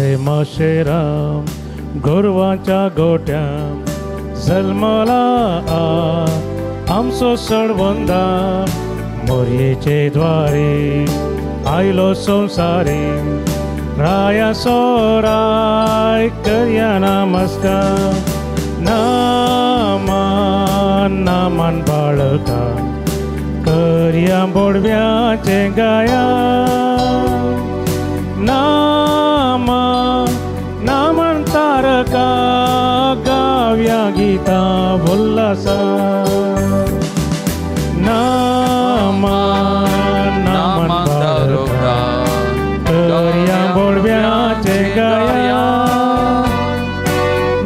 बेथलेमाशेरा गोरवांच्या गोट्या जल्मला आमचो सडवंदा मोरयेचे द्वारे आयलो संवसारी राया सोराय करया नमस्कार नामान नामान बाळका करया बोडव्याचें गाया नामा नामन तारका गाव्या गीता उल्हासा नामा नामन तारका करया बोडव्याचें गाया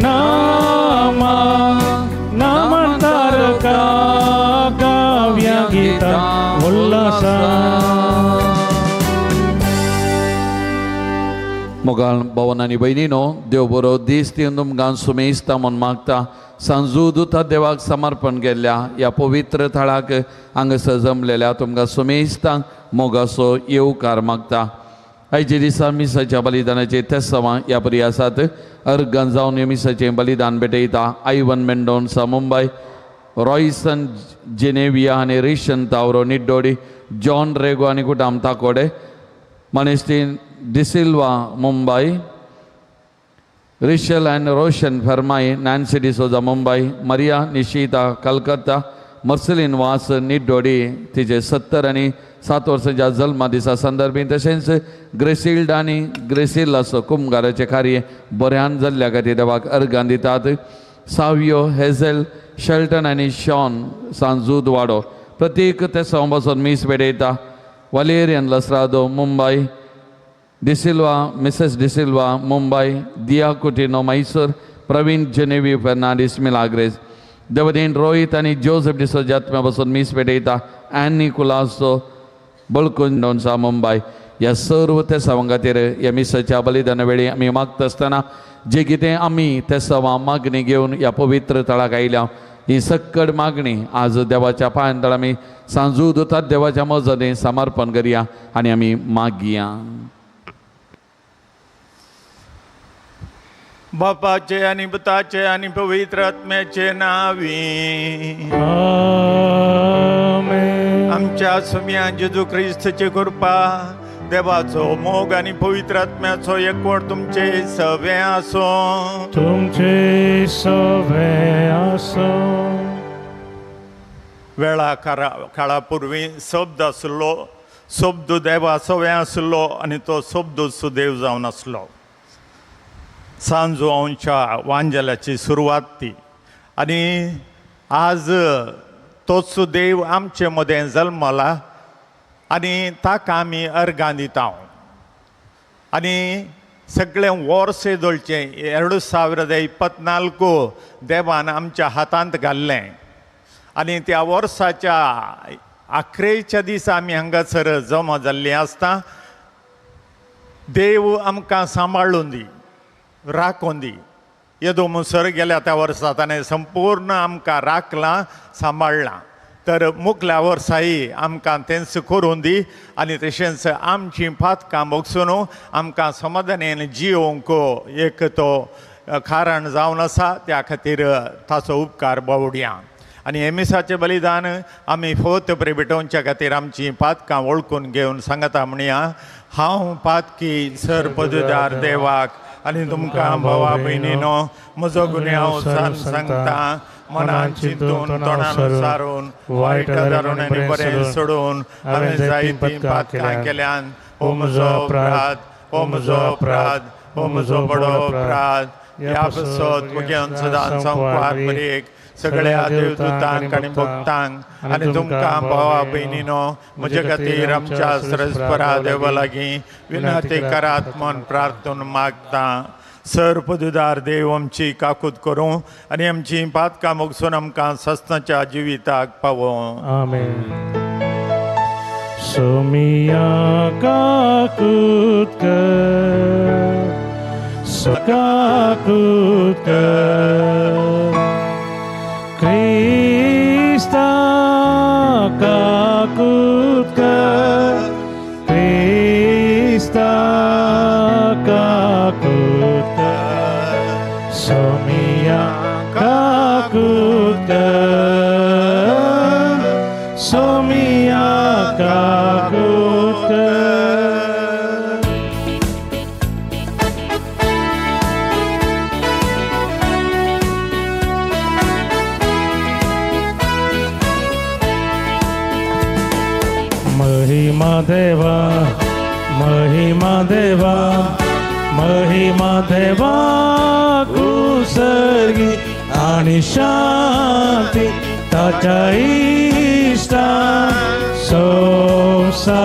नामा नामन तारका गाव्या गीता उल्हासा. मोगाळ भावन आनी भयणीनो, देव बरो दीस दिवन तुमकां सुमेस्ता म्हूण मागता. सांजू दुता देवाक समर्पण केल्ल्या ह्या पवित्र थळाक हांगासर जमलेल्या तुमकां सुमेस्तांक मोगाचो येवकार मागता. आयच्या दिसा मिसाच्या बलिदानाचे तेसांवां ह्या परी आसात. अर्गान जावन ह्या मिसाचें बलिदान भेटयता आयवन मेंडोन्सा मुंबय, रॉयसन जेनेविया आनी रिशन तावरो निड्डोडी, जॉन रेगो आनी कुटाम ताकोडे, मनेस्टीन डिसिल्वा मुंबय, रिशल आनी रोशन फरमाई, नॅन्सी डिसोजा मुंबय, मरिया निशिता कलकत्ता, मर्सलीन वास निड्डोडी तिचे 70 आनी 7 वर्सांच्या जल्मा दिसा संदर्भी, तशेंच ग्रेसिल्ड आनी ग्रेसिलाचो कुमगाराचें कार्य बऱ्यान जाल्ल्या खातीर देवाक अर्गां दितात. सावियो, हेझेल, शेल्टन आनी शॉन सांजूद वाडो प्रत्येक तेसांव बसून मीस भेटयता. वालेरियन लसरादो मुंबय, डिसिल्वा मिसेस डिसिल्वा मुंबय, दिया कुटिनो मैसूर, प्रवीण जेनेवी फेर्नांडीस मिलाग्रेस, देवदेन रोहित आनी जोसेफ डिसोजा आत्म्या बसून मीस भेटयता. एनी कुलासो बळकुंडोन्सा मुंबय. ह्या सर्व तेसांवां खातीर ह्या मिसाच्या बलिदाना वेळी आमी मागता आसतना जे कितें आमी तेसांवां मागणी घेवन ह्या पवित्र थळाक आयल्या ही सक्कड मागणी आज देवाच्या पांयां तळ आमी सांजू दुतात देवाच्या मजतीन समर्पण करया आनी आमी मागया. बापाचे आनी पुताचे आनी पवित्र आत्म्याचे नावी आमेन. आमच्या सुम्या जेजू क्रिस्तची कृपा, देवाचो मोग आनी पवित्र आत्म्याचो एकवट तुमचे सवे आसो. तुमचे सवे आसो. वेळा काळा पूर्वी शब्द आसलो, शब्द देवा सवे आसलो आनी तो शब्द सुदेव जावन आसलो. सांजवांच्या वांजेलाची सुरवात ती आनी आज तोच देव आमचे मदें जल्मला आनी ताका आमी अर्गां दिता. आनी सगळें वर्स येदोळचें 2024 देवान आमच्या हातांत घाल्लें आनी त्या वर्साच्या अखरेच्या दिसा आमी हांगासर जमा जाल्लीं आसता. देव आमकां सांबाळून दी, राखून दी. येदो मुसर गेल्या त्या वर्सा ताणें संपूर्ण आमकां राखलां, सांबाळ्ळां. तर मुखल्या वर्साय आमकां तेंच करून दी आनी तशेंच आमचीं पातकां भोगसून आमकां समाधानेन जियोवंक एक तो कारण जावन आसा. त्या खातीर ताचो उपकार बावडया. आनी हे मिसाचें बलिदान आमी फोत प्रेबिटोवच्या खातीर आमचीं पातकां वळखून घेवन सांगता म्हणया, हांव पातकी सर पदुदार देवाक आनी तुमकां भावा भयणीनो म्हजो गुन्यांव सांगता, मनान चिंतून तोंडान सारून वायट धरून आनी बरें सोडून हांवें जायतीं पातकां केल्यान. हो म्हजो अपराध, हो म्हजो अपराध, हो म्हजो बडो अपराध. ह्या पासत मुगेन सदां संपार मरेक सगळ्या देवदूतांक आनी भक्तांक आनी तुमकां भावा भयणीनो म्हजे खातीर आमच्या सरस्परा देवा लागीं विनंती करात म्हूण प्रार्थना मागता. सर पदुदार देव आमची काकूत करूं आनी आमची पातकां मोगसून आमकां सस्नाच्या जिविताक पावों. आमेन. सोमिया काकूत कर, काकूत कर, क्रिस्ता काकूत कर, क्रिस्ता काकूत महिमा देवा, महिमा देवा, महिमा देवा कुसर्गी आनी शांती ताच्या इश्टा संवसारी.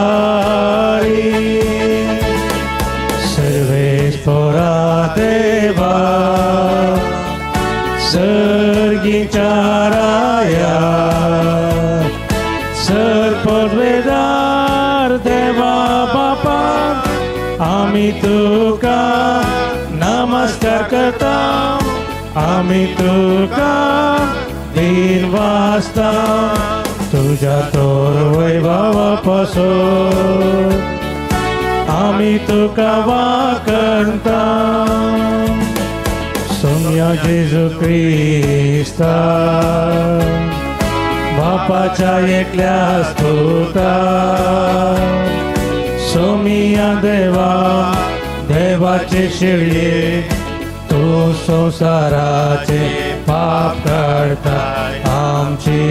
सर्वेस्पोरा देवा, सर्गीच्या राया, सर्पवेदार देवा बापा, आमी तुका नमस्कार करता, आमी तुका दिन वाजता, तुझ्या तोर वैभवा पासून आमी तुका वाकणता. सोम्या जेजू क्रिस्ता, बापाच्या एकल्या स्तुता, सोमिया देवा, देवाचे शिळये, तूं संवसाराचे पाप काडता, आमची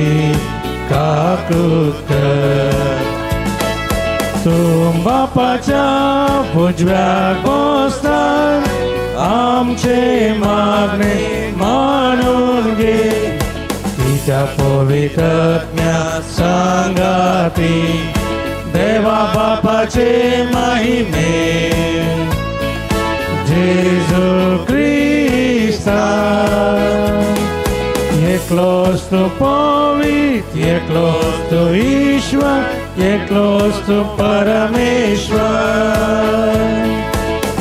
काकूत कर. तूं बापाच्या उजव्याक बसता, आमचे मागणे मानून घे, तिच्या पवित्रत्म्या सांगाती, देवा बापाचे महिमे, जेजू क्रिस्ता. एकलोच तूं पवित्र, एकलोच तूं ईश्वर, एकलोच तूं परमेश्वर.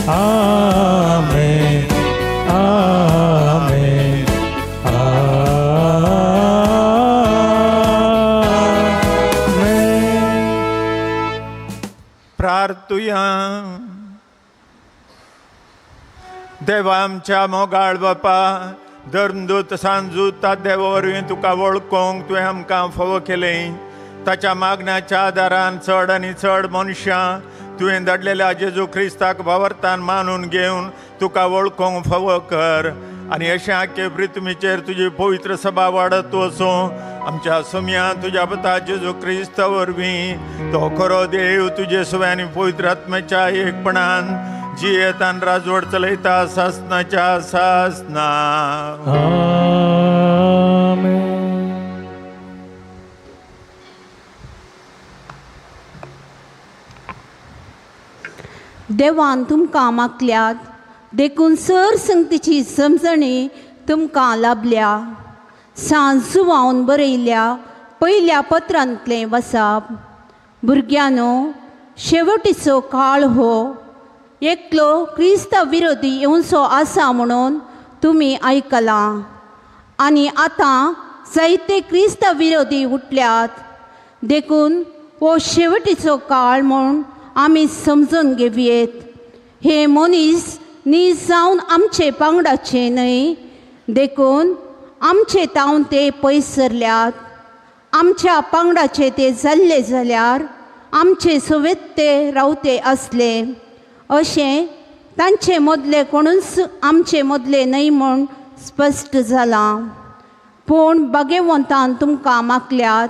आमेन, आमेन, आमेन. प्रार्थुया. देवा आमच्या मोगाळ बापा, धर्मदूत सांजूत देवा वरवीं तुका वळखूंक तुवें आमकां फावो केलें. ताच्या मागण्याच्या आदारान चड आनी चड मनशां तुवें धाडलेल्या जेजू क्रिस्ताक भावार्थान मानून घेवन तुका वळखूंक फावो कर आनी अशें आख्खे पृथ्वीचेर तुजी पवित्र सभा वाडत वचूं. आमच्या सोम्या तुज्या पुता जेजू क्रिस्ता वरवीं, तो खरो देव, तुजे सुवे आनी पवित्र आत्म्याच्या एकपणान जियेतान राजवट चलयता सासनाच्या सासना. आमेन. देवान तुमकां मागल्यात देखून सर संगतीची समजणी तुमकां लाभल्या. सांज जुवावन बरयल्या पयल्या पत्रांतलें वसाप. भुरग्यांनो, शेवटीचो काळ हो, एकलो क्रिस्ता विरोधी येवचो आसा म्हणून तुमी आयकलां आनी आतां जायते क्रिस्ता विरोधी उठल्यात, देखून हो शेवटीचो काळ म्हूण आमी समजून घेवयेत. हे मनीस नीज जावन आमचे पांगडाचे न्हय, देखून आमचे तावन ते पयस सरल्यात. आमच्या पांगडाचे ते जाल्ले जाल्यार आमचे सोवेत ते रावते आसले, अशें तांचे मदले कोणूच आमचे मदले न्हय म्हूण स्पश्ट जालां. पूण भाग्यवंतान तुमकां मागल्यात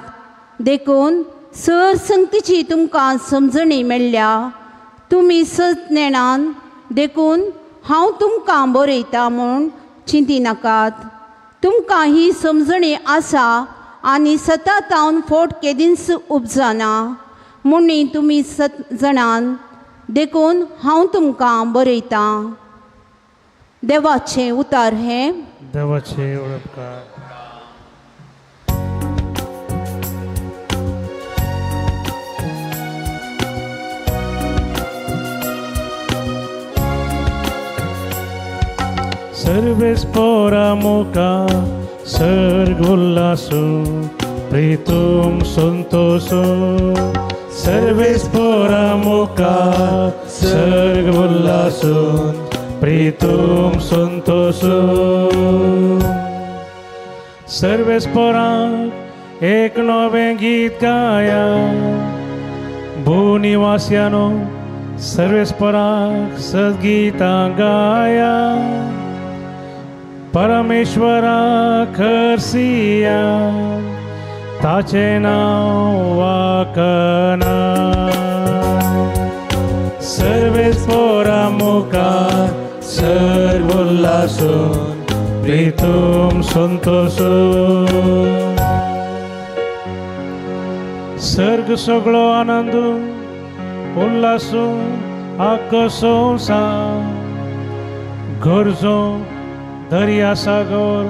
देखून सर संगतीची तुमकां समजणी मेळ्ळ्या. तुमी सत नेणान देखून हांव तुमकां बरयता म्हूण चिंतिनाकात. तुमकां ही समजणी आसा आनी सता तावन फोट केदींच उपजना म्हूण तुमी सत जाणान, देखून हांव तुमकां बरयतां. देवाचें उतार हें. देवाचें उपकार. सर्वेस्पोरा मुका सर्ग उल्लासु प्रीतुम संतोषु, सर्वेस्पोरा मुका सर्ग उल्लासु प्रीतुम संतोषु. सर्वेस्पोरा एक नवें गीत गाया, भूनिवासियानो सर्वेस्पोराक सद्गीतां गाया. परमेश्वरा खरसिया ताचें नांव वाकना. सर्वेस्पोरा मुखार सर्व उल्हासून प्रीतूम संतोषून. सर्ग सगळो आनंद उल्हासून आख्खो संवसार गरजो दर्या सागर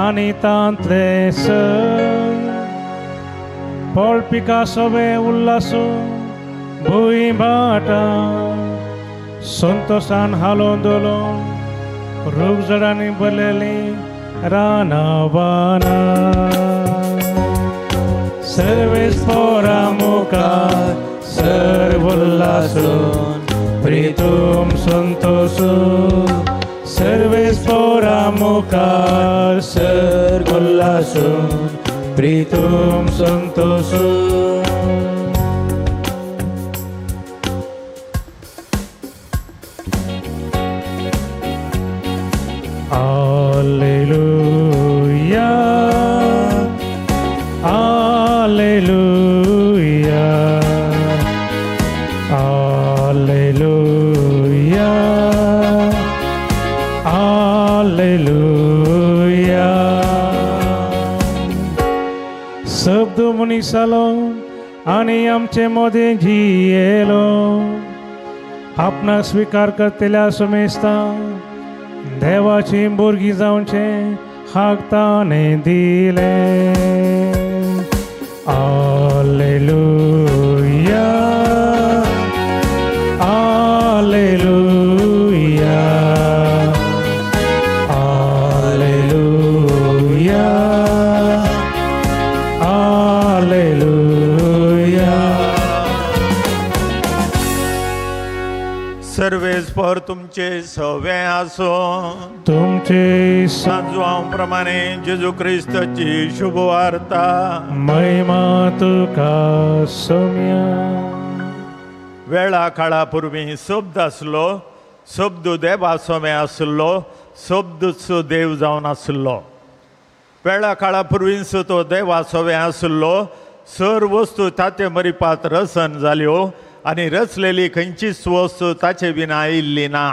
आनी तांतले सर पळपिका सोबे उल्हासून भूंय भाटां संतोषान हालोवन धोलोवन रूख झाडांनी भरलेली रानां वानां. सर्वेस्पोरा मुखार सर्व उल्हासून प्रीतूम संतोषून. सर्वेस्पोरा मुखार सर्व उल्हासून प्रीतूम संतोषून. Alleluia, Alleluia, Alleluia, Alleluia. शब्द मनीसालो आनी आमचे मदें जियेलो. आपणाक स्विकार करतल्या समेस्ता देवाची भुरगीं जावचें हाक ताणें दिलें. Alleluia, Alleluia, Alleluia, Alleluia. सर्वेस्पर तुमचे सवे आसो. तुमचे सांजवां प्रमाणे जेजू क्रिस्ताची शुभवार्ता. महिमा तुका सोम्या. वेळा काळा पूर्वी शब्द आसलो, शब्द देवा सोमे आसलो, शब्दच देव जावन आसलो. वेळा काळा पूर्वीच तो देवा सोवे आसलो. सर वस्तू ताचे मरिपात रसन जाल्यो आनी रचलेली खंयचीच वस्तू ताचे विना आयिल्ली ना.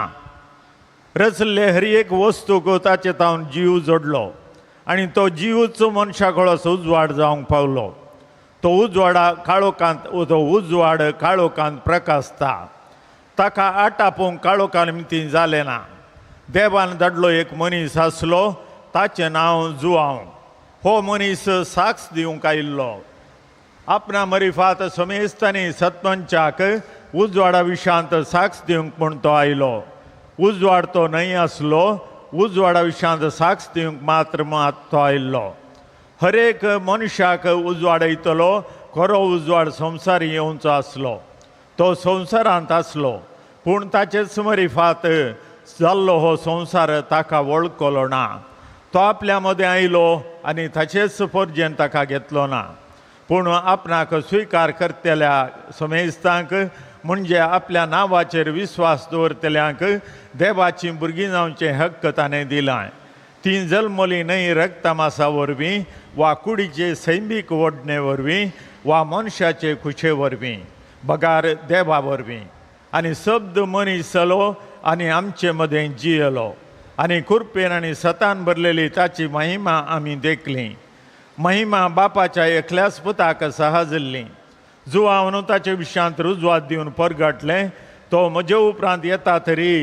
रचल्ले हर एक वस्तूक ताचे तावन जीव जोडलो आनी तो जीवच मनशा कळस उजवाड जावंक पावलो. तो उजवाडा काळोखांत, तो उजवाड काळोखांत प्रकाशता. ताका आटापूंक काळोखा निमतीं जालें ना. देवान धाडलो एक मनीस आसलो, ताचें नांव जुआंव. हो मनीस साक्ष दिवंक आयिल्लो. आपणा मरिफात समेस्तांनी सतमनच्याक उजवाडा विशांत साक्ष दिवंक म्हूण तो आयलो. उजवाड तो न्हय आसलो, उजवाडा विशांत साक्ष दिवंक मात्र मात तो आयिल्लो. हर एक मनशाक उजवाड येतलो, खरो उजवाड संवसार येवचो आसलो. तो संवसारांत आसलो, पूण ताचेच मरिफात जाल्लो हो संवसार ताका वळखलो ना. तो आपल्या मदें आयलो आनी ताचेच परजेन ताका घेतलो ना. पूण आपणाक स्विकार करतल्या समेस्तांक म्हणजे आपल्या नांवाचेर विस्वास दवरतल्यांक देवाची भुरगीं जावचें हक्क ताणें दिलां. तीं जल्मली न्हय रक्तमासा वरवीं वा कुडीचे सैमीक ओडणे वरवीं वा मनशाचे खुशे वरवीं, बगार देवा वरवीं. आनी शब्द मनीस जालो आनी आमचे मदें जियेलो आनी कृपेन आनी सतान भरलेली ताची महिमा आमी देखली. महिमा बापाच्या एकल्याच पुताक सहजल्ली. जुआवन ताचे विशयांत रुजवात दिवन परगटलें, तो म्हजे उपरांत येता तरी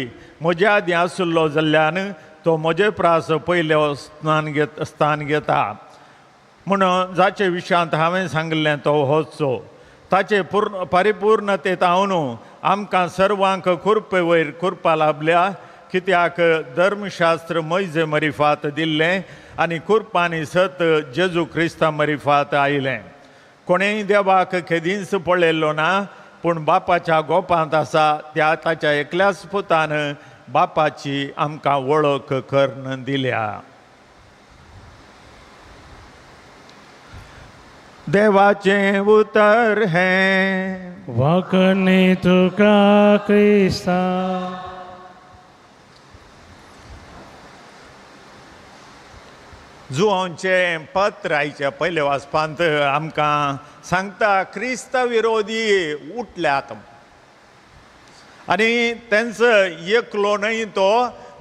म्हज्या आदीं आशिल्लो जाल्ल्यान तो म्हजे प्रास पयलें स्थान घेता. म्हूण जाचे विशयांत हांवें सांगिल्लें तो होचो. ताचे पूर्ण परिपूर्णतेंत हांव आमकां सर्वांक कृपे वयर कृपा लाभल्या. कित्याक धर्मशास्त्र मैजे मरिफात दिल्लें आनी कृपांनी सत जेजू क्रिस्ता मरिफात आयलें. कोणेय देवाक केदींच पळयल्लो ना, पूण बापाच्या गोपांत आसा त्या ताच्या एकल्याच पुतान बापाची आमकां वळख करून दिल्या. देवाचें उतर हें वखणी तुका क्रिस्ता. जुवांचें पत्र आयच्या पयले वाचपांत आमकां सांगता क्रिस्ता विरोधी उठल्यात आनी तेंचो एकलो न्हय तो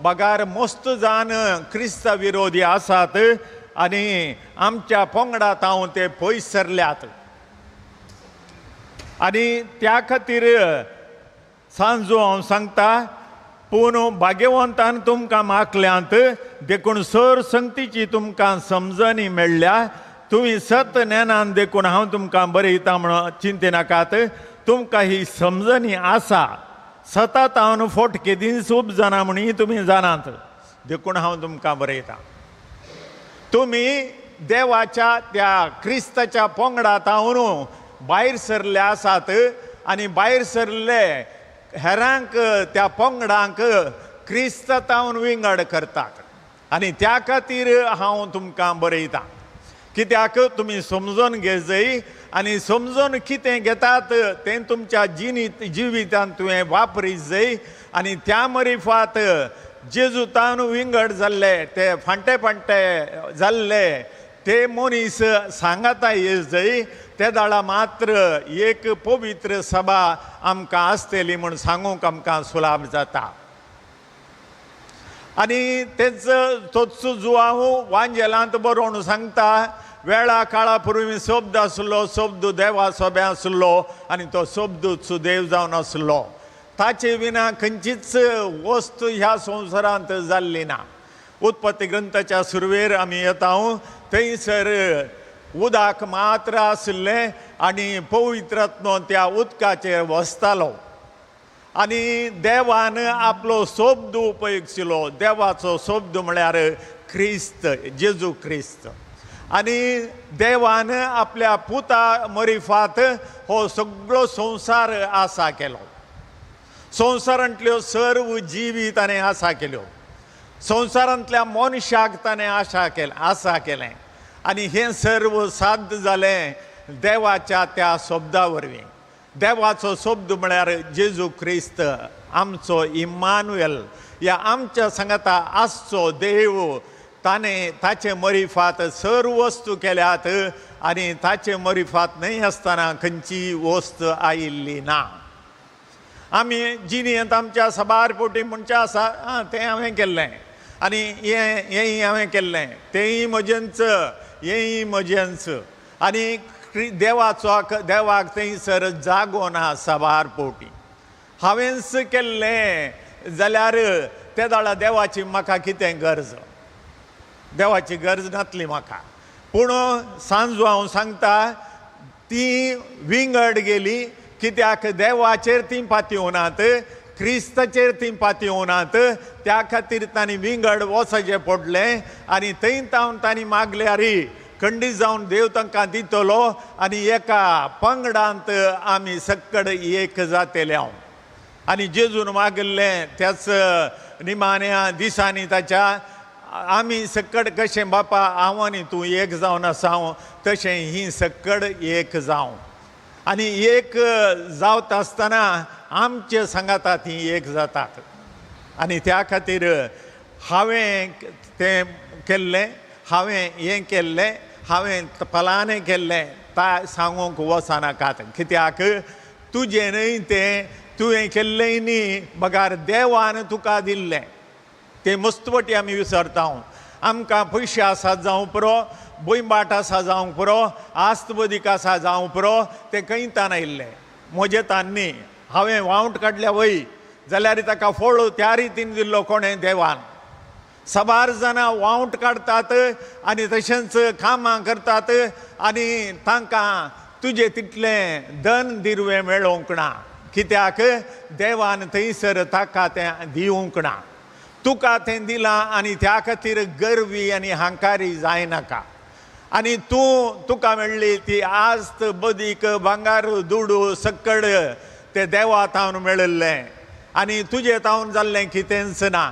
बगार मस्त जाण क्रिस्ता विरोधी आसात आनी आमच्या पंगडा तावन ते पयस सरल्यात. आनी त्या खातीर सांजो हांव सांगता पूण भाग्यवंतान तुमकां मागल्यांत देखून सर संगतीची तुमकां समजणी मेळ्ळ्या. तुमी सत ज्ञानान देखून हांव तुमकां बरयता म्हणून चिंतेनाकात. तुमकां ही समजणी आसा सतात हांव फोट केदींच उब जाणा म्हणी तुमी जाणात देखून हांव तुमकां बरयता. तुमी देवाच्या त्या क्रिस्ताच्या पंगडात हांव भायर सरले आसात आनी भायर सरले हेरांक त्या पंगडांक क्रिस्तावन विंगड करतात आनी त्या खातीर हांव तुमकां बरयता. कित्याक तुमी समजून घेजय आनी समजून कितें घेतात तें तुमच्या जिवितांत तुवें वापरीत जाय आनी त्या मरिफात जेजूतान विंगड जाल्ले ते फांटे फांटे जाल्ले ते मनीस सांगाता येत जाय ते दाळा मात्र एक पवित्र सभा आमकां आसतली म्हूण सांगूंक आमकां सुलाभ जाता. आनी तेच तोच जुवांव वांजेलांत बरोवन सांगता वेळा काळा पुर्वी शब्द आसलो, शब्द देवा सोबे आसलो आनी तो शब्दूच देव जावन आसलो. ताचे विना खंयचीच वस्तू ह्या संवसारांत जाल्ली ना. उत्पत्ती ग्रंथाच्या सुरवेर आमी येता थंयसर उदक मात्र आशिल्लें आनी पवित्रात्मो त्या उदकाचेर वसतालो आनी देवान आपलो शब्द उपयोगिलो. देवाचो शब्द म्हळ्यार क्रिस्त, जेजू क्रिस्त. आनी देवान आपल्या पुता मरिफात हो सगळो संवसार आसा केलो. संवसारांतल्यो सर्व जिवी ताणें आसा केल्यो, संवसारांतल्या मनशाक ताणें आसा केलें आनी हें सर्व साध्य जालें देवाच्या त्या शब्दा वरवीं. देवाचो शब्द म्हळ्यार जेजू क्रिस्त, आमचो इमानुएल, ह्या आमच्या सांगाता आसचो देव. ताणें ताचे मरिफात सर्व वस्तू केल्यात आनी ताचे मरिफात न्हय आसतना खंयची वस्त आयिल्ली ना. आमी जिणेंत आमच्या साबार पोटी म्हणचे आसा आं तें हांवें केल्लें आनी हें हेंय हांवें केल्लें, तेंय म्हजेंच, हेंय म्हजेंच. आनी देवाचो देवाक थंयसर जागो ना साबार पोटी. हांवेंच केल्लें जाल्यार ते दाळा देवाची म्हाका कितें गरज, देवाची गरज नासली म्हाका. पूण सांजो हांव सांगता ती विंगड गेली कित्याक देवाचेर ती पातयेवनात, क्रिस्ताचेर ती पातयेवनात. त्या खातीर तांणी विंगड वचचें पडलें आनी थंय तावन तांणी मागल्यार खंडीत जावन देव तांकां दितलो आनी एका पंगडांत आमी सक्कड एक जातले हांव. आनी जेजून मागिल्लें त्याच निमाण्या दिसांनी ताच्या आमी सक्कड कशें बापा हांव आनी तूं एक जावन आसा हांव तशें ही सक्कड एक जावं. आनी एक जावत आसतना आमचे सांगाता ती एक जातात. आनी त्या खातीर हांवें तें केल्लें, हांवें हें केल्लें, हांवें फलानें केल्लें ता सांगूंक वचनाकात. कित्याक तुजें न्हय तें, तुवें केल्लें न्ही बगार देवान तुका दिल्लें. तें मस्तपटी आमी विसरता. आमकां पयशे आसात जावं पुरो, भुंयबाट आसा जावंक पुरो, आस्त बदीक आसा जावंक पुरो, तें खंय तान आयिल्लें म्हजें तान न्ही. हांवें वावंट काडल्या वय जाल्यार ताका फळ त्या रितीन दिल्लो कोणें देवान. साबार जाणां वावंट काडटात आनी तशेंच कामां करतात आनी तांकां तुजें तितलें धन दिरवें मेळोवंक ना. कित्याक देवान थंयसर ताका तें दिवंक ना. तुका तें दिलां आनी त्या खातीर गर्वी आनी हांकारी जायनाका. आनी तूं तुका मेळ्ळी ती आस्त बदीक भांगार दुडू सक्कड ते देवा तावन मेळिल्लें आनी तुजें तावन जाल्लें कितेंच ना.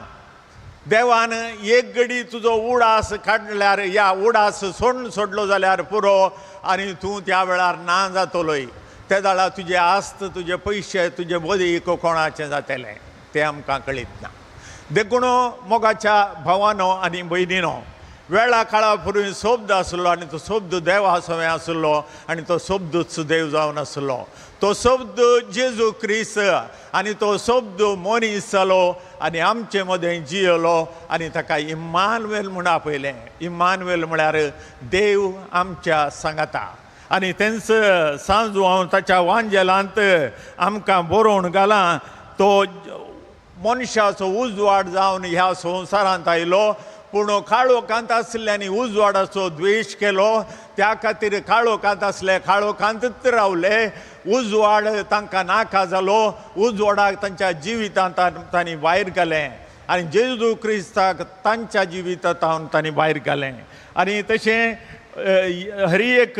देवान एक घडी तुजो उडास काडल्यार या उडास सोडून सोडलो जाल्यार पुरो आनी तूं त्या वेळार ना जातलोय. ते जाल्यार तुजे आस्त तुजे पयशे तुजे बदीक कोणाचें जातलें तें आमकां कळीत ना. देखून मोगाच्या भावानो आनी भयणीनो, वेळा काळा पूर्वी शब्द आसलो आनी तो शब्द देवा सवें आसलो आनी तो शब्दूच देव जावन आसलो. तो शब्द जेजू क्रिस्त आनी तो शब्द मनीस जालो आनी आमचे मदें जियलो आनी ताका इम्मानुएल म्हूण आपयलें. इम्मानुएल म्हळ्यार देव आमच्या सांगाता. आनी तेंच सांजू हांव ताच्या वांजेलांत आमकां बरोवन घालां, तो मनशाचो उजवाड जावन ह्या संवसारांत आयलो, पूण काळोखांत आसल्यांनी उजवाडाचो द्वेश केलो. त्या खातीर काळोखांत आसले काळोखांतच रावले, उजवाड तांकां नाका जालो, उजवाडाक तांच्या जिवितांत तांणी भायर घालें आनी जेजू क्रिस्ताक तांच्या जिवितांत तांणी भायर घालें. आनी तशें हरी एक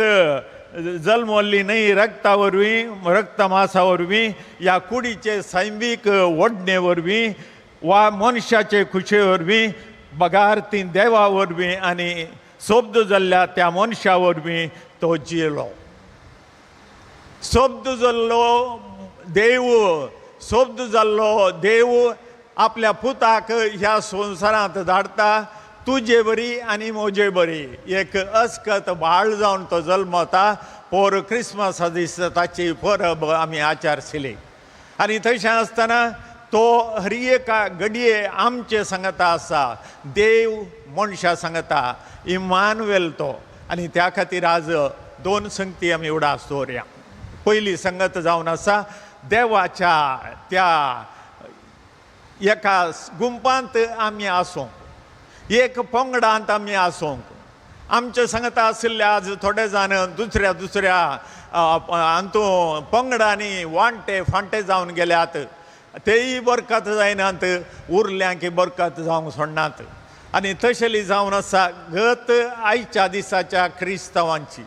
जल्मल्ली न्हय रक्ता वरवीं, रक्तमासा वरवीं ह्या कुडीचे सैमीक ओडणे वरवीं वा मनशाचे खुशे वरवीं, बगार ती देवा वरवीं आनी शब्द जाल्ल्या त्या मनशा वरवीं तो जियेलो. शब्द जाल्लो देव, शब्द जाल्लो देव आपल्या पुताक ह्या संवसारांत धाडटा, तुजे बरी आनी म्हजे बरी एक अस्कत बाळ जावन तो जल्मता. पोर क्रिसमसा दीस ताची परब आमी आचारशिली. आनी तशें आसतना तो हर एका घडये आमचे सांगता आसा, देव मनशा सांगता, इम्मानुएल तो. आनी त्या खातीर आज दोन संगती आमी उडास दवरया. पयली संगत जावन आसा देवाच्या त्या एका गुंपांत आमी आसूंक, एक पंगडांत आमी आसूंक. आमचे सांगता आशिल्ले आज थोडे जाण दुसऱ्या दुसऱ्या हातूंत पंगडांनी वांटे फांटे जावन गेल्यात, तेय बरकत जायनात, उरल्या की बरकत जावंक सोडनात. आनी तशेली जावन आसा गत आयच्या दिसाच्या क्रिस्तांवांची.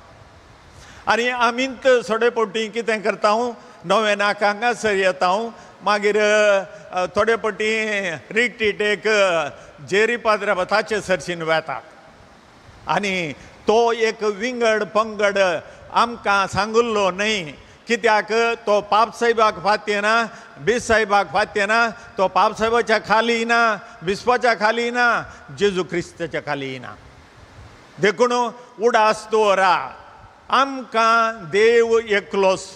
आनी आमीच थोडे फावटी कितें करता, नवेनाक हांगासर येता, मागीर थोडे फावटी रिट्रीट एक जेरी पाद्रा ताचे सरशीन वेतात आनी तो एक विंगड पंगड आमकां सांगिल्लो न्हय. कित्याक तो पापसाहेबाक फात्यना, बिसाहेबाक फात्यना, तो पापसाहेबाच्या खाली ना, बिस्पाच्या खाली ना, जेजू क्रिस्ताच्या खाली ना. देखून उडास दवरा, आमकां देव एकलोच,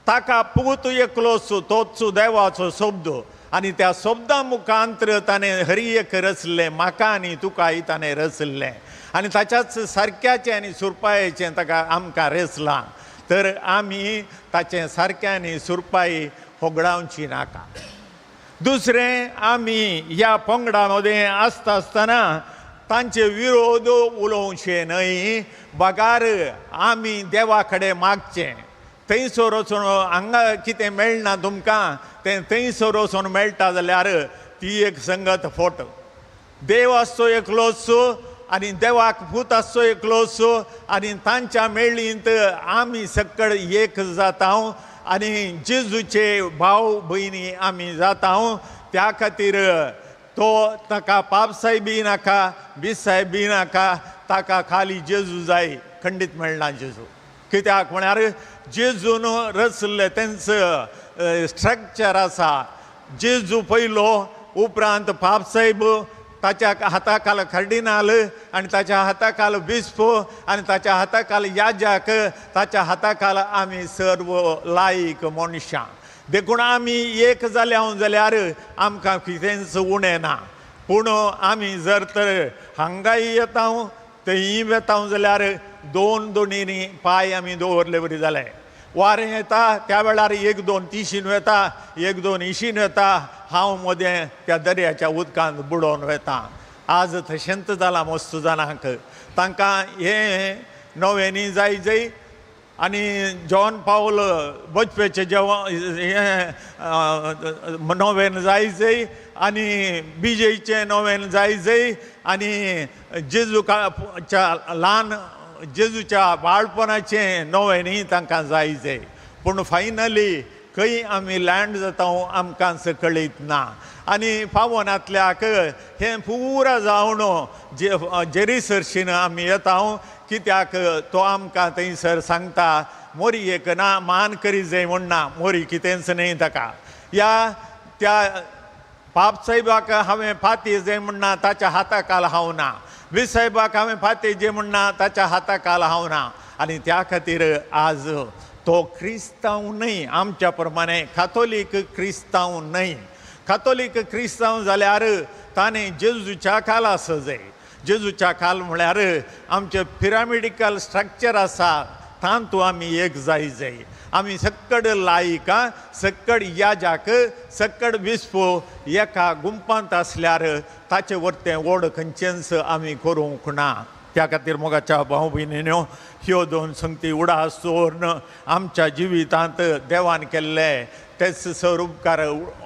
ताका पूत एकलोच, तोच देवाचो शब्द. आनी त्या शब्दा मुखांतर ताणें हरी एक रचलें, म्हाका आनी तुकाय ताणें रचलें आनी ताच्याच सारक्याचें आनी सुरपायेचें ताका आमकां रचलां. तर आमी ताचें सारकें आनी सुरपाई होगडावची नाका. दुसरें, आमी ह्या पंगडा मदें आसता आसतना तांचे विरोध उलोवचे न्हय, बगार आमी देवा कडेन मागचें. थंयसर वचून हांगा कितें मेळना तुमकां तें थंयसर वचून मेळटा जाल्यार ती एक संगत फोट. देव आसचो एकलोच आनी देवाक पूत आसचो एकलोच आनी तांच्या मेळींत आमी सकळ एक जाता आनी जेजूचे भाव भयणी आमी जाता. त्या खातीर तो ताका पापसाहेबी नाका, बिसाहेबी नाका, ताका खाली जेजू जाय, खंडीत मेळना जेजू. कित्याक म्हळ्यार जेजून रचल्लें तेंच स्ट्रक्चर आसा. जेजू पयलो, उपरांत पापसाहेब, ताच्या हाताखाल खर्डिनाल आनी ताच्या हाताखाल बिस्प आनी ताच्या हाताखाल याजक, ताच्या हाताखाल आमी सर्व लायक मनशां. देखून आमी एक जाल्या जाल्यार आमकां कितेंच उणें ना. पूण आमी जर तर हांगाय येता थंय वेता जाल्यार दोन दोनींनी पांय आमी दवरले बरी जाले. वारें येता त्या वेळार एक दोन तिशीन वेता, एक दोन इशीन वेता, हांव मदें त्या दर्याच्या उदकांत बुडोवन वेता. आज तशेंच जालां मस्त जाणांक, तांकां हें नव्यांनी जाय जाय. आनी जॉन पावल बचपेचें जेवण हें नोवेन जाय जाय आनी बिजयचें नोवेन जाय जाय आनी जेजूच्या ल्हान जेजूच्या बाळपणाचें नोवेनूय तांकां जाय जाय. पूण फायनली खंय आमी लँड जाता आमकां कळयत ना. आनी पावनातल्याक हें पुरा जावन जे जेरी सरशीन आमी येता. कित्याक तो आमकां थंयसर सांगता मोरी एक ना मान करी जाय म्हूण ना, मोरी कितेंच न्हय ताका. ह्या त्या पापसाहेबाक हांवें फाती जाय म्हूण ना, ताच्या हाताखाल हांव ना. विसायबाक हांवें फाती जे म्हणना ताच्या हाता काल हांव ना. आनी त्या खातीर आज तो क्रिस्तांव न्हय, आमच्या प्रमाणे कातोलीक क्रिस्तांव न्हय. कातोलीक क्रिस्तांव जाल्यार ताणें जेजूच्या काल आसा जाय. जेजूच्या काल म्हळ्यार आमचें पिरामिडिकल स्ट्रक्चर आसा तातूंत आमी एक जाय जाय. आमी सक्कड लायिका, सक्कड याजाक, सक्कड विस्पो एका गुंपांत आसल्यार ताचे वरतें ओड खंयचेंच आमी करूंक ना. त्या खातीर मोगाच्या भाव भयणीन्यो ह्यो दोन संगती उडास दवरून आमच्या जिवितांत देवान केल्ले तेच सर उपकार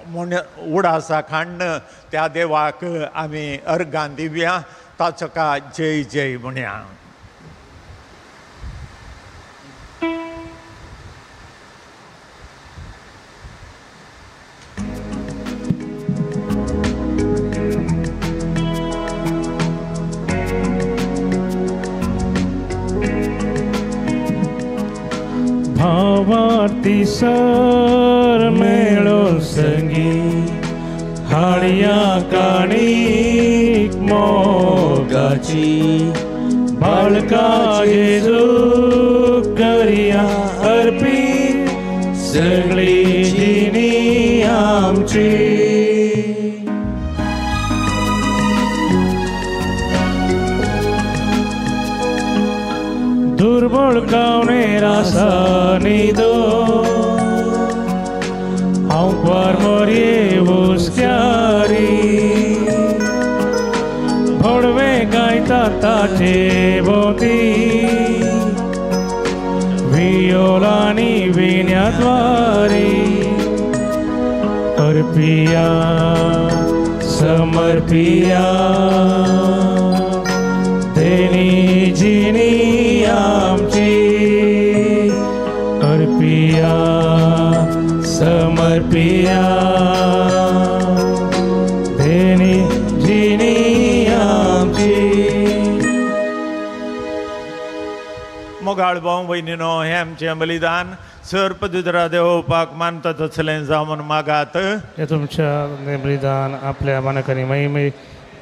म्हूण उडासा काडून त्या देवाक आमी अर्गां दिवया, ताचो का जय जय म्हणया. भावार्थी सर मेळो संगी हाडया काणीक मोगाची बाळका जेजू करया अर्पीत सगळी जिणी आमची. दुर्बळ कावणेर आसा न्हिदो हांव क्वार मोरये हुस्क्यारी भोडवे गायता ताचे भोंवती वियोलानी विण्या द्वारी अर्पिया समर्पिया देणी जिणी आमची अर्पिया समर्पिया देणी जिणी आमची. मोगाळ भाव भयणीनो, हें आमचें बलिदान सर पवित्र देवपाक मानता तसलें जावं म्हूण मागात. हे तुमच्या बलिदान आपल्या मानकांनी महिमे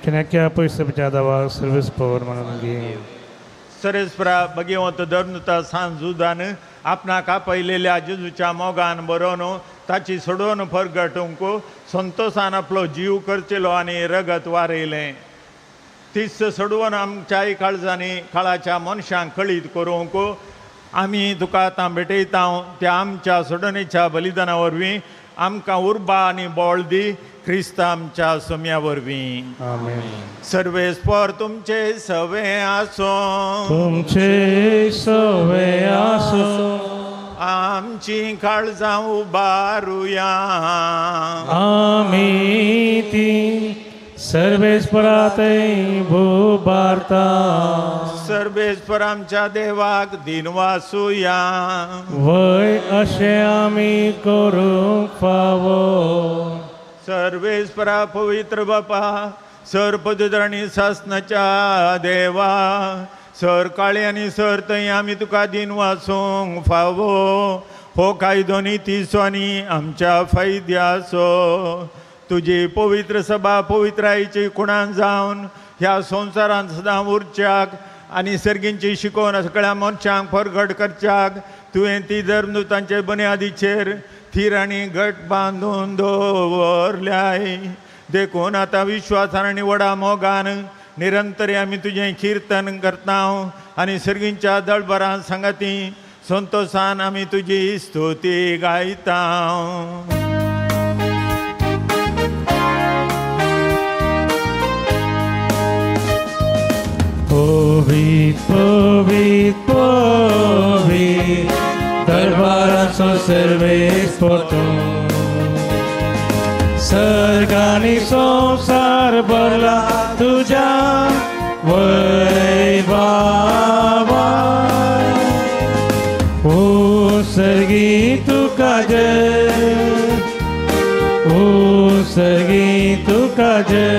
चिन्याक्या पयसच्या दावा सर्वीस पवर म्हणून घे. सरेस्परा भगवंत धर्नुता सांजुदान आपणाक आपयलेल्या जेजूच्या मोगान बरोवन ताची सोडोवन परगटूंक संतोषान आपलो जीव करचेलो आनी रगत वारयलें. तीच सोडोवन आमच्याय काळजांनी काळाच्या मनशांक कळीत करूंक आमी तुका आतां भेटयता त्या आमच्या सोडणेच्या बलिदाना वरवीं आमकां उर्बा आनी बळ दी, क्रिस्त आमच्या सोम्या वरवीं. आमेन. सर्वेस्पर तुमचे सवे आसो, तुमचे सवे आसो, आमची काळजां उबारुया, आमी ती सर्वेस्परा थंय उबारता. सर्वेस्पर आमच्या देवाक दिनवासुया, वय अशें आमी करूंक फावो. सर्वेस्परा पवित्र बापा, सर पवित्र आनी सासनाच्या देवा, सर काळी आनी सर थंय आमी तुका दिनवासूंक फावो. हो कायदो नितीचो आनी आमच्या फायद्याचो. तुजी पवित्र सभा पवित्रायेची कुणान जावन ह्या संवसारांत सदां उरच्याक आनी सर्गींची शिकोवन सगळ्या मनशांक परगट करच्याक तुवें ती धर्मदूतांचे बुन्यादीचेर थीर आनी घट बांदून दवरल्याय. देखून आतां विश्वासान आनी व्हडा मोगान निरंतर आमी तुजें किर्तन करता आनी सर्गींच्या दळभरान सांगाती संतोषान आमी तुजी स्तुती गायता. पवीत पवीत पवीत दरबाराचो सर्वेस्पर तूं, सर्ग आनी संवसार भरला तुज्या वैभवान. ओ सर्गी तुका जय, ओ सर्गी तुका जय,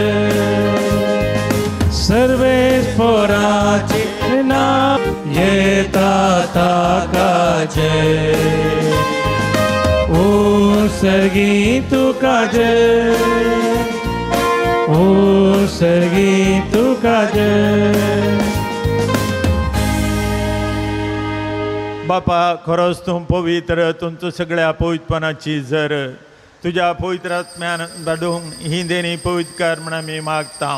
सर्वेस्पराचे नाव येता ताका जय. ओ सर्गी तुका जय, ओ सर्गी तुका जय. बापा खरोच तूं पवित्र, तुमचो सगळ्या पवित्रपणाची जर तुज्या पवित्र आत्म्यान धाडूंक ही देणी पवित्र कर म्हण आमी मागता.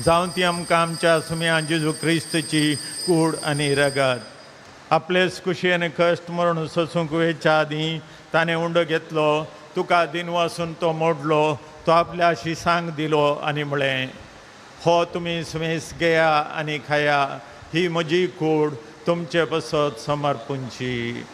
जावं ती आमकां आमच्या सुम्या जेजू क्रिस्तची कूड आनी रगत. आपलेच कुशेन कश्ट मरण सोसूंक वेच्या आदीं ताणें उंडो घेतलो, तुका दिनवासून तो मोडलो, तो आपल्या शिसांक दिलो आनी म्हळें, हो तुमी सुमेस घेया आनी खाया, ही म्हजी कूड तुमचे पसत समर्पूंची.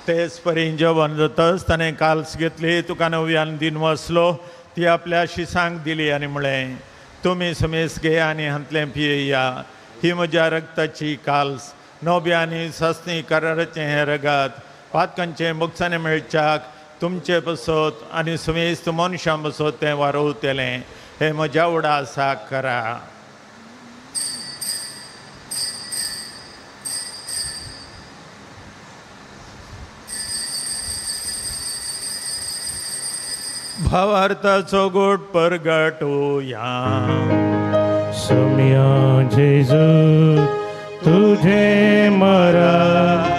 तेच परी जेवण जातच ताणें काल्स घेतली, तुका नव्यान दिन वसलो, ती आपल्या शिसांक दिली आनी म्हळें, तुमी समेस घेया आनी हांतलें पियेया, ही म्हज्या रगताची काल्स, नव्या आनी सासणी कराराचें हें रगत, पातकांचें मोगसाणें मेळच्याक तुमचे पसत आनी समेस्त मनशां पसत तें वारोवतलें. हें म्हज्या उडासाक करा. भावार्थाचो गोट परगटूया. सुम्या जेजू तुझे मरण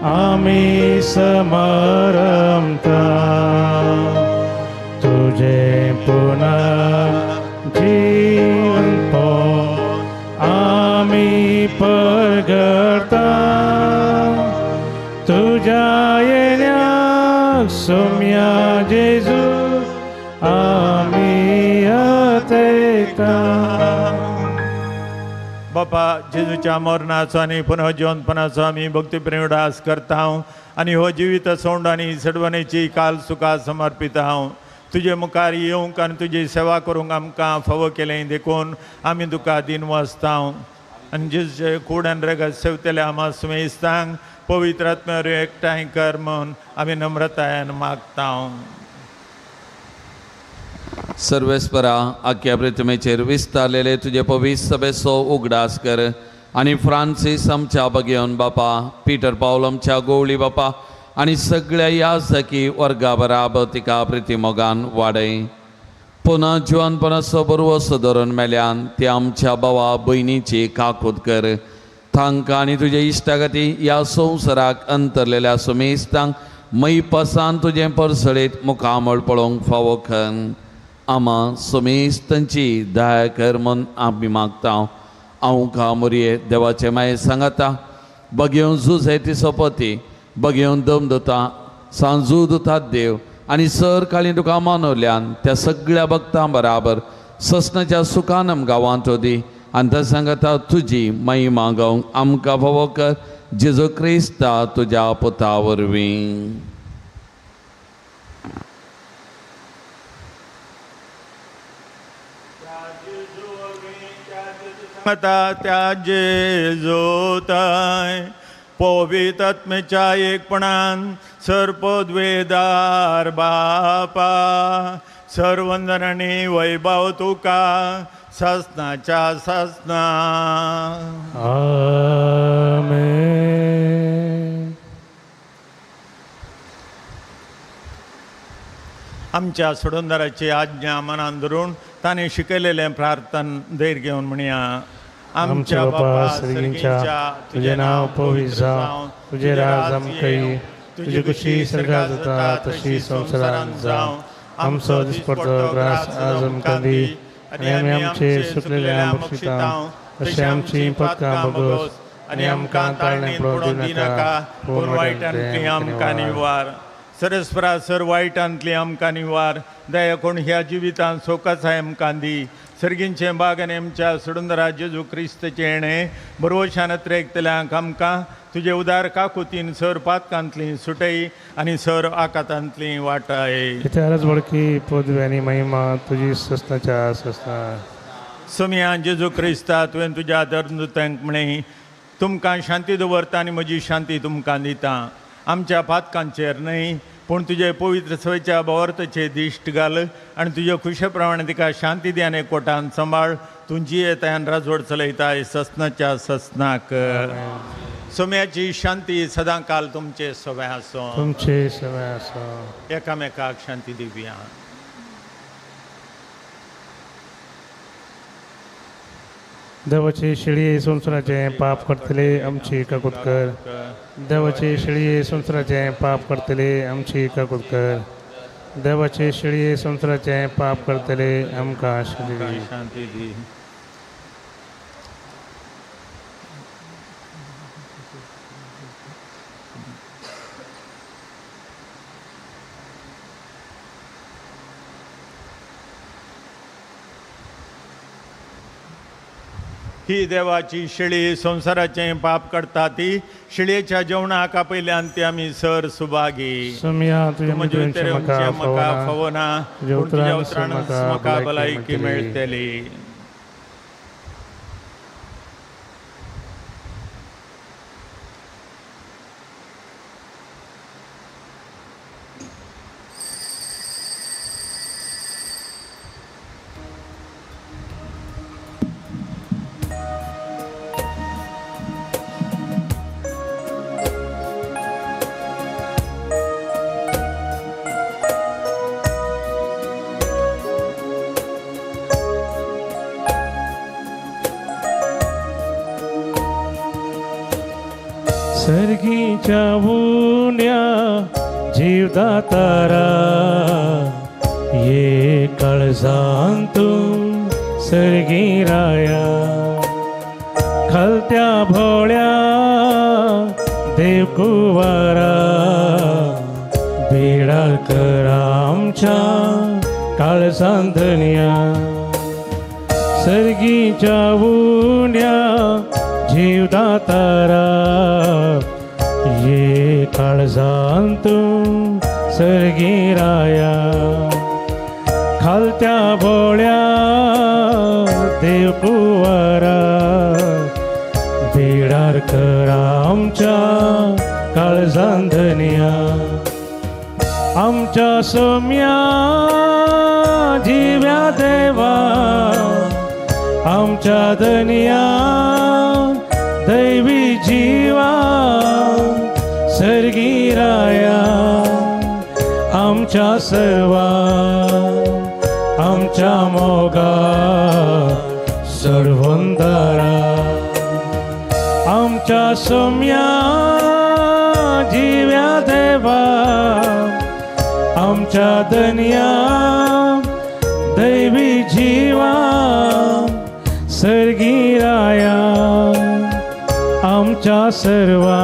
आमी समरमता, तुझे पुनः जीवन पो आमी परगटता, तुझ्या येण्याक सुम्या जेजू आमी अतेता. बापा जेजूच्या मरणाचो आनी पुनर्जिवनपणाचो आमी भक्तीप्रेम उडास करता आनी हो जिवीत सोंड आनी सडवणेची काल सुखा समर्पिता. तुजे मुखार येवंक आनी तुजी सेवा करूंक आमकां फावो केलें देखून आमी तुका दिनवासता. आनी जेजूचे कूड आनी रगत सेवतले आमा सुमेस्तांक पवित्र आत्म्या एकठांय कर म्हूण आमी नम्रतायेन मागता. सर्वेस्परा आख्या प्रतिमेचेर विस्तारलेले तुजे पवित्र सभेचो उगडास कर आनी फ्रांसीस आमच्या बगेवन बापा, पीटर पावल आमच्या गोवळी बापा आनी सगळ्या ह्या सखी वर्गा बराबर तिका प्रितीमोगान वाडय. पुनः जिवनपणाचो बरवसो धरून मेल्यान ते आमच्या भावा भयणीची काकूत कर. तांकां आनी तुजे इश्टागती ह्या संवसाराक अंतरलेल्या सुमेस्तांक मैपासान तुजें परसळीत मुखामळ पळोवंक फावो कर. आमा सुमेस्तांची दया कर म्हूण आमी मागता. हांव का मोरये देवाचे माये सांगता, बगेवन झूज ती सोपती, बगेवन दम दिता सांजू दितात देव आनी सर काळी तुका मानवल्यान त्या सगळ्या भक्तां बराबर ससनाच्या सुखानम गांवांत दी आनी त्या सांगता तुजी महिमा गावंक आमकां फावो कर, जेजू क्रिस्ता तुज्या पुता वरवीं. त्या जेजोताय पवित्र आत्म्याच्या एकपणान सर्पद्वेदार बापा सर्वंदन आनी वैभव तुका सासनाच्या सासना. आमेन. आमच्या सोडूनदाराची आज्ञा मनान धरून ताणें शिकयलेलें प्रार्थन धैर्य घेवन म्हणया. आमच्या बापा सर्गींच्या, तुजें नांव पवित्र जावं, तुजें राज आमकां येवं, तुजी खुशी स्वर्गांत जाता तशी संवसारांत जावं. आमचो दिसपडतो ग्रास आज आमकां दी आनी आमी आमचे सुकलेल्या बक्षिता तशें आमची पदकां भोगोस आनी आमकां ताळणें पडोवंक दिनाका, पूण वायटांतली आमकां निवार. सरस्परा सर वायटांतली आमकां निवार. दया कोण ह्या जिवितांत सोकासाय आमकां दी. सर्गींचें बाग आनी आमच्या सोडूनदारा जेजू क्रिस्तचें येणें बरवशान त्रेकतल्यांक आमकां तुजे उदार काकुतीन सर पातकांतली सुटय आनी सर आकातांतली वाटाय. इतिहास वळखी पदवी आनी महिमा तुजी ससनाच्या ससना. सोम्या जेजू क्रिस्ता तुवें तुज्या धर्मदूतांक म्हळें, तुमकां शांती दवरता आनी म्हजी शांती तुमकां दिता. आमच्या पातकांचेर न्हय पूण तुजे पवित्र सवयच्या भावार्थाचे दिश्ट घाल आनी तुजे खुशे प्रमाणे तिका शांती दी आनी कोटान सांबाळ. तुजी येतायन राजवट चलयताय ससनाच्या ससनाक. सोम्याची शांती सदांकाल तुमचे सवे आसो, तुमचे सवे आसो. एकामेकाक शांती दिवया. देवाची शेळये संवसाराचें पाप करतले आमची काकूत कर. देवाची शेळये संवसाराचें पाप करतले आमची काकूत कर. देवाचे शेळये संवसाराचें पाप करतले आमकां शांती दी. ही देवाची शेळी संवसाराचें पाप करता ती शेळयेच्या जेवणाक आपयल्यान ती आमी सर सुभागी. तुजें म्हाका फावना, पूण तुज्या उतरान म्हाका भलायकी मेळटली. सर्गीच्या उन्या जीवदातारा ये काळजान तूं सर्गी राया. खलत्या भोळ्या देवकुवारा बेडा कर आमच्या काळजान धनया. सर्गीच्या उन्या जीवदातारा ये काळजान तूं सर्गी राया. खालत्या भोळ्या देवकुवारा बेडार कर आमच्या काळजान धनया. आमच्या सोम्या जिव्या देवा आमच्या धनया दैवी जीवा सर्गी राया. आमच्या सर्वा आमच्या मोगा सर्वंदारा. आमच्या सोम्या जिव्या देवा आमच्या धनया दैवी जीवा सर्गी राया. आमच्या सर्वा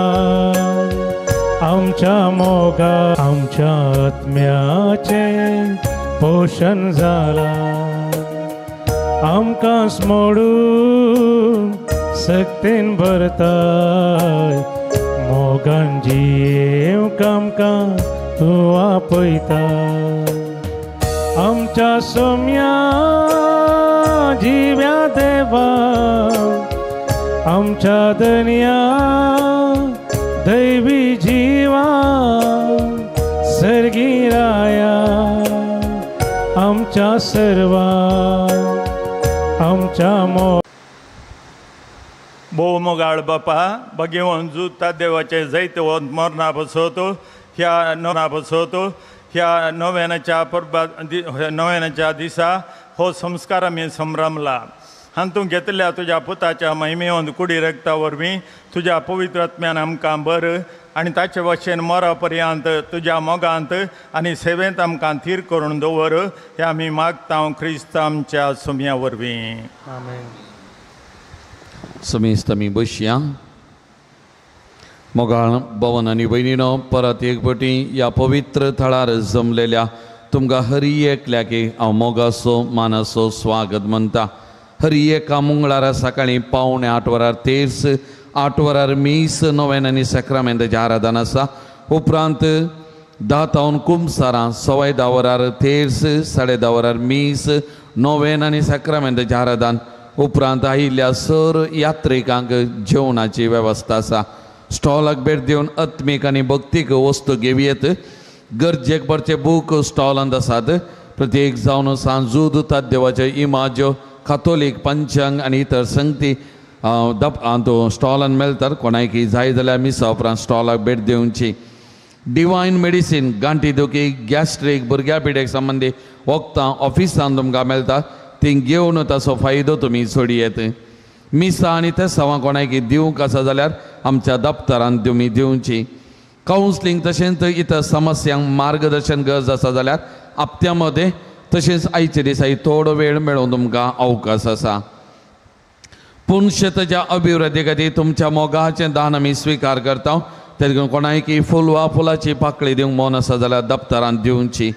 आमच्या मोगा आमच्या आत्म्याचे पोषण जाला. आमकां स्मोडून सक्तेन भरताय मोगान जियेवंक आमकां तूं आपयता. आमच्या सोम्या जिव्या देवा आमच्या धनया दैवी जीवा सर्गी राया. आमच्या सर्वा आमच्या मो भोव मोगाळ बापा भगेवन जुता देवाचे जैतवंत मरणा बसोत ह्या नवना बसोत ह्या नव्यानाच्या परबा नव्यानाच्या दिसा हो संस्कार आमी संभ्रमला. हातूंत घेतल्या तुज्या पुताच्या महिमेवंत कुडी रक्ता वरवीं तुज्या पवित्र आत्म्यान आमकां बर आनी ताचे भशेन मरा पर्यंत तुज्या मोगांत आनी सेवेंत आमकां थीर करून दवर हें आमी मागता क्रिस्त आमच्या सुम्या वरवीं. आमेन. समेस्त आमी बसया. मोगाळ भवन आनी भयणीनो परत एक फावटी ह्या पवित्र थळार जमलेल्या तुमकां हरी एकल्याक हांव मोगाचो मानाचो स्वागत म्हणटा. हरी एका मंगळारा सकाळीं 7:45 वरार तेर्स, 8 वरार मीस, नोवेन आनी साक्रामेंताचें आराधन आसा. उपरांत 10 तावन कुमसारां 10:15 वरार तेर्स, 10:30 वरार मीस, नोवेन आनी साक्रामेंताचें आराधन. उपरांत आयिल्ल्या सर यात्रिकांक जेवणाची वेवस्था आसा. स्टॉलाक भेट दिवन आत्मीक आनी भक्तीक वस्तू घेवयेत. गरजेक पडचे बूक स्टॉलांत आसात. प्रत्येक जावन सांजूद देवाच्यो इमाज्यो, कातोलीक पंचांग आनी इतर संगती दप स्टॉलान मेळटात. कोणायकी जाय जाल्यार मिसा उपरांत स्टॉलाक भेट दिवची. डिवायन मेडिसीन गांठी दुखी, गॅस्ट्रीक, भुरग्या पिडेक संबंदी वखदां ऑफिसान तुमकां मेळटा, ती घेवन ताचो फायदो तुमी सोडयेत. मिसां आनी तेसांवां कोणायकी दिवंक आसा जाल्यार आमच्या दप्तरान तुमी दिवची. कावन्सलींग तशेंच इतर समस्यांक मार्गदर्शन गरज आसा जाल्यार आपत्या मदें तशेंच आयचे दिसा थोडो वेळ मेळोवन तुमकां अवकाश आसा. पुनशेताच्या अभिवृद्धी खातीर तुमच्या मोगाचें दान आमी स्विकार करता. तें कोणायकी फूल वा फुलाची पाकळी दिवंक मन आसा जाल्यार दप्तरान दिवची.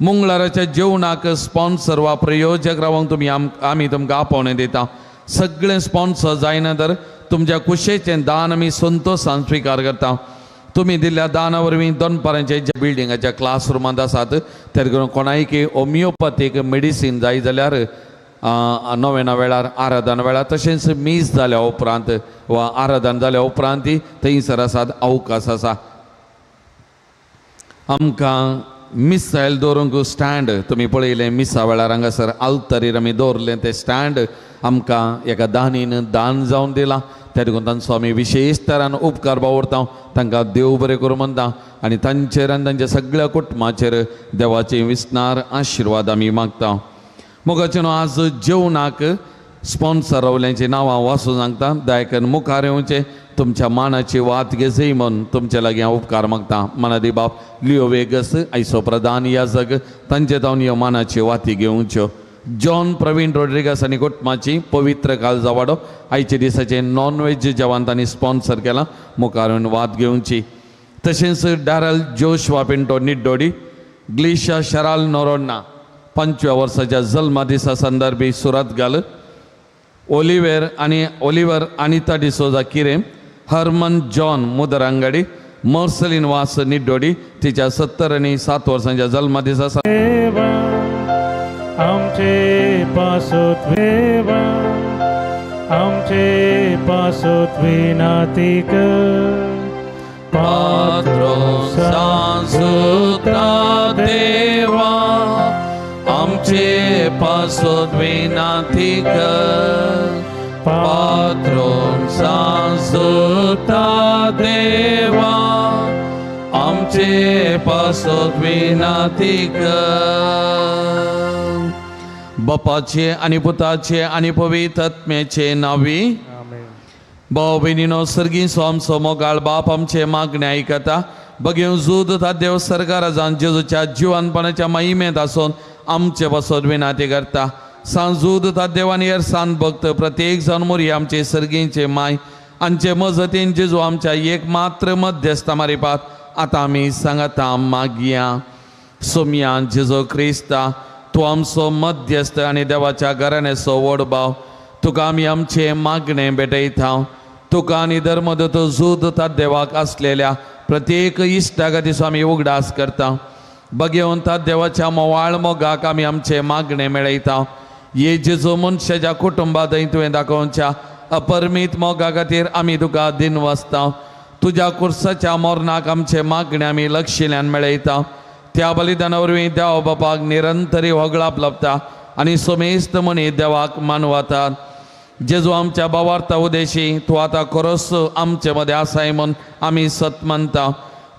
मंगळाराच्या जेवणाक स्पॉन्सर वा प्रयोजक रावंक तुमी आमी तुमकां आपोवणें दिता. सगळें स्पॉन्सर जायना तर तुमच्या कुशेचें दान आमी संतोशान स्विकार करता. तुमी दिल्ल्या दाना वरवीं दनपारांचे जे बिल्डिंगाच्या क्लासरुमांत आसात तें कोणायकी होमियोपॅथीक मेडिसीन जाय जाल्यार नोवेना वेळार, आराधन वेळार तशेंच मीस जाल्या उपरांत वा आराधन जाल्या उपरांत थंयसर आसात अवकाश आसा. आमकां मिसायल दवरूंक स्टँड तुमी पळयलें मिसा वेळार हांगासर आल्तरीर आमी दवरलें तें स्टँड आमकां एका दानीन दान जावन दिलां. त्या देखून तांचो आमी विशेश तरान उपकार बावरता. तांकां देव बरें करूं म्हणटा आनी तांचेर आनी तांच्या सगळ्या कुटुंबाचेर देवाचे विस्नार आशिर्वाद आमी मागता. मोगाचें न्हू आज जेवणाक स्पॉन्सर रावल्यांची नांवां वाचून सांगता. दायकन मुखार येवचें तुमच्या मानाची वात घेजय म्हूण तुमचे लागीं हांव उपकार मागता. मनादी बाप लियो वेगस आयचो प्रधान याजक तांचे जावन ह्यो मानाची वाती घेवच्यो. जॉन प्रवीण रोड्रिगस आनी कुटुंबाची पवित्र कालजावाडो आयचे दिसाचें नॉन वेज जेवण तांणी स्पॉन्सर केलां, मुखार येवन वात घेवची. तशेंच डॅरल जोशवा पिंटो निड्डोडी, ग्लिशा शराल नोरोडना 5व्या वर्साच्या जल्मा दिसा संदर्भी सुरत घाल, ओलिवेर आनी ओलिवर अनिता डिसोजा किरेम, हरमन जॉन मुदरांगडी, मर्सलीन वास निड्डोडी तिच्या 70 आनी 7 वर्सांच्या जल्मा दिसा आमचे पासत देवा आमचे पासत विनाती कर. पात्रो सांजुता देवा आमचे पासत विनाती कर. पात्रो सांजुता देवा आमचे पासत विनाती कर. बापाचे आनी पुताचे आनी पवित्र आत्म्याचे नांवी. भाव भयणीनो, सर्गीं आमचो मोगाळ बाप आमचे मागणे आयकता. बगेव जूद देव सरकाराजान जेजूच्या जिवानपणाच्या महिमेंत आसून आमचे पासत विनाती करता. सांजूद देवान येरसान भक्त प्रत्येक जाण मोरी आमचे सर्गींचे माय आमचे मजतीन जेजू आमच्या एक मात्र मध्यस्था मारिपात आतां आमी सांगता मागया. सोमया जेजू क्रिस्ता तूं आमचो मध्यस्थ आनी देवाच्या घराण्याचो व्हड भाव, तुका आमी आमचें मागणें भेटयता. तुका आनी धर्मदूत जूद देवाक आसलेल्या प्रत्येक इश्टा खातीर आमी उगडास करता. बगेवन देवाच्या मोवाळ मोगाक आमी आमचें मागणें मेळयता. हे जेजू मनशाच्या कुटुंबांत तुवें दाखोवच्या अपरमीत मोगा खातीर आमी तुका दिनवासता. तुज्या कुर्साच्या मोरणाक आमचें मागणें आमी लक्षिल्यान मेळयता. त्या बलिदाना वरवीं देवा बापाक निरंतरी होगळाप लाबता आनी सोमेस्त मनी देवाक मानवतात. जेजू आमच्या बावार्ता उदेशी तूं आतां खरोच आमचे मदें आसाय म्हूण आमी सत मानता.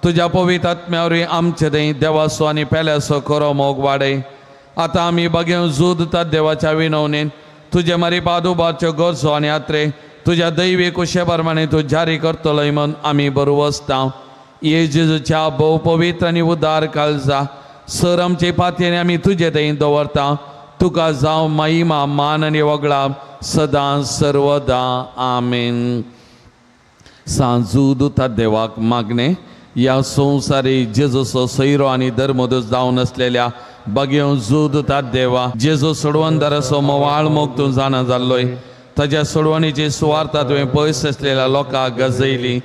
तुज्या पवित्र आत्म्या वरवीं आमचे थंय देवाचो आनी पेल्याचो खरो मोग वाडय. आतां आमी बगेव जूद देवाच्या विनवणेन तुजे मारी पादुबाच्यो गरजो आनी यात्रे तुज्या दैवी कुशे प्रमाणे तूं जारी करतलोय म्हूण आमी बरवसता. ये जेजूच्या भोव पवित्र आनी उदार काळजा सर आमचे पातयेन आमी तुजे थंय दवरता. तुका जावं महिमा मान आनी वगळा सदां सर्वदा. आमेन. सांजू दुता देवाक मागणें ह्या संवसारी जेजूचो सैरो आनी धर्मदूत जावन आसलेल्या बगेव जुदता देवा जेजू सोडवणदाराचो मोवाळ मोग तूं जाणा जाल्लोय. ताज्या सोडवणीची सुवार्ता तुवें पयस आसलेल्या लोकांक गजयली.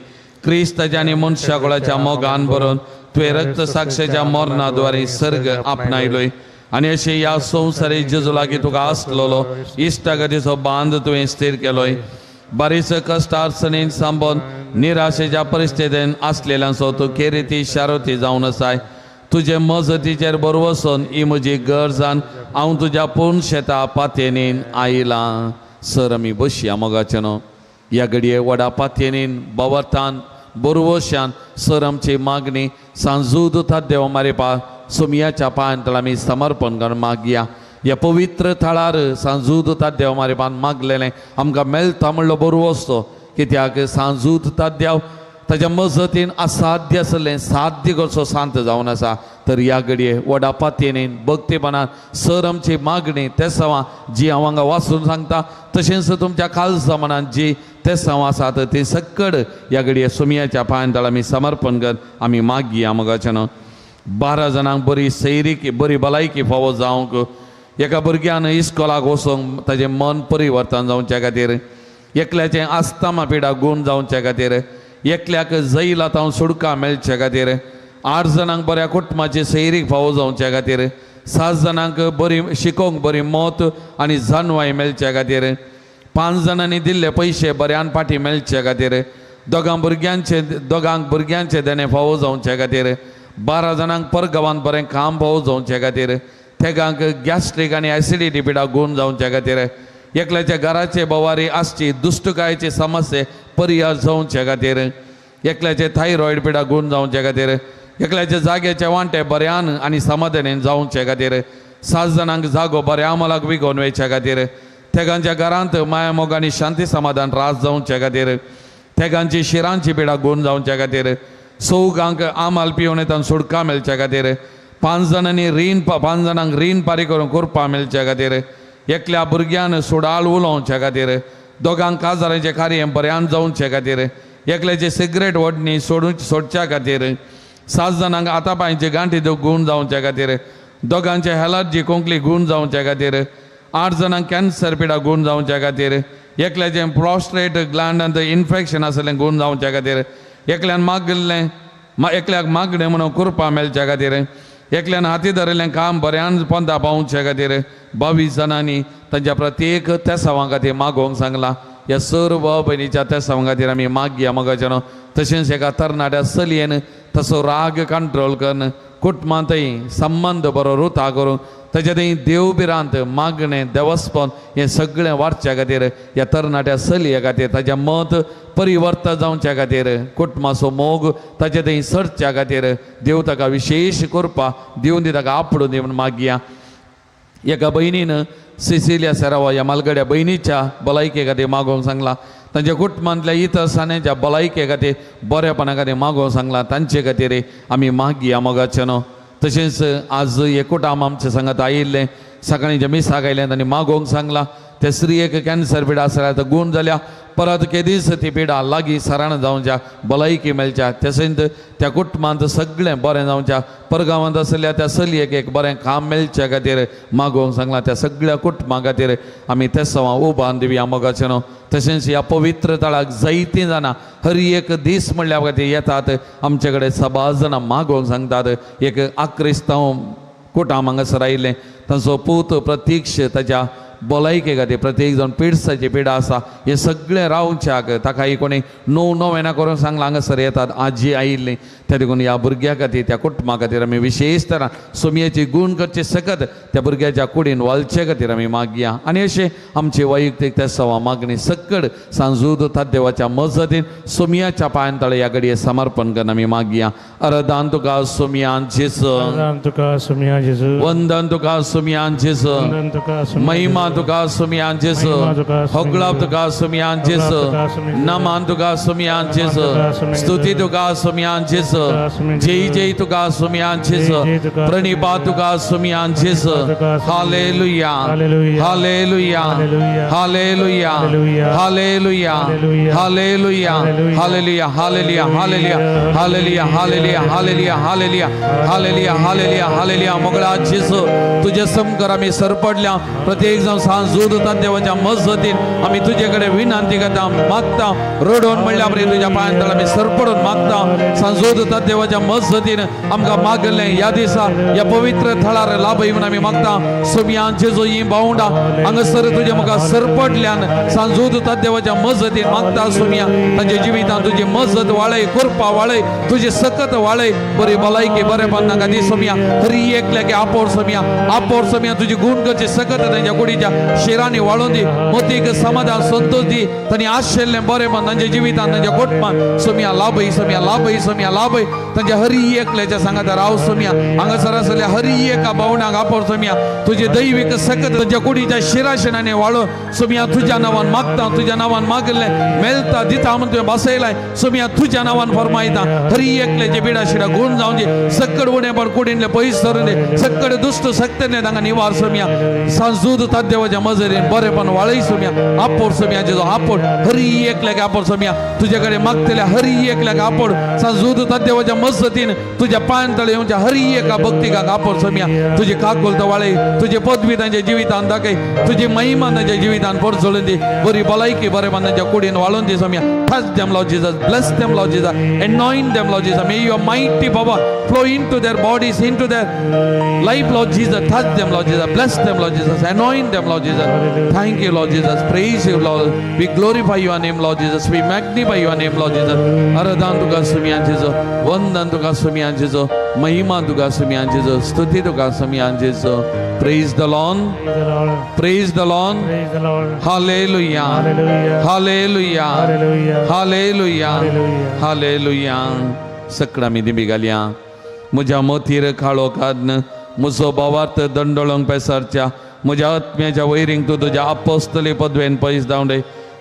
क्रिस्ताच्या आनी मनशा कुळाच्या मोगान भरून तुवें रक्त साक्षेच्या मरणाद्वारे सर्ग आपणायलोय आनी अशें ह्या संवसारी जेजू लागीं तुका आसलेलो इश्टागतीचो बांद तुवें स्थीर केलोय. बारीस कश्ट अडचणीन सांबोन निराशेच्या परिस्थितीन आसलेल्यांचो तूं केरिती शारोती जावन आसाय. तुजे मजतीचेर बरवसून ही म्हजी गरजान हांव तुज्या पूर्ण शेता पातयेनीन आयलां. सर आमी बसया मोगाचें न्हू. ह्या घडये व्हडा पातयेनीन बवरतान बोरवशान सर आमची मागणी सांजूद देव मारेपा सोमयाच्या पांयांत आमी समर्पण करून मागया. ह्या पवित्र थळार सांजूद देव मारेपान मागलेलें आमकां मेळटा म्हणलो बरो वचतो, कित्याक सांजूद देव ताच्या मजतीन असाध्य आसलें साध्य करचो शांत जावन आसा. तर ह्या घडये व्हडा पातयेनीन भक्तीपणान सर आमची मागणी तेसांवां जी हांव हांगा वाचून सांगता, तशेंच तुमच्या खालसा मनान जी तेसांवां आसात ती सक्कड ह्या घडये सोमयाच्या पांयांतळ आमी समर्पण कर आमी मागया. मोगाच्यान 12 जाणांक बरी सैरीकी बरी भलायकी फावो जावंक, एका भुरग्यान इस्कोलाक वचूंक ताजें मन परिवर्तन जावच्या खातीर, एकल्याचें आस्तामा पिडा गूण जावच्या खातीर, एकल्याक जैला तावन सुडका मेळच्या खातीर, 8 जाणांक बऱ्या कुटुंबाची सैरीक फावो जावच्या खातीर, 7 जाणांक बरी शिकोवंक बरी मत आनी जानवाय मेळच्या खातीर, 5 जाणांनी दिल्ले पयशे बऱ्यान फाटीं मेळच्या खातीर, दोगांक भुरग्यांचे देणें फावो जावच्या खातीर, 12 जाणांक परगांवांत बरें काम फावो जावच्या खातीर, तेगांक गॅस्ट्रीक आनी एसिडिटी पिडा गूण जावच्या खातीर, एकल्याच्या घराचे भवारी आसची दुश्टकायेची समस्ये परिहार जावच्या खातीर, एकल्याचे थायरॉयड पिडा गूण जावच्या खातीर, एकल्याच्या जाग्याचे वांटे बऱ्यान आनी समाधानेन जावचे खातीर, 7 जाणांक जागो बऱ्या मोलाक विकोवन वयच्या खातीर, तेगांच्या घरांत माया मोग आनी शांती समाधान रास जावच्या खातीर, तेगांची शिरांची पिडा गूण जावच्या खातीर, 4 आमाल पिवन येतान सुडका मेळच्या खातीर, 5 जाणांक रीण पारी करून करपा मेळच्या खातीर, एकल्या भुरग्यान सुडाळ उलोवच्या खातीर, दोगांक काजारांचें कार्य बऱ्यान जावचे खातीर, एकल्याचे सिगरेट ओडणी सोडच्या खातीर, 7 जाणांक आतां पांयचे गांठी गूण जावच्या खातीर, दोगांचे एलर्जी कोंकली गूण जावच्या खातीर, 8 जाणांक कॅन्सर पिडा गूण जावच्या खातीर, एकल्याचें प्रोस्ट्रेट ग्लँडांत इन्फेक्शन आसलें गूण जावच्या खातीर, एकल्यान मागलें एकल्याक मागणें म्हणून कुरपा मेळच्या खातीर, एकल्यान हाती धरिल्लें काम बऱ्यान पोंदा पावच्या खातीर 22 जाणांनी तांच्या प्रत्येक तेसांवां खातीर मागोवंक सांगलां. ह्या सर्व भयणीच्या तेसांवां खातीर आमी मागया मोगाच्यान. तशेंच एका तरणाट्या चलयेन तसो राग कंट्रोल करून कुटुंबांतय संबंद बरो रुता करून ताच्या थंय देव भिरांत मागणें देवस्पन हें सगळें वाडच्या खातीर ह्या तरणाट्या चलये खातीर ताचें मत परिवर्तन जावच्या खातीर कुटुंबाचो मोग ताचे थंय सरच्या खातीर देव ताका विशेश करपा दिवन दी ताका आपडून दी म्हूण मागया. एका भयणीन सिसिलिया सेरावा ह्या मालगड्या भयणीच्या भलायके खातीर मागोवंक सांगलां. तांच्या कुटुंबांतल्या इतर सान्यांच्या भलायके खातीर बरेपणा खातीर मागोवंक सांगलां. तांचे खातीर आमी मागया मोगाचें न्हू. तशेंच आज एकूटाम आमचे सांगात आयिल्लें सकाळीं जे मिसाक आयलें तांणी मागोवंक सांगलां. ते स्त्रियेक कॅन्सर पिडा आसल्यार आतां गूण जाल्या परत केदीच ती पिडा लागीं सराण जावच्या भलायकी मेळच्या. तशेंच त्या कुटुंबांत सगळें बरें जावच्या परगांवांत आसल्या त्या चलयेक एक बरें काम मेळच्या खातीर मागोवंक सांगलां. त्या सगळ्या कुटुंबा खातीर आमी तेसांवां उबान दिवया मोगाचें न्हू. तशेंच ह्या पवित्र तळाक जायतीं जाणां हर एक दीस म्हणल्या खातीर येतात आमचे कडेन सबार जाणां मागोवंक सांगतात. एक आक्रिस्तांव कुटाम हांगासर आयिल्लें तांचो पूत प्रत्यक्ष ताच्या भलायके खातीर प्रत्येक जाण पिडसाची पिडा आसा हें सगळें रावच्याक ताका कोणी णव णव येना करून सांगलां हांगासर येतात आजी आयिल्ली. त्या देखून ह्या भुरग्या खातीर त्या कुटुंबा खातीर आमी विशेश तरान सोमयेची गूण करची सकत त्या भुरग्याच्या कुडीन वालचे खातीर आमी मागया. आनी अशें आमची वैयक्तीक त्या सवा मागणी सकड सांजूद देवाच्या मजतीन सोमयाच्या पांयांतळे ह्या घडये समर्पण करून आमी मागया. अरदान तुका सोमयान जेजू, तुका सोमया जेजू, वंदन तुका सोमयान जेजू, महिमा तुका सोमयान जेजू, होगळाप तुका सोमयान जेजू, नमन तुका सोमयान जेजू, स्तुती तुका सोमयान जेजू, जय जय तुका सोमयान जेजू, प्रणिपात तुका सोमयान जेजू. Hallelujah, hallelujah, hallelujah, hallelujah, hallelujah, hallelujah, hallelujah, hallelujah, hallelujah, hallelujah, hallelujah, hallelujah, hallelujah, hallelujah, hallelujah. मोगळा जेजू तुझे समकर आमी सरपडल्या प्रत्येक जावन सांजूद देवाच्या मजतीन आमी तुजे कडेन विनंती करता मागता रडोवन म्हणल्या परी तुज्या पांयांतळ आमी सरपडून मागता. सांजूद देवाच्या मजतीन आमकां मागलें ह्या दिसा ह्या पवित्र थळार लाभय म्हूण आमी मागता. सोमयान जेजू ही भावंडां हांगासर तुजे म्हाका सरपडल्यान सांजूद देवाच्या मजतीन मागता. सोमया तांच्या जिवितान तुजी मजत वाळय, कृपा वाळय, तुजी सकत वाळय, बरी भलायकी बरेपण नाका दी सोमया. हरी एकल्याक आपोर सोमया, आपोर सोमया तुजी गूण करची सकत तांच्या कुडीच्या शिरांनी वाळून दी मोतीक समाधान संतोष दी तांणी आशिल्लें बरें तांच्या जिवितान तांच्या कोटमान सोमिया लाभय सोमिया लाभय सोमिया लाभय तांच्या हरी एकल्याच्या सांगाता राव सोमिया हांगासर आसल्या हरी एका भावणाक आपोर सोमिया तुजे दैवीक सकत तांच्या कुडीच्या शिराशिणांनी वाळून सोमिया तुज्या नांवान मागता तुज्या नांवान मागिल्लें मेळटा दिता म्हणून तुवें बसयलाय सोमिया तुज्या नांवान फरमायता हरी एकल्याचे बिडा शिडा गुण जावन दी सक्कड उणेपण कुडींतले पयस सरून दी सक्कड दुश्ट सक्तने तांकां निवार सोमिया सांजूद ताद्देवाच्या मजरीन बरेपण वाळय सोमिया आपोर सोमिया जेजो आपोड हरी एकल्याक आपोर सोमिया तुजे कडेन मागतल्या हरी एकल्याक आपोड सांजूद ताद्देवाच्या मजतीन तुज्या पांयां तळे येवच्या हरी एका भक्तिकाक आपोर सोमिया तुजी काकुलत वाळय तुजी पदवी तांच्या जिवितान दाखय तुजी महिमा तांच्या जिवितान परजळून दी बरी भलायकी बरेपण तांच्या कुडीन वाळून दी सोमिया. Touch them, Lord Jesus. Bless them, Lord Jesus. Anoint them, Lord Jesus. May your mighty power flow into their bodies, into their life, Lord Jesus. Touch them, Lord Jesus. Bless them, Lord Jesus. Anoint them, Lord Jesus. Thank you, Lord Jesus. Praise you, Lord. We glorify your name, Lord Jesus. We magnify your name, Lord Jesus. Aradhan tuka sumiyan Jesus. Vandan tuka sumiyan Jesus. Mahima tuka sumiyan Jesus. Stuti tuka sumiyan Jesus. Praise the Lord. Praise the Lord. Praise the Lord. Hallelujah. Hallelujah. Hallelujah. Hallelujah. Hallelujah. Hallelujah. सकळा मी दिंबी घालया म्हज्या मोतीर काळो काड्न म्हजो भावार्थ दंडोळोंक पेसरच्या म्हज्या आत्म्याच्या वैरींक तूं तुज्या अपोस्तली पदवेन पयस धांवडे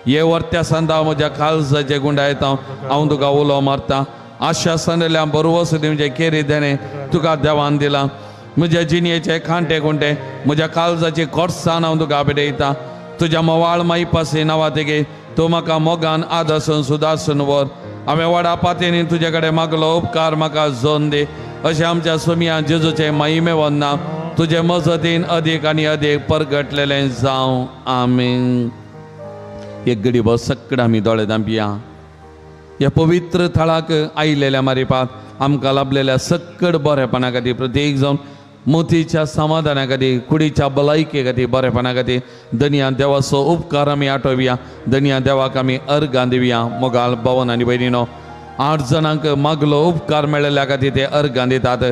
हे वर्त्या सांदा म्हज्या काळजाचे गुंडायता हांव तुका उलो मारता आशा सांडल्या बरवस दिवचे केरी देणें तुका देवान दिलां म्हज्या जिणयेचे खांटे खुंटे म्हज्या काळजाची कोर्सान हांव तुका भेटयता तुज्या मोवाळ मायपासी नांवा तेगे तूं म्हाका मोगान आदर्शन सुदारसून व्हर हांवें व्हडा पातयेनी तुजे कडेन मागलो उपकार म्हाका जोन दी अशें आमच्या सोमिया जेजूचे महिमे वंदना तुजे मजतीन अदीक आनी अदीक परगटलेलें जावं. आमीन. एक घडी बस सगळें आमी दोळे धांपया. ह्या पवित्र थळाक आयिल्ल्या मारिपात आमकां लाभलेल्या सक्कड बरेपणा खातीर प्रत्येक जावन मोतीच्या समाधाना खातीर कुडीच्या भलायके खातीर बरेपणा खातीर दनया देवाचो उपकार आमी आठोवया. दनया देवाक आमी अर्गां दिवया. मोगाल भवन आनी भयणीनो 8 जाणांक मागलो उपकार मेळिल्ल्या खातीर ते अर्गां दितात.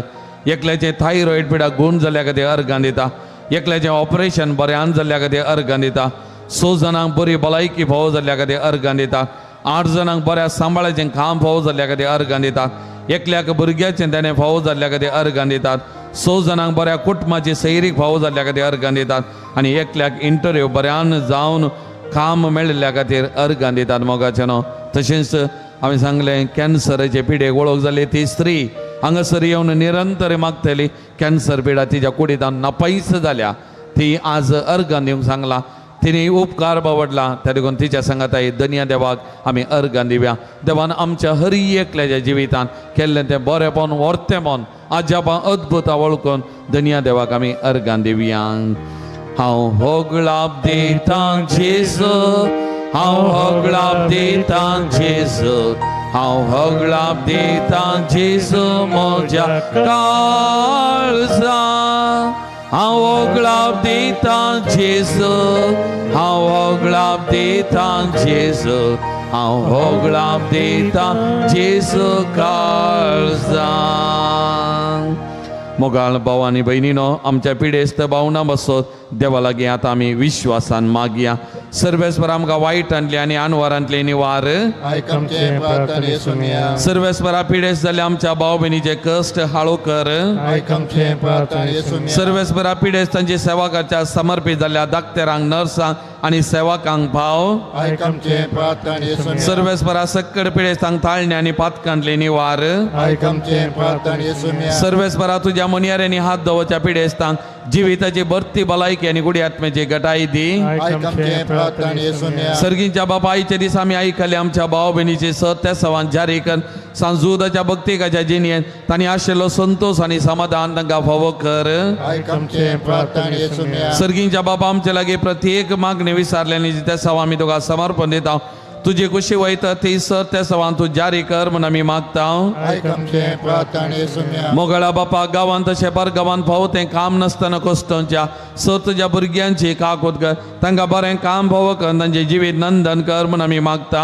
एकल्याचें थायरॉयड पिडा गूण जाल्ल्या खातीर अर्गां दिता. एकल्याचें ऑपरेशन बऱ्यान जाल्ल्या खातीर अर्गां दिता. 6 जाणांक बरी भलायकी फावो जाल्ल्या खातीर अर्गां दिता. 8 जाणांक बऱ्या सांबाळाचें काम फावो जाल्ल्या खातीर अर्गां दितात. एकल्याक भुरग्याचें तेणें फावो जाल्ल्या खातीर अर्गां दितात. 6 जाणांक बऱ्या कुटुंबाची सैरीक फावो जाल्ल्या खातीर अर्गां दितात आनी एकल्याक इंटरव्यू बऱ्यान जावन काम मेळिल्ल्या खातीर अर्गां दितात. मोगाचें न्हू तशेंच हांवें सांगलें कॅन्सराचे पिडेक वळख जाली ती स्त्री हांगासर येवन निरंतर मागतली कॅन्सर पिडा तिच्या कुडींत नापायस जाल्या ती आज अर्गां दिवंक सांगलां. तिणे उपकार बावडला त्या देखून तिच्या सांगाताय दनया देवाक आमी अर्गां दिवया. देवान आमच्या हरी एकल्याच्या जिवितान केल्लें तें बरेंपण वर्तेपण आजापां अद्भुतां वळखून दनया देवाक आमी अर्गां दिवया. हांव होगळाप दितां जेजू हांव होगळाप दितां जेजू हांव होगळाप दितां जेजू म्हज्या काळजा हांव होगळाप दितां जेजू हांव होगळाप दितां जेजू हांव होगळाप दितां जेजू काळजा. मोगाळ भाव आनी भयणीनो आमच्या पिडेस्त भावना बसत देवा लागीं आतां आमी विश्वासान मागया. सर्वेस्पर आमकां वायटांतले आनी आनवारांतले निवार. सर्वेस्परा पिडेस्त जाल्ल्या आमच्या भाव भयणीचे कश्ट हाळू कर. सर्वेस्परा पिडेस्त तांची सेवा करच्या समर्पीत जाल्ल्या दाक्तेरांक नर्सांक आनी सेवकांक भाव. सर्वेस्परा सक्कड पिडेस्तांक ताळणे आनी पातकांतले निवार. सर्वेस्परा तुज्या मोनयाऱ्यांनी हात दवरच्या पिडेस्तांक जिविताची भरती भलायकी आनी गुडी आत्म्याची गटाय दी. सर्गींच्या बापा आयच्या दीस आमी आयकले आमच्या भाव भयणीचे सत्य सवान जारी कर सांजुदाच्या भक्तिकाच्या जिणेंत तांणी आशिल्लो संतोष आनी समाधान तांकां फावो कर. सर्गींच्या बापा आमचे लागीं प्रत्येक मागणी विचारले आनी त्या सवा आमी तुका समर्पण दिता. तुजी कुशी वयता ती सर त्या सवान तूं जारी कर म्हूण आमी मागता. मोगळा बापा गांवांत तशें परगांवांत फावो तें काम नासतना कोश्टोंच्या सर तुज्या भुरग्यांची काकूत कर, तांकां बरें काम फावो कर, तांचें जिवीत नंदन कर म्हूण आमी मागता.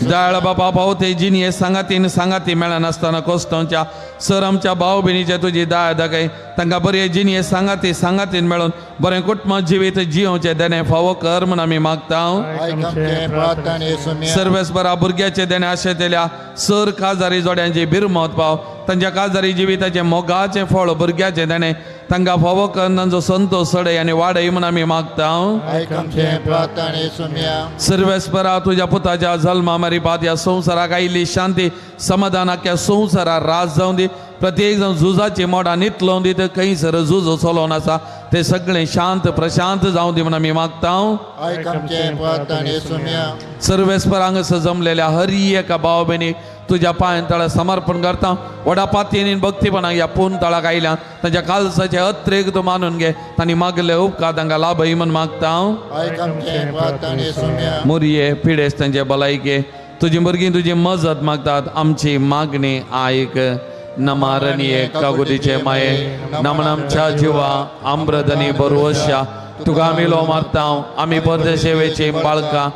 दयाळ बापा फावो ते जिणये सांगातीन सांगाती मेळनासतना कोश्टोंच्या सर आमच्या भाव भयणीचे तुजी दया दाखय, तांकां बरें जिणये सांगाती सांगातीन मेळून बरें कुटुंब जिवीत जियोवचें देणें फावो कर म्हूण आमी मागता. सर्वेस बरा भुरग्याचे देणें आशेतल्या सर काजारी जोड्यांची बिरमत पाव, तांच्या काजारी जिविताचें मोगाचें फळ भुरग्याचें देणें तांकां फावो कर, तांचो संतोश चडय आनी वाडय म्हूण आमी मागता. सर्वेस्परा तुज्या पुताच्या जल्मा मारिपात ह्या संवसाराक आयिल्ली शांती समाधान आख्या संवसाराक राज जावं दी. प्रत्येक जावन झुजाची मोडां नितलोवन दी, तर खंयसर झूज चलोवन आसा ते सगळें शांत प्रशांत जावं दी म्हूण आमी मागता. सर्वेस्पर हांगासर जमलेल्या हर एका भाव भयणीक तुज्या पांयां तळा समर्पण करता. व्हडा पातयेन भक्तीपणाक ह्या पूर्ण तळाक आयल्या तांच्या कालसाचे अत्रेक तूं मानून घे, तांणी मागले उपकार तांकां लाभय म्हूण मागता. मुरये पिडेस्त तांचे भलायके तुजी भुरगीं तुजी मजत मागतात, आमची मागणी आयक. नमारणी कागुदीचे माये नमन आमच्या जिवा आम्रदनी बरवश्या तुका आमी लो मारता. आमी परदेशेवेची बाळकां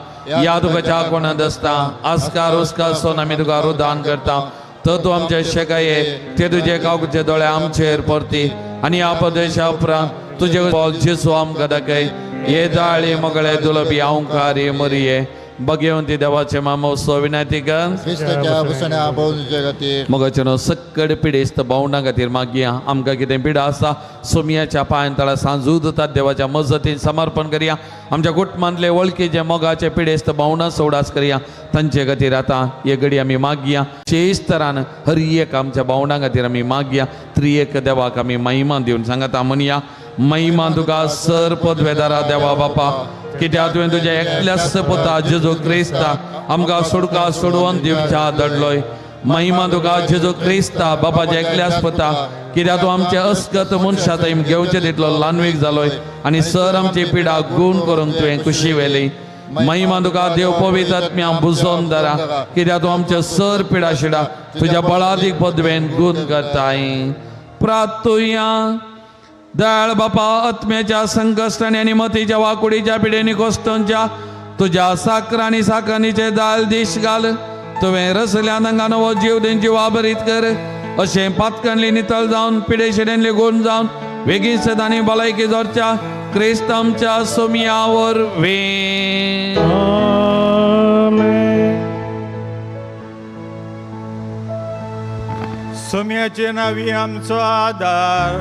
या तुका च्या कोणांत आसता आस्कार उस्कार सोन आमी तुका रुदान करता. तर तूं आमचे शेकाये ते तुजे कागुचे दोळे आमचेर परती आनी ह्या परदेशा उपरांत तुजे बोल जेसू आमकां दाखय. हे दाळी मगळे दुलबी अंकारी मरये भगवंती देवाचे मामोत्सव विनंती कर. मगाचे सक्कड पिडेस्त भावंडां खातीर मागया. आमकां कितें पिडा आसा सोमयाच्या पांयां तळा सांजू दितात देवाच्या मजतीन समर्पण करया. आमच्या कुटुंबांतले वळखीचे मोगाचे पिडेस्त भावंडां सोडास करया, तांचे खातीर आतां हे घडी आमी मागया. चेस तरान हर एक आमच्या भावंडां खातीर आमी मागया. त्रिएक देवाक आमी महिमा दिवन सांगता म्हणया, महिमा तुका सर पदवेदारा देवा बापा, कित्याक तुवें तुज्या एकल्याच पुता जेजू क्रिस्ता आमकां सुडका सोडोवन दिवच्या दडलोय. महिमा तुका जेजू क्रिस्ता बापाच्या एकल्याच पुता, कित्याक तूं आमचे अस्कत मनशा थंय घेवचे तितलो ल्हानवीक जालोय आनी सर आमची पिडा गूण करूंक तुवें खुशी व्हेली. महिमा तुका देव पवित्र आत्म्या बुजोवन धरा, कित्याक तूं आमचे सर पिडा शिडा तुज्या बळादीक पदवेन गूण करताय. प्रार्थुया. दयाळ बापा आत्म्याच्या संकश्टांनी आनी मतीच्या वाकुडीच्या पिडेनी कोश्टोंच्या तुज्या साकर आनी साकरणीचे दाल दीश घाल. तुवें रसल्या तांकां नवो जीव दिवन जिवाभरीत कर. अशें पातकांली नितळ जावन पिडे शिडेनली गूण जावन वेगीं सदांनी भलायकी जोडच्या क्रिस्त आमच्या सोमया वरवीं. सोम्याचे नावी आमचो आदार,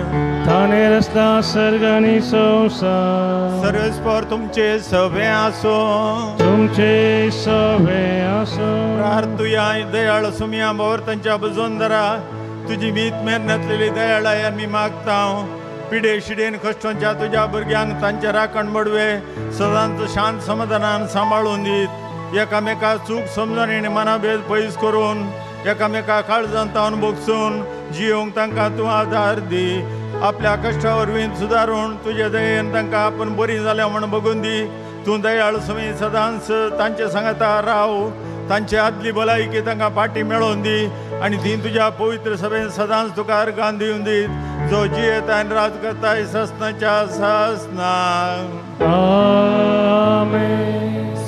ताणे रचला सर्ग आनी संवसार. सर्वेस्पर तुमचे सवे आसो, तुमचे सवे आसो. प्रार्थुया. दयाळ सोमया भोवर तांच्या बुजोवन धरा, तुजी मीत मेहनतलेली दयाळाय आमी मागता. पिडे शिडेन कश्टांच्या तुज्या भुरग्यांक तांचे राखण बडवे सदांच शांत समाधानान सांबाळून दीत. एकामेका चूक समजून आनी मनाभेद पयस करून एकामेका काळजान तावन बोगसून जियोंक तांकां तूं आदार दी. आपल्या कश्टा वरवीं सुदारून तुजे दयेन तांकां आपूण बरी जाल्या म्हूण बगून दी. तूं दयाळ सुमी सदांच तांचे सांगाता राव, तांची आदली भलायकी तांकां फाटी मेळोवन दी आनी ती तुज्या पवित्र सभेन सदांच तुका अर्गान दिवन दीत, जो जियेता आनी राज करताय ससनाच्या ससना.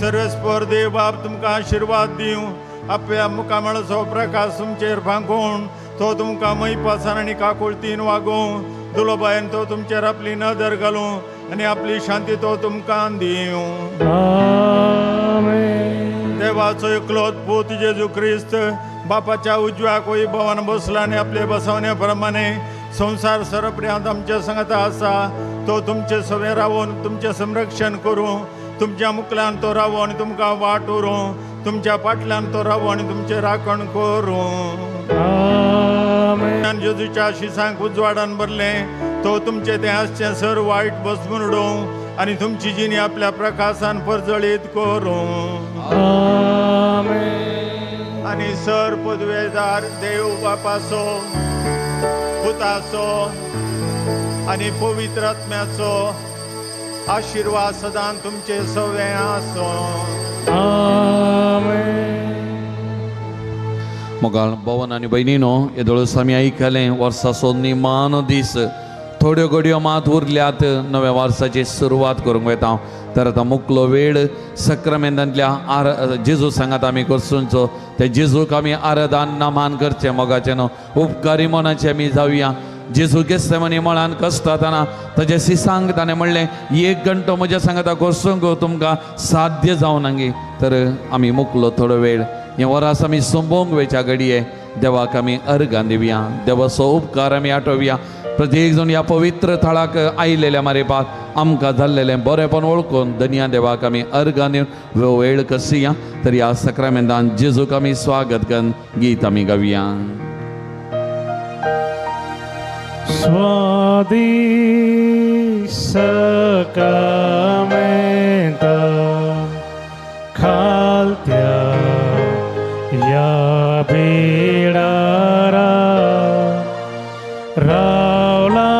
सर्वेस्पर देव बाप तुमकां आशिर्वाद दिवं, आपल्या मुखामळाचो प्रकाश तुमचेर फांकून तो तुमकां मैपासान आनी काकुळतीन वागोवं. दुलोबायन तो तुमचेर आपली नदर घालूं आनी आपली शांती तो तुमकां दिवं. देवाचो एकलोच पूत जेजू क्रिस्त बापाच्या उजव्या वैभवान बसला आनी आपले बसवणे प्रमाणे संवसार सरपर्यंत आमच्या सांगाता आसा. तो तुमचे सवे रावून तुमचें संरक्षण करूं, तुमच्या मुखल्यान तो रावूं आनी तुमकां वाट उरूं, तुमच्या फाटल्यान तो रावूं आनी तुमचें राखण करूं. जेजूच्या शिसांक उजवाडान भरलें, तो तुमचें तें आसचें सर वायट बसून उडोवं आनी तुमची जिणी आपल्या प्रकाशान परजळीत करूं. आनी सर पदवेदार देव बापाचो, पुताचो आनी पवित्र आत्म्याचो आशिर्वाद सदां तुमचे सवे आसूं. आमेन. मोगाळ भवन आनी भयणीनो, येदोळूच आमी आयकलें वर्साचो निमाणो दीस, थोड्यो घडयो मात उरल्यात नव्या वर्साची सुरवात करूंक वता. तर आतां मुकलो वेळ सक्रामेंतांतल्या आर जेजू सांगात आमी करसुंचो, त्या जेजूक आमी आराधन नमान करचें. मोगाचें न्हू उपकारी मनाचें आमी जावया. जेजू गेस्तेमनी मळान कश्टातना ताजे सिसांक ताणें म्हणलें, एक घंटो म्हज्या सांगाता करसूंक तुमकां साध्य जावनागी. तर आमी मुकलो थोडो वेळ हें वरास आमी सोंपोवंक वेच्या घडये देवाक आमी अर्गां दिवया, देवाचो उपकार आमी आठोवया. प्रत्येक जण ह्या पवित्र थळाक आयिल्ल्या मारेपाक आमकां जाल्लेलें बरेंपण वळखून धनया देवाक आमी अर्गां दिवन वेळ कसया. तर ह्या सक्रामेंतान जेजूक आमी स्वागत करून गीत आमी गावया. स्वादी सक्रामेंता खालत्या या बेडारा रावला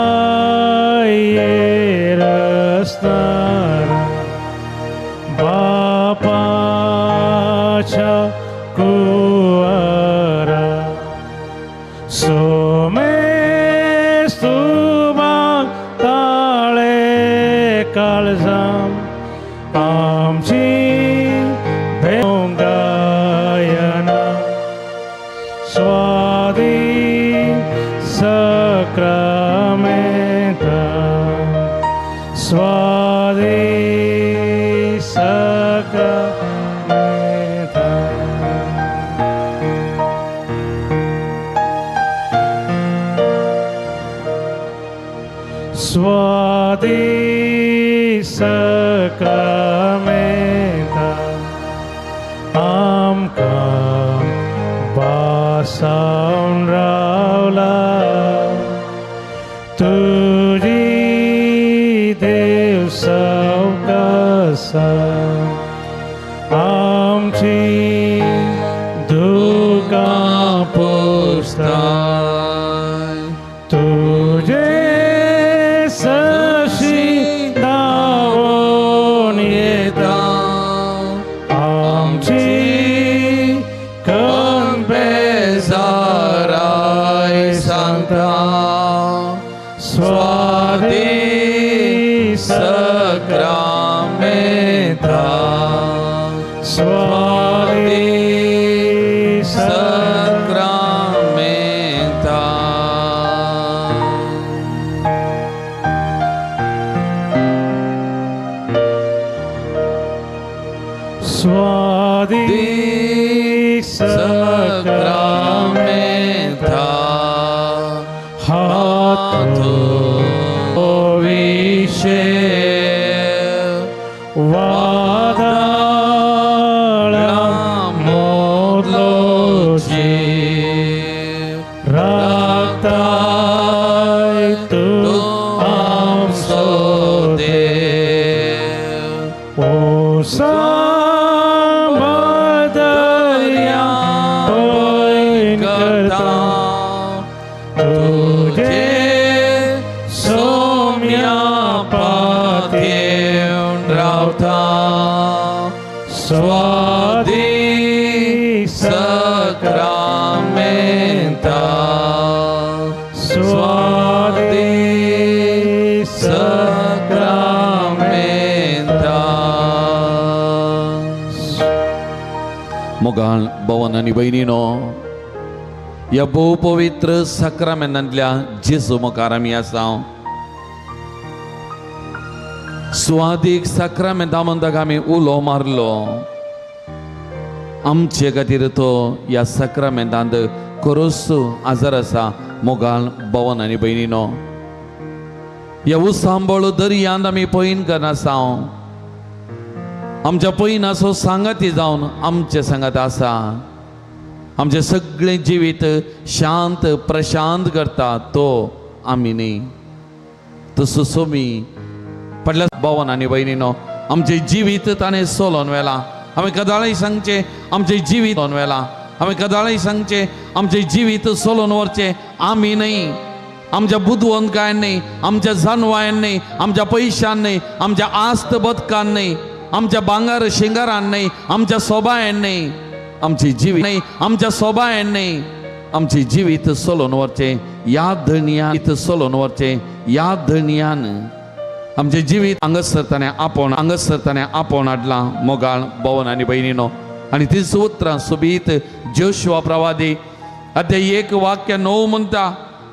ये रस्तारा बापाच्या कुवारा सोमेस तुबाक ताळे काळजाम आमची भेंगायना. स्वादी सक्रामेंता स्वादी सक्रामेंता. स्वादी सक्रामेंता आमकां बासावन रावला तुजी देव सावकासा आमची दुकां पुसता तुजे सशी धांवून येता आमची कन्पेसाराय सांगता. स्वादी सक्रामेंता स्वादी सक्रामेंता. स्वादी सक्रामेंता हातो विशे वादळा मोदलो जीव राखताय तूं आमचो देव. ओ सांबदर्या पयन करता तुजे सोम्या पातेवन रावता. स्वादी सक्रामेंता स्वादी सक्रामेंता. मोगाळ भवन आनी भयणीनो, ह्या भोव पवित्र सक्रामेंतांतल्या जेजू मुखार आमी आसा. स्वादीक सक्रामेंता म्हणटाक आमी उलो मारलो. आमचे खातीर तो ह्या सक्रामेंतांत खरोच आजार आसा. मोगाळ भवन आनी भयणीनो, ह्या उसांबळ दर्यांत आमी पयन करनासा. आमच्या पयनाचो सांगाती जावन आमचे सांगात आसा. आमचें सगळें जिवीत शांत प्रशांत करता तो आमी न्ही. तसो सोमी पडल्या भवन आनी भयणीनो, आमचें जिवीत ताणें सोलोन व्हेलां. आमी कदाळय सांगचें आमचें जिवीत व्हेलां. आमी कदाळय सांगचें आमचें जिवीत सोलोन व्हरचें आमी न्ही. आमच्या बुदवंतकायन न्ही, आमच्या जानवायन न्ही, आमच्या पयशान न्ही, आमच्या आस्त बदकान न्ही. आमच्या भांगर शिंगारान न्हय, आमच्या सोबायन न्हय, आमची जिवीत न्हय, आमच्या सोबायन न्हय, आमची जिवीत चलोवन व्हरचें ह्या धनयान, चलोवन व्हरचें ह्या धनयान आमचें जिवीत हांगासर ताणें आपोवन, हांगासर ताणें आपोवन हाडलां. मोगाळ भोवन आनी भयणीनो, आनी तीच उतरां सोबीत जोशुआ प्रवादी अध्याय 1 वाक्य 9 म्हणटा,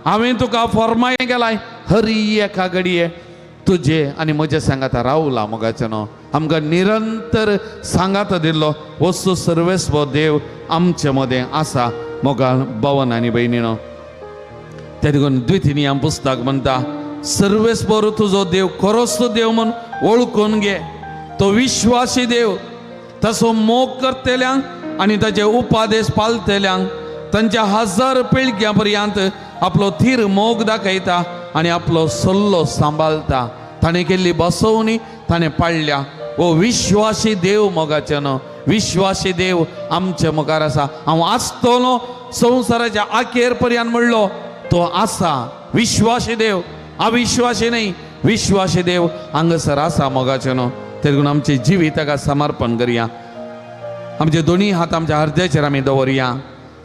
हांवें तुका फॉर्माय केलाय हरी एका घडये तुजे आनी म्हजे सांगाता रावला. मोगाचें न्हू आमकां निरंतर सांगात दिल्लो वस्तू सर्वेस्व देव आमचे मदें आसा. मोगाळ भवन आनी भयणीनो, ते देखून द्वितीय पुस्तक म्हणटा, सर्वेस्पर तुजो देव खरोच देव म्हूण वळखून घे, तो विश्वासी देव, तसो मोग करतल्यांक आनी ताचे उपादेश पालतल्यांक तांच्या 1000 पिळग्यां पर्यंत आपलो थीर मोग दाखयता आनी आपलो सल्लो सांबाळटा. ताणें केल्ली बसवणी ताणें पाळल्या. हो विश्वासी देव मोगाचें न्हू, विश्वासी देव आमचे मुखार आसा. हांव आसतलो संवसाराच्या आखेर पर्यंत म्हणलो तो आसा. विश्वासी देव, अविश्वासी न्हय, विश्वासी देव हांगासर आसा मोगाचें न्हू. देखून आमचें जिवीत ताका समर्पण करया, आमचे दोनी हात आमच्या हृदयाचेर आमी दवरया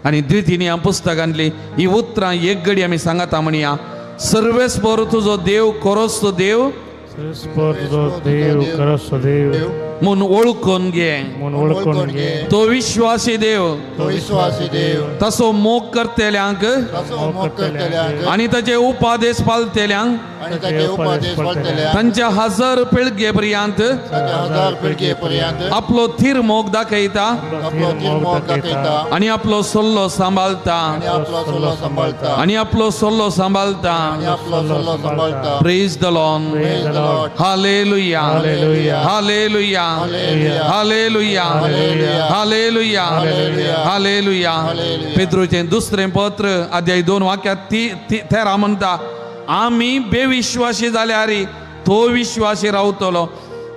आनी द्वितीय पुस्तकांतली ही उतरां एक घडी आमी सांगाता म्हणया, सर्वेस्पर तुजो देव खरोच देव, तुजो देव खरोच देव म्हूण वळखून घे, म्हूण वळखून घे, तो विश्वासी देव, तो विश्वासी देव, तसो मोग करतल्यांक, तसो मोग करतल्यांक आनी ताचे उपादेश पालतल्यांक, आनी ताचे उपादेश पालतल्यांक तांच्या 1000 पिळगे पर्यंत, तांच्या 1000 पिळगे पर्यंत आपलो थीर मोग दाखयता, आपलो थीर मोग दाखयता आनी आपलो सल्लो सांबाळटा, आनी आपलो सल्लो सांबाळटा, आनी आपलो सल्लो सांबाळटा, आनी आपलो सल्लो सांबाळटा. Praise the Lord, praise the Lord, hallelujah, hallelujah, hallelujah, hallelujah, hallelujah, hallelujah. पेत्रूचें दुसरें पत्र अध्याय 2 वाक्यात 13 म्हणटा, आमी बेविश्वासी जाल्यार तो विश्वासी रावतलो,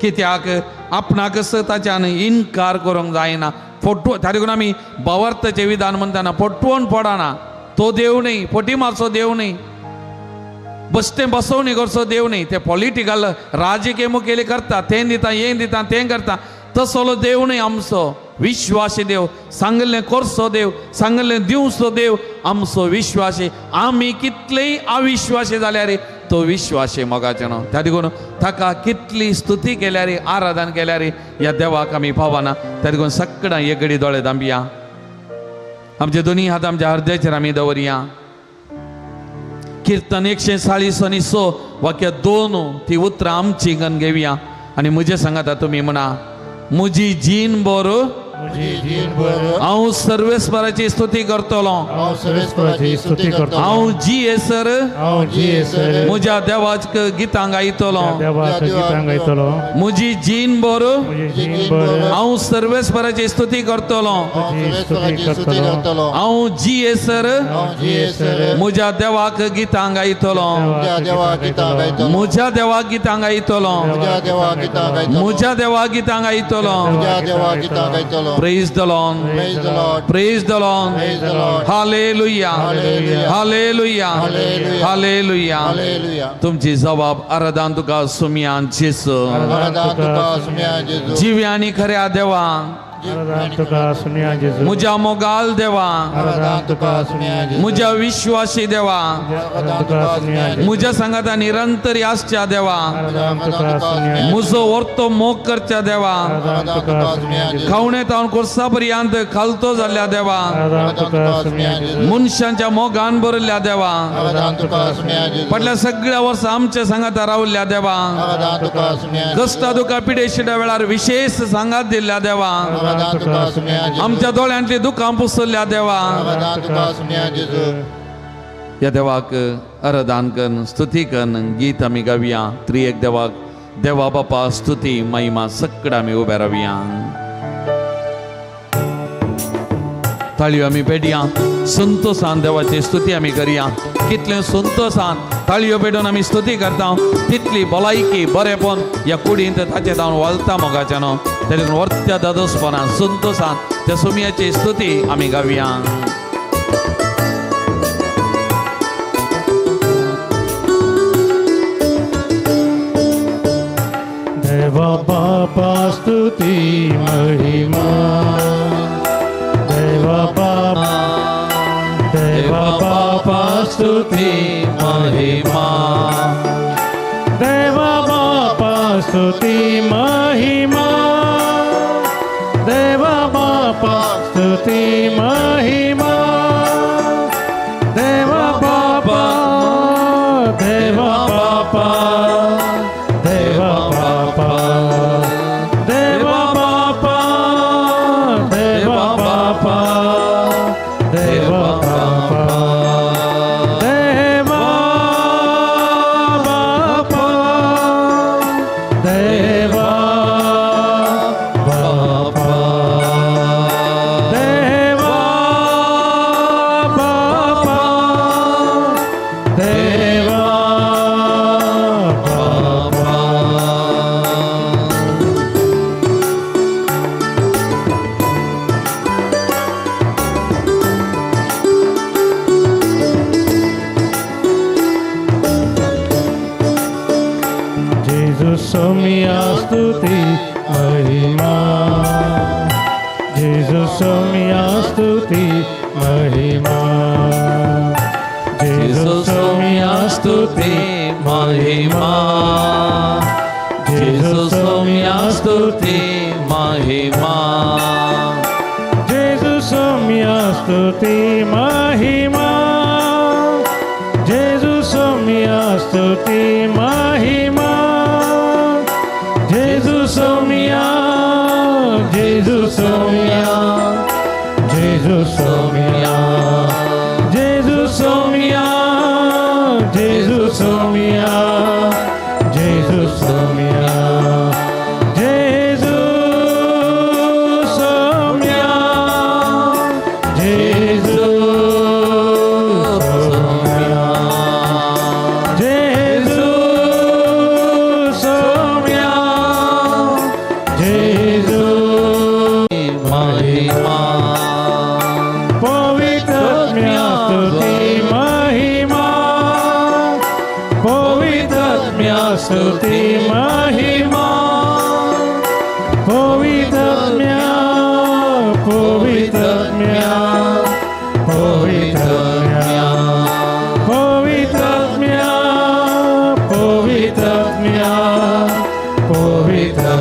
कित्याक आपणाक ताच्यान इनकार करूंक जायना. फोटो ताका लागून आमी भावार्थाचें विधान म्हणटाना फटवण पडना. तो देव न्हय, फटी मारचो देव न्हय, बसतें बसवणी करचो देव न्हय. ते पॉलिटिकल राजकीय मुखेली करता, तें दिता, हें दिता, तें करता, तसलो देव न्हय आमचो. विश्वासी देव, सांगलें करचो देव, सांगलें दिवचो देव आमचो विश्वासी. आमी कितलेय अविश्वासी जाल्यार तो विश्वासी मोगाचें न्हू. त्या देखून ताका कितली स्तुती केल्यार, आराधन केल्यार ह्या देवाक आमी पावना. त्या देखून सगळ्यां एक घडी दोळे धांपया, आमचे दोनी हात आमच्या हृदयाचेर आमी दवरया. किर्तन 140 आनी 100 वाक्य 2 ती उतरां आमची गन घेवया आनी म्हजें सांगाता तुमी म्हणा, म्हजी जीण बरो हांव सर्वेस्पराची स्तुती करतलो, हांव जियेसर म्हज्या देवाक गितां गायतलो, म्हजी जीण बरो हांव सर्वेस्पराची स्तुती करतलो, हांव जियेसर म्हज्या देवाक गितां गायतलो, म्हज्या देवाक गितां गायतलो, म्हज्या देवाक गितां गायतलो. Praise the Lord. Praise the Lord. Praise the Lord. Praise the Lord. Hallelujah. Hallelujah. Hallelujah. Hallelujah. तुमची जबाब आराधन तुका सुम्यान जेसू, आराधन तुका सुम्यान जेसू, जिव्या आनी खऱ्या देवा, म्हज्या मोगाल देवा, म्हज्या विश्वासी देवा, म्हज्या सांगाता निरंतर आसच्या देवा, म्हजो वर्तो मोग करच्या देवा, खावणे तावन कोर्सा पर्यंत खालतो जाल्ल्या देवा, मनशांच्या मोगान भरिल्ल्या देवा, फाटल्या सगळ्या वर्सा आमच्या सांगाता रावल्ल्या देवा, कश्टा दुखा पिडेशिड्या वेळार विशेष सांगात दिल्ल्या देवा, आमच्या दोळ्यांतली दुखां पुसल्या देवा, ह्या देवाक आराधन करून स्तुती करून गीत आमी गावया. त्रिएक देवाक देवा बापा स्तुती महिमा सगळं आमी उबे रावया. ताळयो आमी पेटया, संतोषान देवाची स्तुती आमी करया. कितले संतोषान ताळयो पेटून आमी स्तुती करता तितली भलायकी बरेपण ह्या कुडींत ताचे जावन वळता मोगाच्यान. तेतून वर्त्या दादोसपणान संतोषान त्या सुमयाची स्तुती आमी गावया. देवा बापा स्तुती महिमा देवा बापा देवा बापा स्तुती महिमा देवा बापा स्तुती महिमा देवा बापा स्तुती महिमा देवा बापा देवा बापा देवा बापा देवा बापा देवा बापा देवा बापा देवा बापा देवा बापा देवा बापा देवा बापा। जेजू सोमिया स्तुती महिमा जेजू सोमिया स्तुती महिमा जेजू सोमिया स्तुती महिमा जेजू सोमिया स्तुती महिमा जेजू सोमिया स्तुती महिमा जेजू सोमिया स्तुती महिमा जेजू सोमिया जेजू सोमिया जेजू सोमिया जेजू सोमिया जेजू सोमिया जेजू सोमिया जेजू सोमिया जेजू सोमिया जेजू सोमिया जेजू महिमा पवित्र स्तुती महिमा पवित्र स्तुती महिमा पवित्र पवित्र पवित्र पवित्र पवित्र पवित्र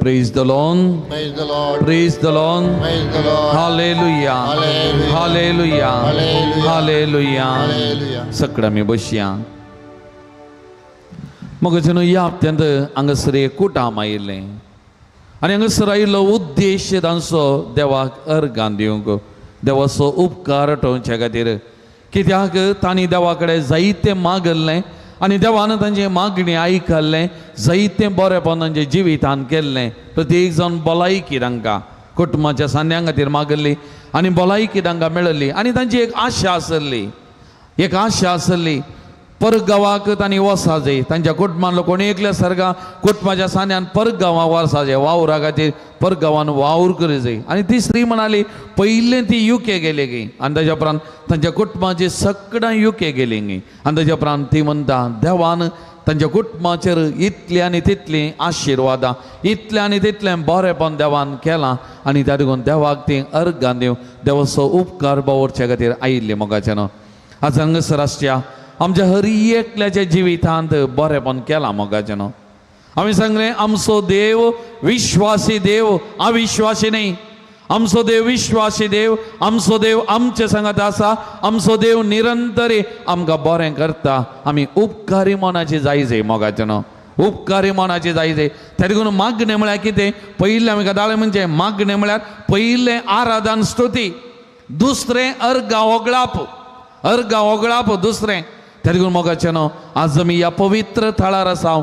Praise the Lord. Praise the Lord. Praise the Lord. Praise the Lord. Hallelujah. Hallelujah. Hallelujah. Hallelujah. Hallelujah. Hallelujah. सगळं आमी बसया. मग न्हू ह्या हप्त्यांत हांगासर एक कुटाम आयिल्लें आनी हांगासर आयिल्लो उद्देश तांचो देवाक अर्गां दिवंक, देवाचो उपकार आठोवचे खातीर. कित्याक तांणी देवा कडेन जायतें मागल्लें आनी देवान तांची मागणी आयकल्लें, जायतें बरेपण तांच्या जिवितान केल्लें. प्रत्येक जाण भलायकी तांकां कुटुंबाच्या सांद्यां खातीर मागल्ली आनी भलायकी तांकां मेळिल्ली आनी तांची एक आशा आसली. एक आशा आसली परगांवाक तांणी वसा जाय तांच्या कुटुंबांतलो कोणी एकल्या सर्गा कुटुंबाच्या सान्यान परगांवाक वसा जाय वावरा खातीर परगांवान वावर करी जाय. आनी ती स्त्री म्हणाली पयलें ती युके गेली गी आनी ताच्या उपरांत तांच्या कुटुंबाची सगळ्यां युके गेली गी आनी ताच्या उपरांत ती म्हणटा देवान तांच्या कुटुंबाचेर इतली आनी तितलीं आशिर्वादां इतलें आनी तितलें बरेंपण देवान केलां आनी त्या देखून देवाक ती अर्गां दिवन देवाचो उपकार बावरचे खातीर आयिल्ली मोगाचें न्हू. आज हांगासर आसच्या आमच्या हर एकल्याच्या जिवितांत बरेंपण केलां मोगाचें न्हू. आमी सांगलें आमचो देव विश्वासी देव अविश्वासी न्ही. आमचो देव विश्वासी देव आमचो देव आमचे सांगात आसा आमचो देव निरंतरी आमकां बरें करता. आमी उपकारी मनाची जाय जाय मोगाचें न्हू उपकारी मनाची जाय जाय. त्या देखून मागणें म्हळ्यार कितें पयलें आमी गदाळे म्हणजे मागणें म्हळ्यार पयलें आराधन स्तुती दुसरें अर्गां होगळाप अर्गां होगळाप दुसरें. त्या देखून मोगाचें न्हू आज आमी ह्या पवित्र थळार आसा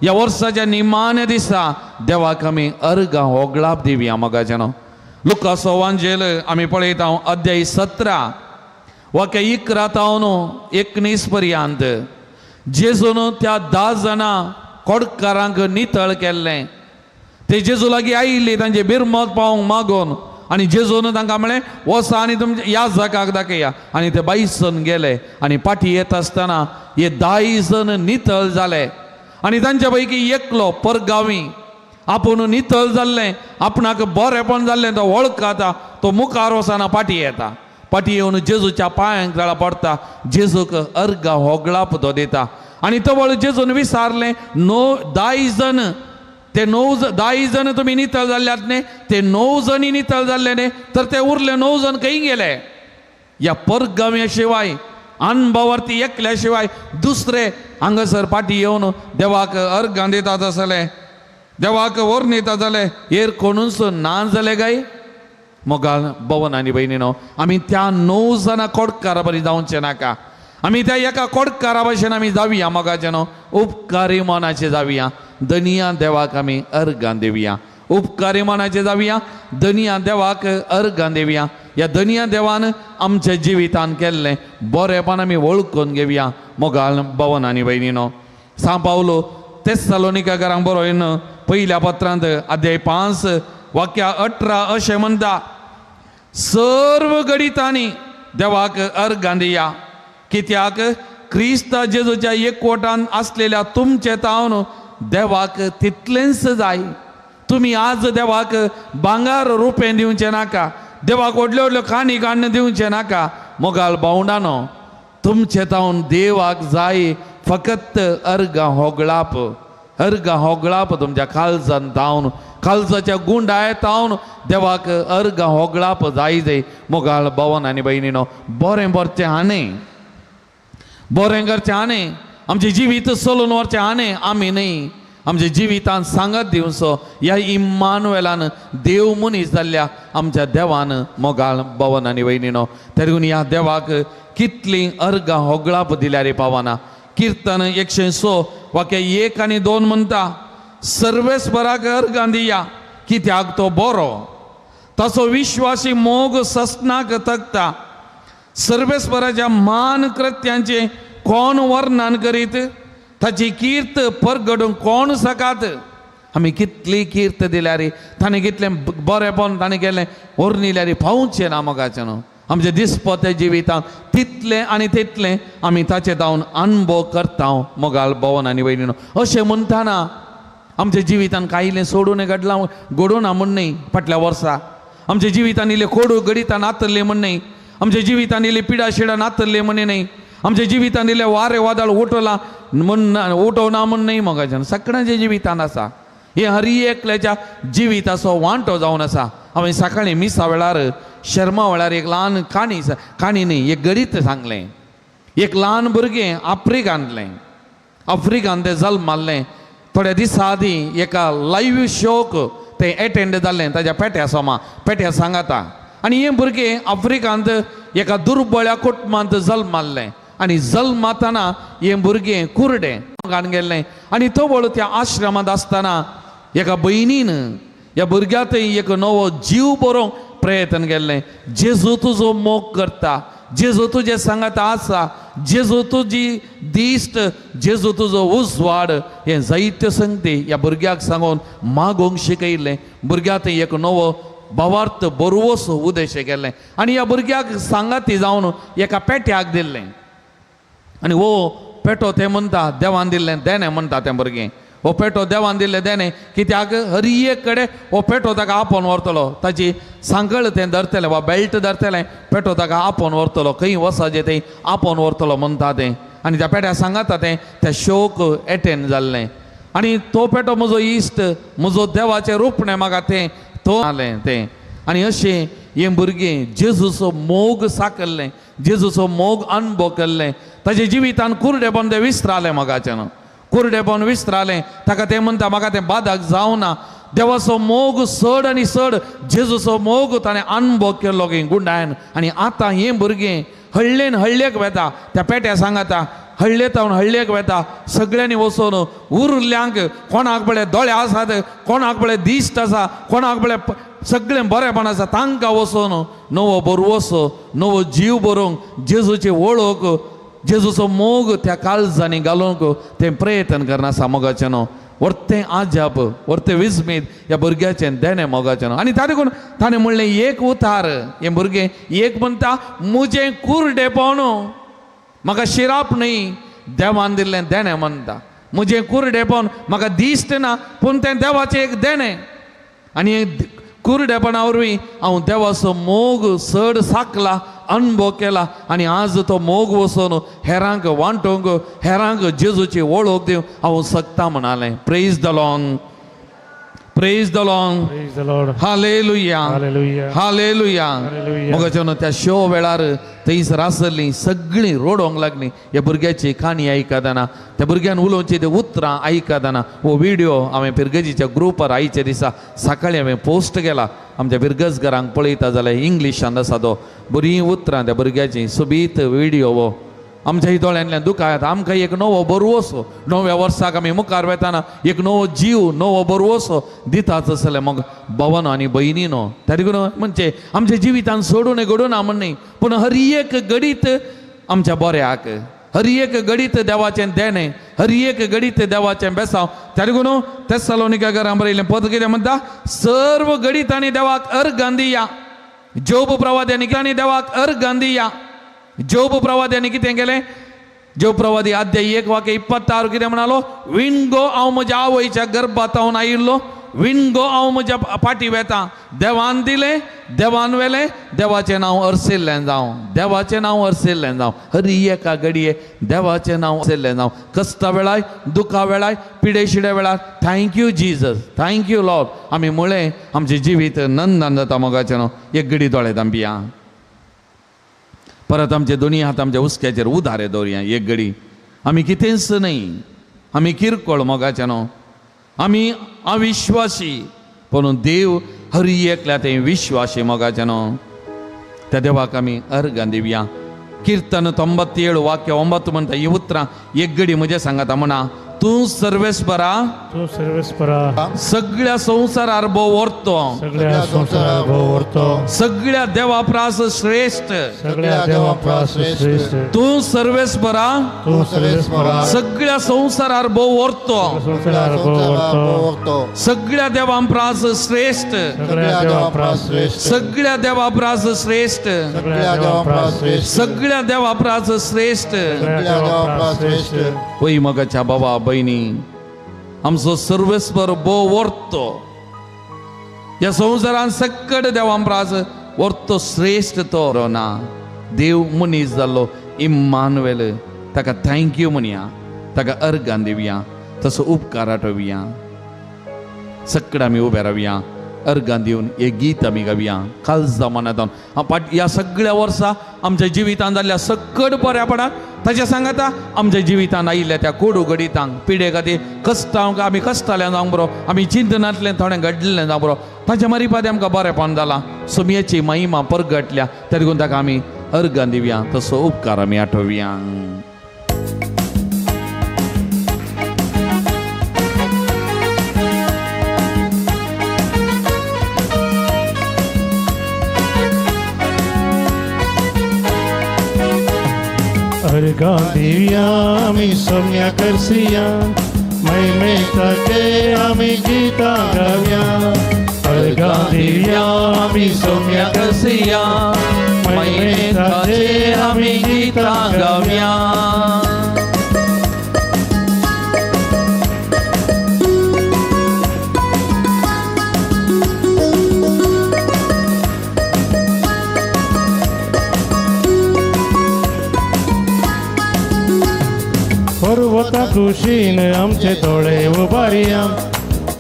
ह्या वर्साच्या निमाण्या दिसा देवाक आमी अर्गां होगळाप दिवया मोगाचें न्हू. लुकासो वांजेल आमी पळयता अध्याय 17 वाक्य 11 तावन 19 पर्यंत जेजून त्या 10 जाणां कोडकारांक नितळ केल्लें. ते जेजू लागीं आयिल्ली तांचे बिरमत पावोवंक मागून आनी जेजून तांकां म्हळें वसा आनी तुमच्या ह्या जागाक दाखया आनी ते 22 जण गेले आनी पाटी येत आसतना हे 10 जण नितळ जाले आनी तांच्या पैकी एकलो परगांवी आपूण नितळ जाल्लें आपणाक बरेंपण जाल्लें तो वळखता तो मुखार वचना पाटी येता पाटी येवन जेजूच्या पांयांक तळा पडटा जेजूक अर्गां होगळाप तो दिता आनी तवळ जेजून विचारलें 10 जण ते 10 जण तुमी नितळ जाल्ल्यात न्ही ते 9 जणी नितळ जाल्ले न्ही तर ते उरले 9 जण खंय गेले. ह्या परगांव्या शिवाय अनभावार्थी एकल्या शिवाय दुसरे हांगासर पाटी येवन देवाक अर्गां दितात आसले देवाक व्हरून येता जाले हेर कोणूच ना जाले काय. मोगाल भवन आनी भयणीनो आमी त्या 9 जाणां कोडकारा बरी जावचें नाका आमी त्या एका कोडकारा भशेन आमी जावया मोगाचें न्हू उपकारी मनाचे जावया दनिया देवाक आमी अर्गां दिवया उपकारी मनाचे जावया दनिया देवाक अर्गां दिवया. ह्या दनिया देवान आमच्या जिवितान केल्लें बरेंपण आमी वळखून घेवया मोगाल भवन आनी भयणीनो. सां पावलो तेस्सालोनिकारांक बरोवन पयल्या पत्रांत अध्याय 5 वाक्या 18 अशें म्हणटा सर्व घडितांनी देवाक अर्गां दिया कित्याक क्रिस्ता जेजूच्या एकवटान आसलेल्या तुमचे तावन देवाक तितलेंच जाय. तुमी आज देवाक भांगर रुपें दिवचें नाका देवाक व्हडल्यो व्हडल्यो काणी काण्ण दिवचें नाका. मोगाल भावंडानो तुमचे तावन देवाक जाय फकत अर्गां होगळाप अर्गां होगळाप तुमच्या काळजान तावन काळजाच्या गुंडाय तावन देवाक अर्गां होगळाप जाय जाय. मोगाल भवन आनी भयणीनो बरें बरचें हाणें बरें करचें हाणें आमचें जिवीत चलून व्हरचें हाणें आमी न्ही आमच्या जिवितान सांगत दिवचो ह्या इम्मानुएलान देव मनीस जाल्ल्या आमच्या देवान. मोगाल भवन आनी भयणीनो त्या देखून ह्या देवाक कितलीं अर्गां होगळाप दिल्यार पावना. किर्तन 106 वाक्य 1 आनी 2 म्हणटा सर्वेस्पराक अर्गां दिया कित्याक तो बरो ताचो विश्वासी मोग ससनाक तगता. सर्वेस्पराच्या मान कृत्यांचें कोण वर्णन करीत ताची कीर्त परगडूंक कोण सकात. आमी कितली कीर्त दिल्यार ताणें कितलें बरेंपण ताणें केलें व्हरून पावचें ना मोगाचें न्हू. आमच्या दिसपत्या जिवितांत तितलें आनी तितलें आमी ताचे जावन अनुभव करता मोगाल भवन आनी भयणीनो. अशें म्हणटाना आमच्या जिवितान कांय सोडून घडलां घडोवना म्हण न्ही फाटल्या वर्सा आमच्या जिवितान इल्लें कोडू घडितां नातल्लें म्हण न्ही आमच्या जिवितान इल्ली पिडा शिडा नातल्लें म्हण न्ही आमच्या जिवितान इल्लें वारें वादळ उठवलां म्हण उठोवना म्हण न्ही मोगाच्यान सगळ्यांच्या जिवितान आसा हे हर एकल्याच्या जिविताचो वांटो जावन आसा. हांवें सकाळीं मिसा वेळार शर्मा वेळार एक ल्हान काणी काणी न्ही एक गणीत सांगलें. एक ल्हान भुरगें आफ्रिकांतलें आफ्रिकान तें जल्माल्लें थोड्या दिसां आदीं एका लायव्ह शोक तें एटेंड जाल्लें ताज्या पेट्या सोमा पेट्या सांगाता आनी हें भुरगें आफ्रिकांत एका दुर्बळ्या कुटुंबांत जल्माल्लें आनी जल्मातना हें भुरगें कुरडें घाण गेल्लें आनी तवळ त्या आश्रमांत आसतना एका भयणीन ह्या भुरग्या थंय एक नवो जीव बरोवंक प्रयत्न केल्लें. जेजू तुजो मोग करता जेजू तुजें सांगाता आसा जेजू तुजी दिश्ट, जेजू तुजो उजवाड हें जायत्यो संगती ह्या भुरग्याक सांगून मागोवंक शिकयलें. भुरग्याक थंय एक नवो भावार्थ बरवसो उद्देश केल्लें आनी ह्या भुरग्याक सांगाती जावन एका पेट्याक दिल्लें. आनी हो पेटो तें म्हणटा देवान दिल्लें देणें म्हणटा तें भुरगें. हो पेटो देवान दिल्लें देणें कित्याक हर एक कडेन हो पेटो ताका आपोवन व्हरतलो, ताची सांकळ तें धरतलें वा बेल्ट धरतलें, पेटो ताका आपोवन व्हरतलो, खंय वचपाचें थंय आपोवन व्हरतलो म्हणटा तें. आनी त्या पेट्या सांगाता तें त्या शोक एटेंड जाल्लें. आनी तो पेटो म्हजो इश्ट, म्हजो देवाचें रूपणें म्हाका तें तो आलें तें. आनी अशें हें भुरगें जेजूचो मोग साकल्लें, जेजूचो मोग अणभव केल्लें, ताजे जिवितान कुरडेपण तें विसरालें मोगाच्यान, कुरडेपण विसरालें. ताका तें म्हणटा म्हाका तें बादक जावना. देवाचो मोग चड आनी चड जेजूचो मोग ताणें अणभव केल्लो गुंडायन. आनी आतां हें भुरगें हळ्ळेन हळ्ळेक वेता, त्या पेट्या सांगाता हळ्ळे तावन हळ्ळेक वेता, सगळ्यांनी वचून उरल्यांक कोणाक पळय दोळे आसात, कोणाक पळय दिश्ट आसा, कोणाक पळय सगळें बरेंपण आसा, तांकां वचून नवो बरवसो नवो जीव बरोवंक जेजूची वळख जेजूचो मोग त्या काळजांनी घालूंक तें प्रयत्न करना आसा मोगाचें न्हू. वर्तें आजाप वर्तें विस्मीत ह्या भुरग्याचें देणें मोगाचें न्हू. आनी ताणें कोण ताणें म्हणलें एक उतार हें भुरगें एक म्हणटा म्हजें कुरडेपण म्हाका शिराप न्हय देवान दिल्लें देणें म्हणटा, म्हजें कुरडेपण म्हाका दिश्ट ना पूण तें देवाचें एक देणें. आनी कुरडेपणा वरवीं हांव देवाचो मोग चड साकला अणभव केला आनी आज तो मोग वचून हेरांक वांटूंक हेरांक जेजूची वळख दिवंक हांव शकता म्हणालें. Praise the Lord, praise the Lord, hallelujah, hallelujah. मोगाच्यान त्या शो वेळार थंयसर आसलीं सगळीं रडोवंक लागलीं ह्या भुरग्याची काणी आयकतना, त्या भुरग्यान उलोवची ते उतरां आयकतना. हो व्हिडियो हांवें पिरगजीच्या ग्रुपार आयच्या दिसा सकाळीं हांवें पोस्ट केला. आमच्या पिरगजघरांक पळयता जाल्यार इंग्लिशान आसा तो, बरीं उतरां त्या भुरग्याचीं, सोबीत व्हिडियो हो. आमच्या ही दोळ्यांतल्यान दुखां येता. आमकां एक नवो बरवसो नव्या वर्साक आमी मुखार वेताना एक नवो जीव नवो बरवसो दिताच आसले मग भावानो आनी भयणीनो. त्या देखून म्हणजे आमच्या जिवितान सोडून घडूना म्हण न्ही, पूण हर एक घडीत आमच्या बऱ्याक, हर एक घडीत देवाचें देणें, हर एक घडीत देवाचें बेसांव. त्या देखून तेस्सलोनिका घरां बरयलें पद कितें म्हणटा, सर्व घडीत आनी देवाक अर्गां दिया. जोब प्रवाद्यांनी देवाक अर्गां दिया. जोब प्रवाद्यांनी कितें केलें, जोब प्रवादी अध्याय 1 वाक्य 26 कितें म्हणालो, विणगो हांव म्हज्या आवयच्या गर्भांत आयिल्लो, विणगो हांव म्हज्या फाटी वेता, देवान दिलें देवान वेलें, देवाचें नांव अर्सिल्लें जावं, देवाचें नांव अर्सिल्लें जावं. हर एका घडये देवाचें नांव अर्सिल्लें जावं. कश्टा वेळार, दुखा वेळार, पिडे शिडे वेळार thank you Jesus, thank you Lord आमी म्हळें आमचें जिवीत नंदन जाता मोगाचें न्हू. एक घडी दोळे धांपया, परत आमचे दोनी हात आमच्या हुस्क्याचेर उदारे दवरया. एक घडी आमी कितेंच न्हय, आमी किरकोळ मोगाचें न्हू, आमी अविश्वासी, पूण देव हर एकल्या तें विश्वासी मोगाचें न्हू. त्या देवाक आमी अर्गां दिवया. किर्तन 97 वाक्य 9 म्हणटा ही उतरां एक घडी म्हजें सांगाता म्हणा, तूं सर्वेस्परा, तूं सर्वेस्परा, सगळ्या संवसारार भोव व्हरतो, सगळ्या संवसारार भोव व्हरतो, सगळ्या देवा प्रास श्रेश्ठ, सगळ्या देवा प्रास श्रेश्ठ. तूं सर्वेस्परा, तूं सर्वेस्परा, सगळ्या संवसारार भोव व्हरतो, संवसारार भोव व्हरतो, सगळ्या देवा प्रास श्रेश्ठ, सगळ्या देवा प्रास श्रेश्ठ, सगळ्या देवा प्रास श्रेश्ठ, सगळ्या देवा प्रास श्रेश्ठ, सगळ्या देवा प्रास श्रेश्ठ, सगळ्या देवा प्रास श्रेश्ठ. वय मगाच्या बाबा बहिणी, आमचो सर्वेस्पर भोव व्हरतो, ह्या संवसारान सकट देवांप्रास व्हरतो श्रेश्ठ तो ना. देव मनीस जाल्लो इम्मानुएल, ताका thank you म्हणया, ताका अर्गां दिवया, तसो उपकार आठोवया. सकट आमी उबे रावया, अर्गां दिवन एक गीत आमी गावया काळजा मनांत. ह्या सगळ्या वर्सा आमच्या जिवितांत जाल्ल्या सकट बऱ्यापणाक ताच्या सांगाता आमच्या जिवितांत आयिल्ल्या त्या कोडू घडितांक पिडे खातीर कश्टांक आमी कश्टाल्यान जावंक बरो, आमी चिंतनांतल्यान थोडें घडलें जावंक बरो, ताच्या मारिपाद आमकां बरेंपण जालां, सुमयेची महिमा परगटल्या. त्या देखून ताका आमी अर्गां दिवया, तसो उपकार आमी आठोवया. अर्गां दिवया आमी सोम्या करसिया, महिमेताचे आमी गितां गावया। अर्गां दिवया आमी सोम्या करसिया, महिमेताचे आमी गितां गावया। पर्वता कुशीन आमचे दोळे उबारया,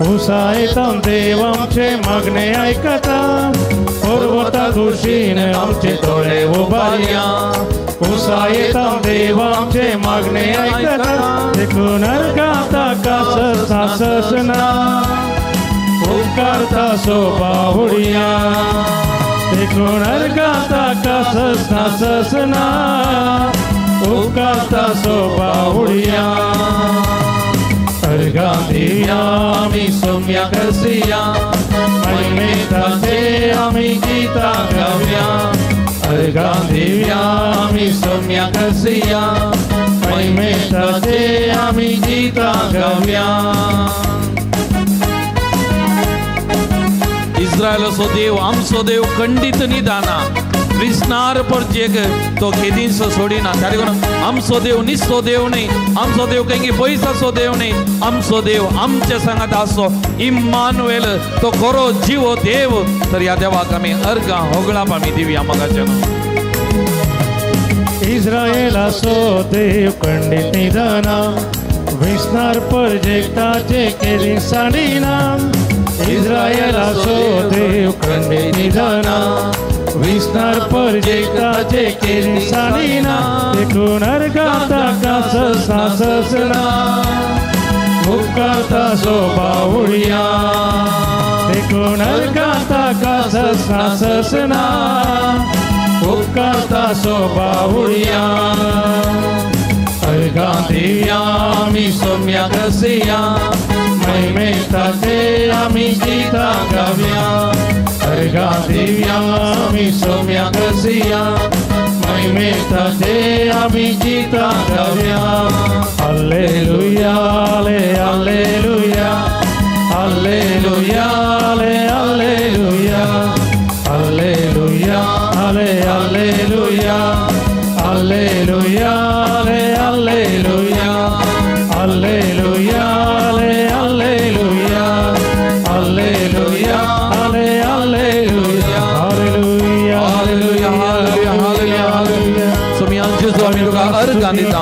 उसायता देव आमचे मागणे आयकता। पर्वता कुशीन आमचे दोळे उबारया, उसायता देव आमचे मागणे आयकता। देखून अर्गां ताका ससना, उपकारता सोबावुडया। देखून अर्गां ताका ससना, उपकारता सोबावुडया। अर्गां दिवया आमी सोम्या करसिया, महिमेताचे आमी गितां गावया। अर्गां दिवया आमी सोम्या करसिया, महिमेताचे आमी गितां गावया। इस्रायलाचो देव आमचो देव खंडीत निदाना, विस्नार परजेक तो केदींचो सोडिना। ताका लागून आमचो देव निसो देव न्ही, आमचो देव खंय पयसाचो देव न्ही, आमचो देव आमच्या सांगात आसचो इम्मानुएल, तो खरो जिवो देव। तर ह्या देवाक आमी अर्गां होगळाप आमी दिवया मोगाच्यान। इस्रायलाचो देव खंडीत निदाना, विस्नार परजेक ताचे केदी सांडिना। इस्रायलाचो देव खंडीत निदाना, विस्नार परजेक ताचे केदी सांडिना। देखून अर्गां ताका ससना, उपकारता सोबावुडया। देखून अर्गां ताका ससना, उपकारता सोबावुडया। अर्गां दिवया आमी सोम्या करसिया, महिमेताचे आमी गितां गावया। अर्गां दिवया आमी सोम्या करसिया, महिमेताचे आमी गितां गावया। Hallelujah hallelujah hallelujah hallelujah hallelujah hallelujah hallelujah hallelujah hallelujah hallelujah hallelujah hallelujah hallelujah hallelujah hallelujah hallelujah. सोम्या जेजू आमी तुका अर्गां दिता,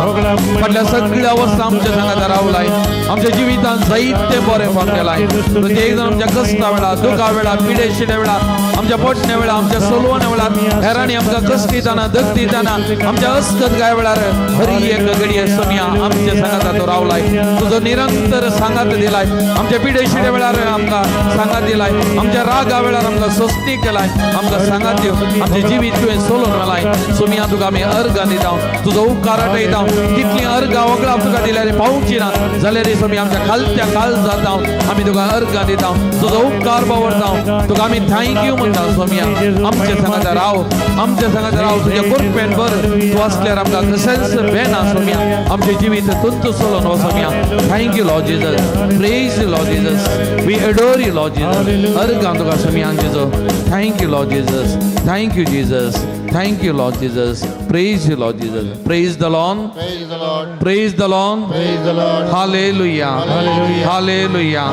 फाटल्या सगळ्या वर्सां आमच्या सांगाता रावलाय, आमच्या जिवितांत जायते बरें केलाय। प्रत्येक जाण आमच्या कश्टा वेळार, दुखा वेळार, पिडेशिण्या वेळार, आमच्या पोटण्या वेळार, आमच्या सोलवण्या वेळार, हेरांनी आमकां कश्ट दितना, दग दितना, आमच्या अस्कत गाय वेळार हरी एक घडये सोम्या आमच्या सांगाता तो रावलाय। तुजो निरंतर सांगात दिलाय, आमच्या पिडेशिण्या वेळार आमकां सांगात दिलाय, आमच्या रागा वेळार आमकां स्वस्ती केलाय, आमकां सांगात दिव, आमचें जिवीत तुवें सोलोवन व्हेलाय। सोम्या तुका आमी अर्गां दिता, तुजो उपकार आठयता। कितलीं अर्गां वगळां तुका दिल्यार पावची ना जाल्यार सोमी आमच्या खालत्या काल जाता आमी तुका अर्गां दिता, तुजो उपकार बावरता, तुका आमी thank you म्हणटा। सोम्या आमच्या सांगाता राव, आमच्या सांगाता राव, तुज्या कृपेन भर, तूं आसल्यार आमकां कशेंच बेना। सोम्या आमचें जिवीत तुंत सोलोवन वच Saumya. Thank you Lord Jesus, praise you Lord Jesus, we adore you Lord Jesus. अर्गां तुका सोम्या जेजू। Thank you Lord Jesus, thank you Jesus, thank you Lord Jesus, praise you Lord Jesus. Praise the Lord, Praise the Lord, praise the Lord, Praise the Lord. Hallelujah, Hallelujah. Hallelujah,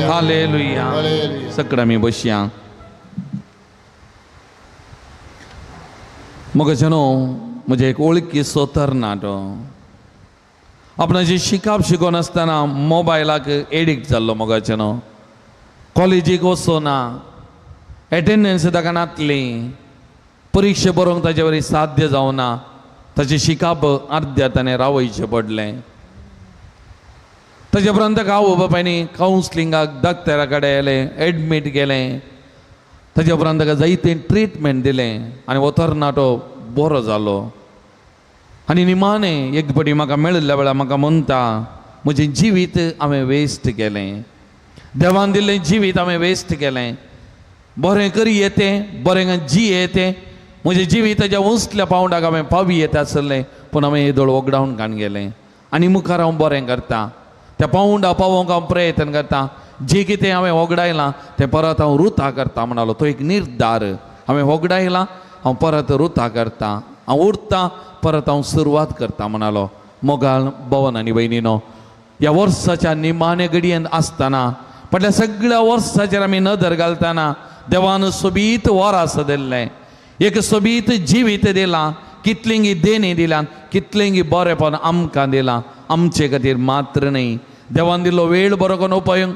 Hallelujah. Hallelujah. Hallelujah. सगळं आमी बसया। मगो म्हजे एक ओळखीचो तरणाटो आपणाचें शिकप शिकोन आसतना मोबायलाक एडिक्ट जाल्लो। मोगाचें न्हू कॉलेजीक वचना, एटेंडन्स ताका नातली, परिक्षा बरोवंक ताजे वरी साध्य जावना, ताचें शिकप अर्द्या ताणें रावयचें पडलें। ताजे उपरांत ताका आवय बापायनी कावन्सलिंगाक डॉक्टरा कडेन येलें, एडमीट केलें। ताजे उपरांत ताका जायतें ट्रिटमेंट दिलें आनी हो तरणाटो बरो जालो। आनी निमाणें एक फावटी म्हाका मेळिल्ल्या वेळार म्हाका म्हणटा, म्हजें जिवीत हांवें वेस्ट केलें, देवान दिल्लें जिवीत हांवें वेस्ट केलें, बरें करी येतें, बरें जियेतें, म्हजें जिवीताच्या उंचल्या पावंडाक हांवें पावी येता आसलें, पूण हांवें येदोळ वगडावन काण गेलें आनी मुखार हांव बरें करता, त्या पावंडा पावोवंक हांव प्रयत्न करता, जे कितें हांवें वगडायलां तें परत हांव रुता करता म्हणालो. तो एक निर्धार, हांवें वगडायलां हांव परत रुता करता, हांव उरता परत हांव सुरवात करता म्हणालो. मोगाळ भवन आनी भयणीनो, ह्या वर्साच्या निमाणे घडयेन आसतना फाटल्या सगळ्या वर्साचेर आमी नदर घालतना देवान सोबीत वरास दिल्लें, एक सोबीत जिवीत दिलां, कितलींगी देणी दिल्यान, कितलींगी बरेंपण आमकां दिलां. आमचे खातीर मात्र न्हय, देवान दिल्लो वेळ बरो करून उपयोग,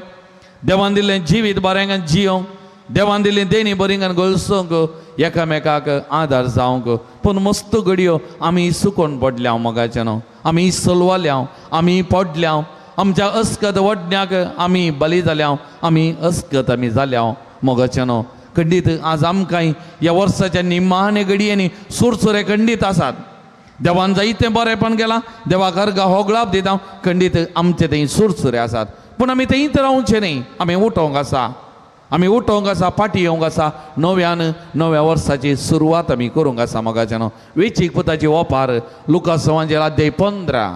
देवान दिल्लें जिवीत बरें जियोंक, देवान दिल्ली देणी बरी गळसूंक, एकामेकाक आदार जावंक. पूण मस्त घडयो आमी सुकोन पडल्या मोगाच्यानो, आमी सलवाल्या, आमी पडल्या, आमच्या अस्कत वडण्याक आमी बली जाल्या, आमी अस्कत आमी जाल्या मोगाच्यानो. खंडीत आज आमकां ह्या वर्साच्या निमाणे घडयेनी सुरसुरे खंडीत आसात. देवान जायतें बरेंपण केलां, देवाक अर्घा होगळाप दिता, खंडीत आमचे थंय सुरसुरे आसात. पूण आमी थंयच रावचें न्हय, आमी उठोवंक आसा, आमी उठोवंक आसा, फाटीं येवंक आसा, नव्यान नव्या वर्साची सुरवात आमी करूंक आसा मोगाच्यानो. वेचीक पुताची ओपार लुकास सुवांजेल अध्याय 15.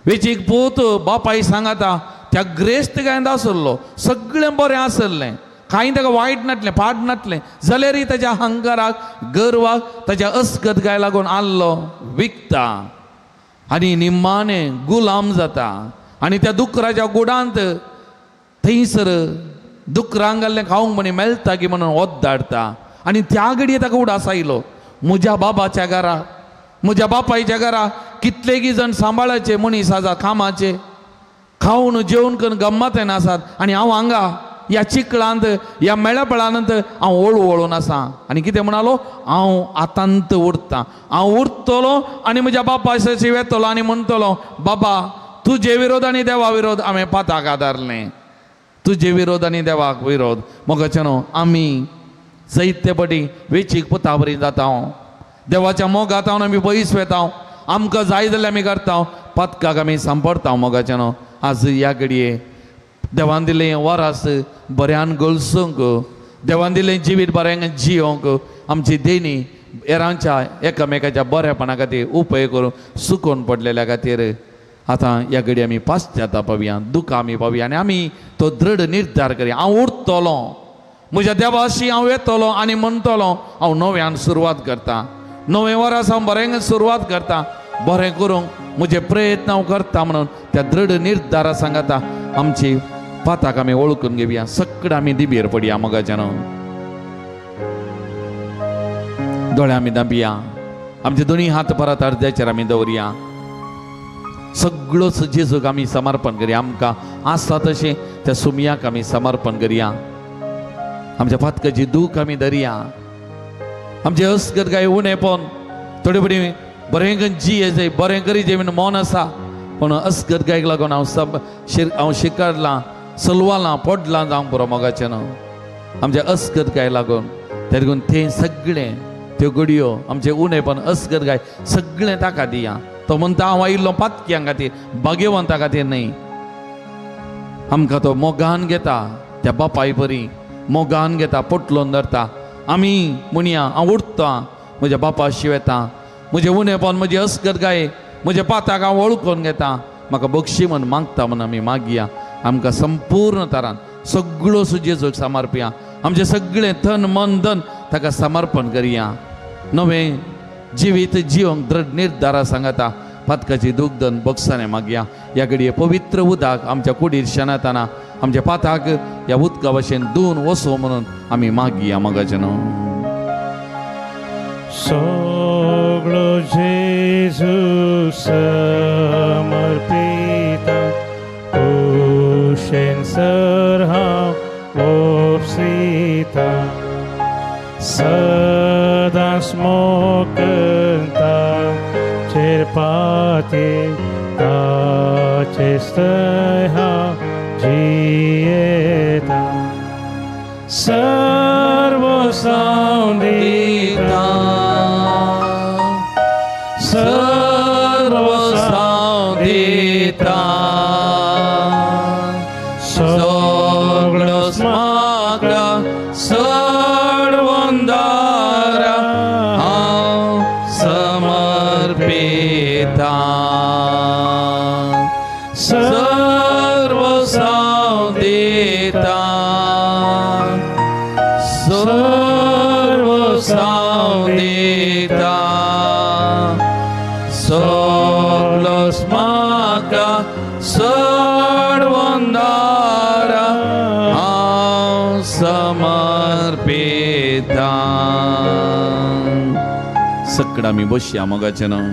वेचीक पूत बापाय सांगाता त्या ग्रेस्त गायन आसलो, सगळें बरें आसलें, कांय ताका वायट नासलें, पाड नासलें, जाल्यारय ताच्या अहंकाराक, गर्वाक, ताच्या अस्कत गाय लागून आहलो विकता आनी निमाणे गुलाम जाता. आनी त्या दुकराच्या गुडांत थंयसर दुकरांक घाल्लें खावंक म्हणी मेळटा की म्हणून वत धाडटा. आनी त्या घडये ताका उडास आयलो, म्हज्या बाबाच्या घरा, म्हज्या बापायच्या घरा कितलेगी जण सांबाळाचे मनीस आसात, कामाचे, खावन जेवन करून गम्मतेन आसात, आनी हांव हांगा ह्या चिखलांत, ह्या मेळपळांत हांव वळू वळून आसा. आनी कितें म्हणालो, हांव आतांत उरता, हांव उरतलो आनी म्हज्या बापायशी वेतलो आनी म्हणटलो, बाबा तुजे विरोध आनी देवा विरोध हांवें पाताक आदारलें, तुजे विरोध आनी देवाक विरोध. मोगाच्यानो, आमी जायते पटी वेचीक पुता बरी जाता, देवाच्या मोगांत आमी पयस वेता, आमकां जाय जाल्यार आमी करता, पातकाक आमी सांपडटा. मोगाच्यानो, आज ह्या घडये देवान दिलें वरास बऱ्यान गळसूंक, देवान दिलें जिवीत बऱ्यान जियोंक, आमची देणी हेरांच्या एकामेकाच्या बरेपणा खातीर उपयोग करून सुकोवन पडलेल्या खातीर आतां ह्या घडये आमी पाश्चाता पावया, दुखां आमी पावया आनी आमी तो दृढ निर्धार करया, हांव उरतलो, म्हज्या देवाशी हांव येतलो आनी म्हणटलो हांव नव्यान सुरवात करता, नवें वरास हांव बरें सुरवात करता, बरें करूंक म्हजे प्रयत्न हांव करता म्हणून त्या दृढ निर्धारा सांगाता आमची पाताक आमी वळखून घेवया. सगळें आमी दिबेर पडया मोगाच्यानो, दोळे आमी दांपया, आमचे दोनी हात परत अर्द्याचेर आमी दवरया, सगळोच जेजूक आमी समर्पण करया, आमकां आसा तशें त्या सुमयाक आमी समर्पण करया, आमच्या पातकाची दूख आमी धरया, आमचे अस्कत काय उणेपण थोडे पडी बरें जिये बरें करी जे मन आसा, पूण अस्कत गायक लागून हांव सब हांव शिकारलां, सलवालां, पडलां जावंक पुरो मोगाचें न्हू आमच्या अस्कत गाय लागून. देखून तें सगळें त्यो घडयो आमचें उणेपण अस्कत गाय सगळें ताका दिया. तो म्हणटा हांव आयिल्लो पातक्यां खातीर, भाग्यवंता खातीर न्हय. आमकां तो मोगान घेता, त्या बापाय परी मोगान घेता, पोटलोन धरता. आमी म्हणया हांव उठता, म्हज्या बापाशी वेता, म्हजें उणेपण म्हजी अस्कत गाय म्हज्या पाताक हांव वळखून घेता, म्हाका बक्षी म्हण मागता म्हण आमी मागया. आमकां संपूर्ण तरान सगळो जेजूक समर्पया, आमचें सगळें तन मन धन ताका समर्पण करया. नवें जिवीत जिवंक दृढ निर्धारा सांगता पातकाची दुग्धन बक्षाने मागया. ह्या घडये पवित्र उदक आमच्या कुडीर शेणतना आमच्या पाताक ह्या उदका भशेन धुवन वसो म्हणून आमी मागया मोगाचें न्हू. सगळो जेजू समर्पिता, कुशेन सर हांव ओपसिता, सदांच मोकता चेर पाती ताचे थंय हांव जियेता, सर्व सावन दिता, सर्व सावन दिता, सगळोच म्हाका सर्वंदारा हांव समर्पिता. सकड आमी बसया मोगाचें नांव.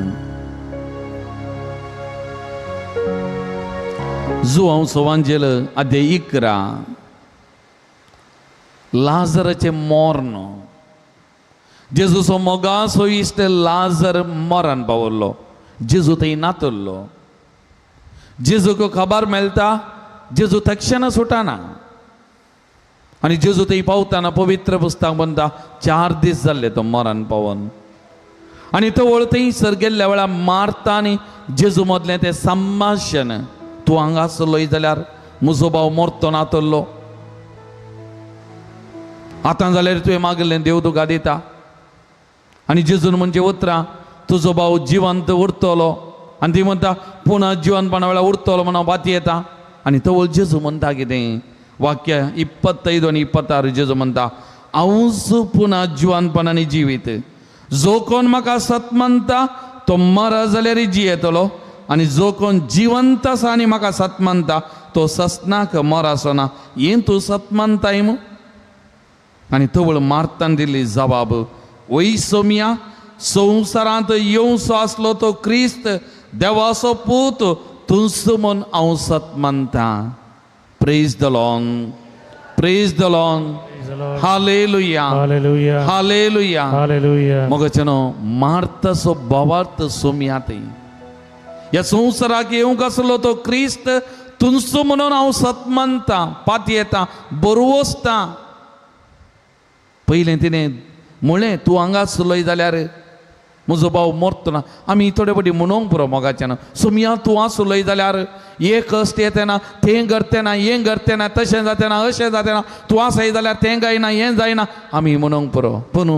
जुवांव सोवांजेल अध्याय 11 लाजराचें मर्ण. जेजूचो मोगाचो इश्ट लाजर मरण पावल्लो. जेजू थंय नातल्लो. जेजूक खबर मेळटा, जेजू तक्षणा सुटाना आनी जेजू थंय पावताना पवित्र पुस्तक म्हणटा 4 दीस जाल्ले तो मरण पावन. आनी तो थंयसर गेल्ल्या वेळार मारता आनी जेजू मदलें तें संभाशण, तूं हांगा आसलोय जाल्यार म्हजो भाव मरतो नातल्लो, आतां जाल्यार तुवें मागलें देव तुका दिता. आनी जेजून म्हणजे उतरां तुजो भाव जिवंत उरतलो. आनी ती म्हणटा पुणा जिवनपणा वेळार उरतलो म्हणून हांव बाती येता. आनी तवळ जेजू म्हणटा कितें, वाक्य 25 आनी 26 जेजू म्हणटा हांवूच पुणा जिवनपणांनी जिवीत, जो कोण म्हाका सत मानता तो मर जाल्यार जियेतलो, आनी जो कोण जिवंत आसा आनी म्हाका सत मानता तो ससनाक मर आसना. हें तूं सत मानताय मू? आनी तवळ मारतान दिल्ली जबाब, वय सोमिया, संवसारांत येवचो आसलो तो क्रिस्त देवाचो पूत तूंच म्हूण हांव सत मानता. Praise the Lord, praise the Lord, hallelujah, hallelujah, hallelujah, hallelujah. मोगाचें न्हू मार्ताचो भावार्थ सोमिया थंय ह्या संवसाराक येवंक आसलो तो क्रिस्त तूंच म्हणून हांव सत मानता, पातयेता, बरवसता. पयलें तिणें म्हळें तूं हांगा आसलोय जाल्यार म्हजो भाव मरतो ना. आमी थोडे फावटी म्हणूंक पुरो मोगाच्यान, सोमिया तूं आसलोय जाल्यार हे कश्ट येते ना, तें करते ना, हें करते ना, तशें जाते ना, अशें जाते ना, तूं आसाय जाल्यार तें जायना, हें जायना, आमी म्हणूंक पुरो. पूण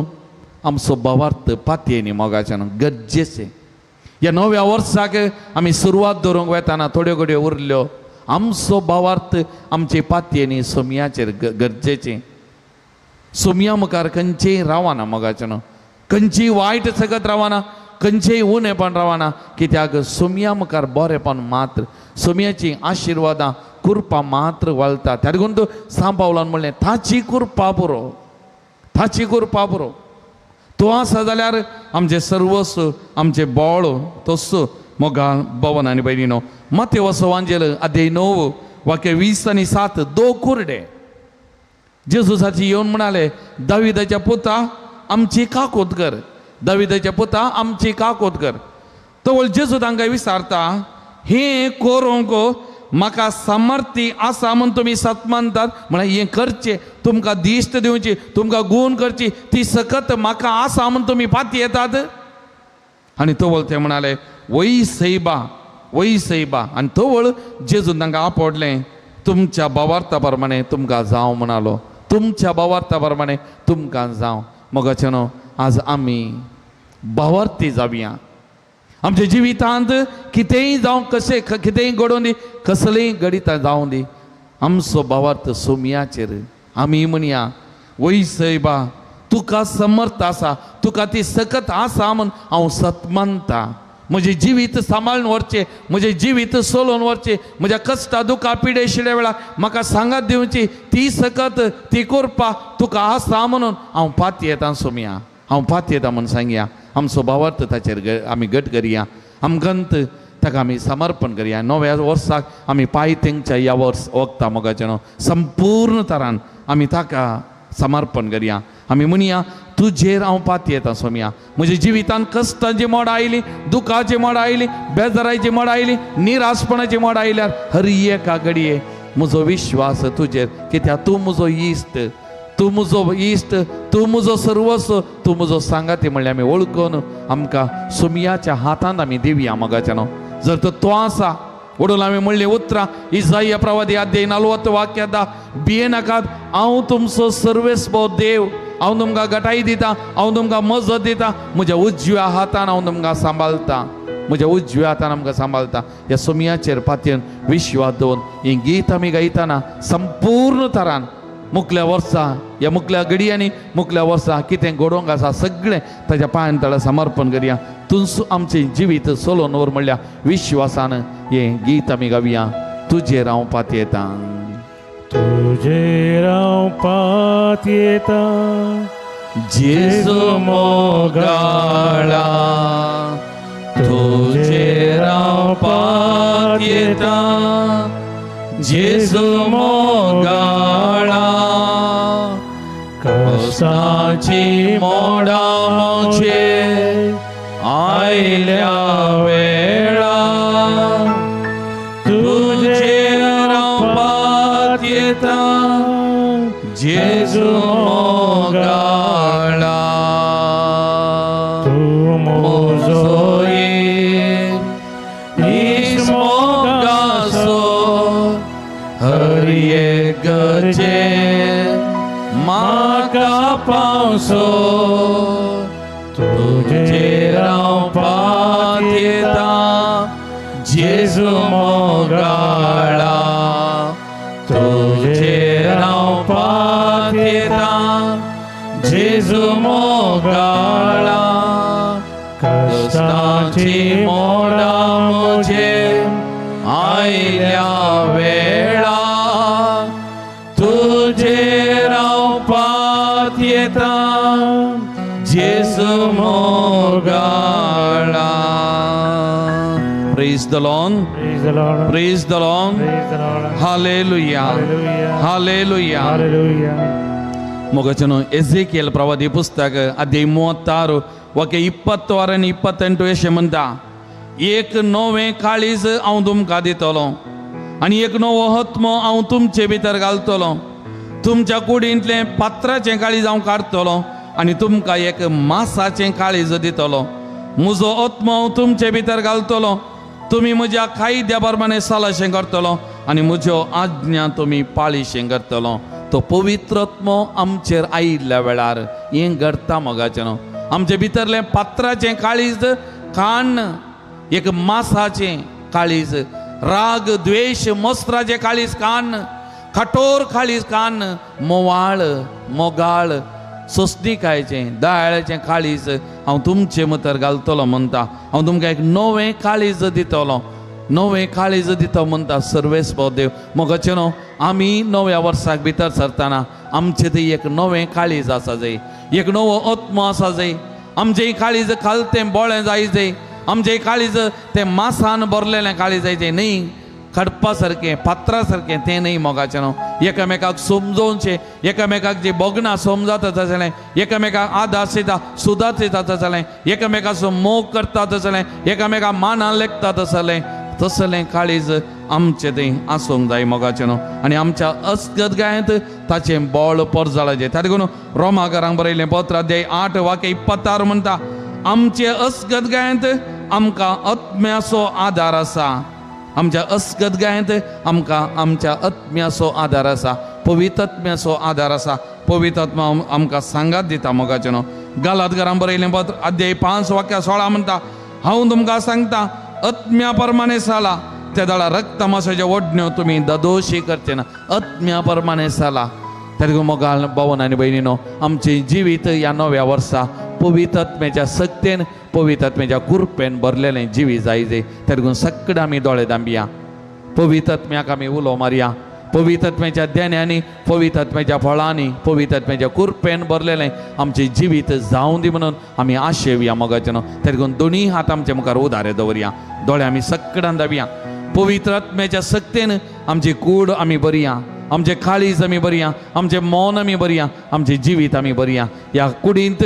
आमचो भावार्थ पातयेनी मोगाच्यान गरजेचें. ह्या नव्या वर्साक आमी सुरवात दवरूंक वेताना थोड्यो घडयो उरल्यो, आमचो भावार्थ आमचे पातयेनी सोमियाचेर गरजेचें. सोमिया मुखार खंयचेय रावना मोगाच्यान, खंयचीय वायट सगत रावना, खंयचेय उणेपण रावना, कित्याक सोमिया मुखार बरेपण मात्र, सोमियाची आशिर्वादां कृपा मात्र वाळटा. त्या देखून तो सांव पावलान म्हणलें ताची कृपा पुरो, ताची कृपा पुरो. तूं आसा जाल्यार आमचें सर्वस्व, आमचें बळ तस मोगा भवन आनी भयणीनो. मातेव वांजेल अध्याय 9 वाक्य 20 आनी 7 दो कुरडे जेजूसाची येवन म्हणाले, दाविदाच्या पुता आमची काकूत कर, दाविदाच्या पुता आमची काकूत कर. तवळ जेजू तांकां विचारता, हें करूंक म्हाका सामर्थ्य आसा म्हूण तुमी सत मानतात, म्हळ्यार हें करचें, तुमकां दिश्ट दिवची, तुमकां गूण करची ती सकत म्हाका आसा म्हूण तुमी पातयेतात. आनी तवळ ते म्हणाले वय सैबा, वय सैबा. आनी तवळ जेजून तांकां आपडलें, तुमच्या भावार्था प्रमाणे तुमकां जावं म्हणालो, तुमच्या भावार्था प्रमाणे तुमकां जावं. मोगाचें न्हू आज आमी भावार्थी जावया. आमच्या जिवितांत कितेंय जावं, कशें कितेंय घडोवन दी, कसलेंय घडितां जावं दी, आमचो भावार्थ सोमियाचेर. आमी म्हणया वय सैबा तुका समर्थ आसा, तुका ती सकत आसा म्हूण हांव सत मानता. म्हजें जिवीत सांबाळून व्हरचें, म्हजें जिवीत सोलोवन व्हरचें, म्हज्या कश्टा दुखा पिडे शिडे वेळार म्हाका सांगात दिवची ती सकत ती कृपा तुका आसा म्हणून हांव पातयेता सोमिया, हांव पातयेता म्हूण सांगया. आमचो भावार्थ ताचेर आमी घट करया, आमगंत ताका आमी समर्पण करया. नव्या वर्साक आमी पांय तेंगच्या ह्या वर्स वखता मोगाचें न्हू संपूर्ण तरान आमी ताका समर्पण करया. आमी म्हणया तुजेर हांव पातयेता सोमिया. म्हज्या जिवितांत कश्टांची मोड आयली, दुखाची मोड आयली, बेजाराची मोड आयली, निराशपणाची मोड आयल्यार हर एका घडये म्हजो विश्वास तुजेर, कित्याक तूं म्हजो इश्ट, तूं म्हजो इश्ट, तूं म्हजो सर्वस्व, तूं म्हजो सांगाती म्हणल्यार आमी वळखून आमकां सोमियाच्या हातांत आमी दिवया मोगाच्या न्हू. जर तर तो आसा वडून आमी म्हणली उतरां इजाया प्रवादी अध्याय 40 वाक्य 10, भियेनाकात, हांव तुमचो सर्वेस्पो देव, हांव तुमकां गटाई दिता, हांव तुमकां मजत दिता, म्हज्या उजव्या हातान हांव तुमकां सांबाळटा, म्हज्या उजव्या हातान आमकां सांबाळटा. ह्या सोमियाचेर पातयेन विश्वास दवरून हें गीत आमी गायतना संपूर्ण तरान मुखल्या वर्सा, ह्या मुखल्या घडयांनी, मुखल्या वर्सा कितें घडोवंक आसा सगळें ताच्या पांयान तळा समर्पण करया. तुमचो आमचें जिवीत सोलोवन व्हर म्हणल्या विश्वासान हें गीत आमी गावया. तुजेर हांव पातयेता, तुजेर हांव पातयेता, जेजू मोगाळा तुजेर हांव पातयेता जेजू मोगाळा कश्टाची मोडां म्हजेर आयल्या वेळा तुजेर हांव पातयेता जेजू मोगाळा तूं म्हजो इश्ट मोगाचो हर एक गरजेक म्हाका पावसो तुजेर हांव पातयेता जेजू मोगाळा तुजेर हांव पातयेता जेजू मोगाळा कश्टाची मोडां म्हजेर आयल्या वेळा तुजेर हांव पातयेता जेजू मोगाळा. Praise the Lord. Praise the Lord. Praise the Lord. Praise the Lord. Hallelujah. Hallelujah. Hallelujah. Hallelujah. ಮೊಗಚನು ಎಜೆಕಿಯೇಲ್ ಪ್ರವಾದಿ ಪುಸ್ತಕ ಅಧ್ಯಾಯ 36 ವಾಕ್ಯ 26 आनी 28 अशें म्हणटा, एक नवें काळीज हांव तुमकां दितलो आनी एक नवो आत्मो हांव तुमचे भितर घालतलो. तुमच्या कुडींतलें पात्राचें काळीज हांव काडटलो आनी तुमकां एक मासाचें काळीज दितलो. म्हजो आत्मो हांव तुमचे भितर घालतलो, तुमी म्हज्या कायद्या प्रमाणे सालाशें करतलो आनी म्हज्यो आज्ञा तुमी पाळीशें करतलो. तो पवित्र आत्मो आमचेर आयिल्ल्या वेळार हें घडटा मोगाचें न्हू. आमचे भितरलें पात्राचें काळीज काण एक मासाचें काळीज, राग द्वेश मस्त्राचें काळीज काण, कठोर काळीज काण, मोवाळ मोगाळ सोंसणीकायेचें दयाळाचें काळीज हांव तुमचे मतर घालतलो म्हणटा. हांव तुमकां एक नवें काळीज दितलो, नवें काळीज दिता म्हणटा सर्वेस्पर देव. मोगाचें न्हू, आमी नव्या वर्साक भितर सरतना आमचें थंय एक नवें काळीज आसा जाय, एक नवो आत्मो आसा जाय. आमचें काळीज खालतें बोळें जाय जाय, आमचें काळीज तें मासान भरलेलें काळीज जाय तें न्ही खडपा सारकें पात्रा सारकें तें न्ही मोगाचें न्हू. एकामेकाक समजोवचें, एकामेकाक जी भोगणां समजाता तसलें, एकामेकाक आदार दिता सुदार दिता तसलें, एकामेकाचो मोग करता तसलें, एकामेकाक मानान लेखता तसलें, तसलें काळीज आमचें तें आसूंक जाय मोगाचें न्हू. आनी आमच्या अस्गत गायेंत ताचें बळ परजळाचें. ताका लागून रोमाकारांक बरयलें पत्र अध्याय 8 वाक्य 26 म्हणटा, आमचे अस्गत गायेंत आमकां आत्म्याचो आदार आसा. आमच्या अस्गत गायेंत आमकां आमच्या आत्म्याचो आदार आसा, पवित्र आत्म्याचो आदार आसा. पवित्र आत्मा आमकां सांगात दिता मोगाचें न्हू. गालातकारांक बरयलें पत्र अध्याय 5 वाक्य 16 म्हणटा, हांव तुमकां सांगता आत्म्या प्रमाणे साला त्या दाळा रक्त मासाच्या ओडण्यो तुमी ददोशी करचे ना. आत्म्या प्रमाणे साला. ताका मोगाळ भावन आनी भयणीनो, आमचें जिवीत ह्या नव्या वर्सा पवित्र आत्म्याच्या सक्तेन पवित्र आत्म्याच्या कृपेन भरलेलें जिवीत जाय जाय. ताका सगळें आमी दोळे दांबया, पवित्र आत्म्याक आमी उलो मारया. पवित्र आत्म्याच्या देण्यांनी पवित्र आत्म्याच्या फळांनी पवित्र आत्म्याच्या कृपेन भरलेलें आमचें जिवीत जावं दी म्हणून आमी आशेवया मोगाचें न्हू. ताका दोनूय हात आमचे मुखार उदारे दवरया, दोळे आमी सगळ्यान दाबया. पवित्र आत्म्याच्या सक्तेन आमची कूड आमी बरया, आमचें काळीज आमी बरया, आमचें मन आमी बरया, आमचें जिवीत आमी बरया. ह्या कुडींत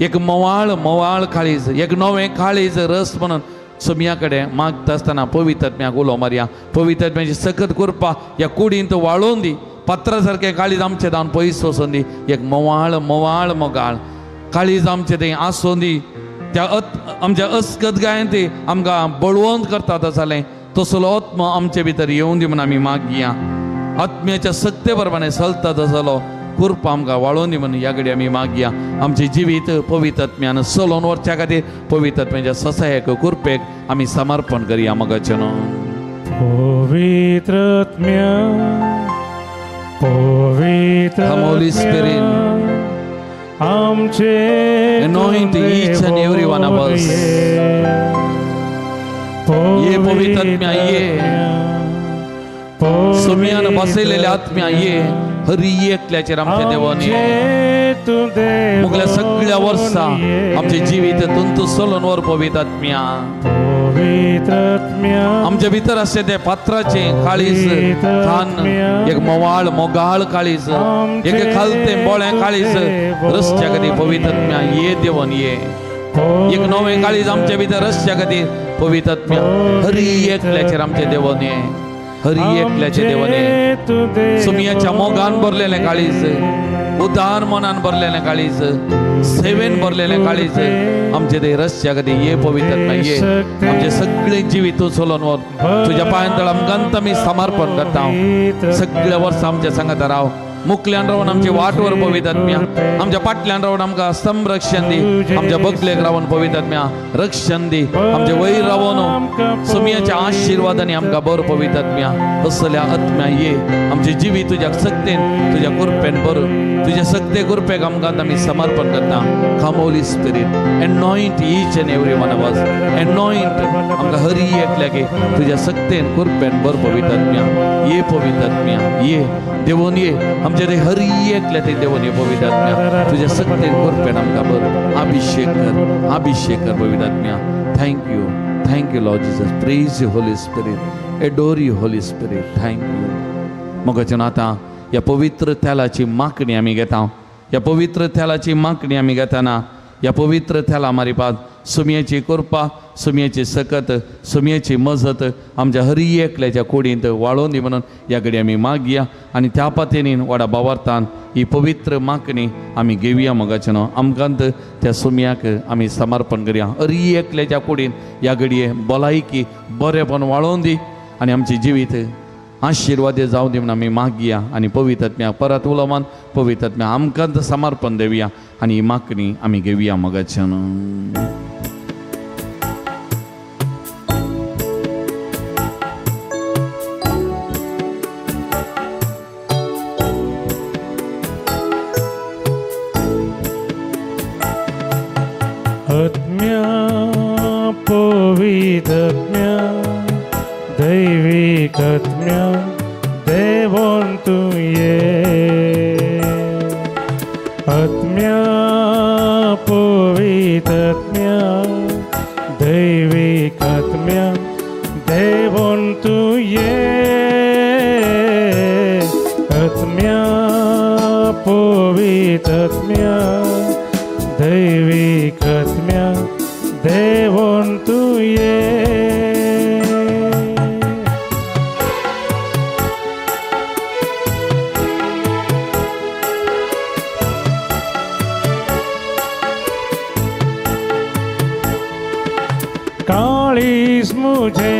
एक मोवाळ मोवाळ काळीज, एक नवें काळीज रस म्हणून सोम्या कडेन मागता आसतना पवित्र आत्म्याक उलो मारया. पवित्र आत्म्याची सकत कृपा ह्या कुडींत वाळोवन दी, पत्रा सारकें काळीज आमचें धांवन पयस वचोन दी. एक मोवाळ मोवाळ मोगाळ काळीज आमचें तें आसून दी. त्या आमच्या अस्गत गायेंत आमकां बळवंत करता तसलें तसलो आत्मो आमचे भितर येवन दी म्हूण आमी मागया. आत्म्याच्या सत्ते प्रमाणे चलता तसलो कृपा आमकां वाळोवन दी म्हणून ह्या घडी आमी मागया. आमचें जिवीत पवित्र आत्म्यान चलोवन व्हरच्या खातीर पवित्र आत्म्याच्या ससायेक कृपेक आमी समर्पण करया मोगाचें न्हू. पवित्र आत्म्या, पवित्र Holy Spirit, आमचे anoint each and every one of us. ये पवित्र आत्म्या ये, सुम्यान बसयलेले आत्म्या ये, हर एकल्याचेर आमच्या देवान ये. तूं देव मुगल्या सगळ्या वर्सा आमचे जिवीत तूं चलोवन व्हर पवित्र आत्म्या. आमच्या भितर आसचे ते पात्राचे काळीज थान एक मोवाळ मोगाळ काळीज एक खालते बोळें काळीज रस्त्या खातीर पवित्र आत्म्या ये देवन ये. एक नवें काळीज आमच्या भितर रस्त्या खातीर पवित्र आत्म्या हरी एकल्याचेर आमचे देवन ये, हरी एकल्याचे देवन ये. सुमयाच्या मोगान भरलेलें काळीज, उदार मनान भरलेलें काळीज, सेवेन भरलेलें काळीज आमचे ते रस्त्या खातीर ये पवित्र आत्म्या ये. आमचे सगळे जिवीत तूं चलोवन व्हर. तुज्या पांयां तळ आमकां आमी समर्पण करता. सगळ्या वर्सा आमच्या सांगाता राव. मुकल्यान रावन आमची वाट वर पवित्र आत्म्या, आमच्या पाटल्यान रावन आमकां संरक्षण दी, आमच्या बगलेक रावन पवित्र आत्म्या रक्षण दी, आमचे वयर रावन सुमयाच्या आशिर्वादांनी आमकां बर पवित्र आत्म्या. असल्या आत्म्या ये आमचे जिवीत तुज्या सक्तेन तुज्या कृपेन बर, तुज्या सक्ते कृपेक आमकां आमी समर्पण करता. Come Holy Spirit, anoint each and every one of us, anoint आमकां हरी एकल्याक तुज्या सक्तेन कृपेन बर पवित्र आत्म्या ये. पवित्र आत्म्या ये देवोन ये आमच्या ते हरी एकल्या ते देवोन ये पवित्र आत्म्या तुज्या सक्तेन कृपेन आमकां बर अभिषेक कर, अभिषेक कर पवित्र आत्म्या. Thank you, thank you Lord Jesus. Praise you Holy Spirit, adore you Holy Spirit. Thank you. मोगाचें आतां ह्या पवित्र तेलाची मागणी आमी घेता. ह्या पवित्र तेलाची मागणी आमी घेतना ह्या पवित्र तेला मारिपात सुमयेची कृपा, सुमयेची सकत, सुमयेची मजत आमच्या हरी एकल्याच्या कुडींत वाळोवन दी म्हणून ह्या घडी आमी मागया आनी त्या पातेनीन व्हडा भावार्थान ही पवित्र मागणी आमी घेवया. मोगाचें न्हू आमकां त्या सुमयाक आमी समर्पण करया. हरी एकल्याच्या कुडीन ह्या घडये भलायकी बरेपण वाळोवन दी आनी आमचें जिवीत आशिर्वाद जावं दी म्हणून आमी मागया आनी पवित्र आत्म्या परत उलोवन पवित्र आत्म्या आमकां समर्पण देवया आनी ही मागणी आमी घेवया. मोगाचें न्हू आत्म्या पवित्र आत्म्या दैवीक आत्म्या देवोन तूं ये. आत्म्या पवित्र आत्म्या दैवीक आत्म्या देवोन तूं ये. आत्म्या पवित्र आत्म्या दैवीक आत्म्या देवोन तूं ये. काळीज मुझे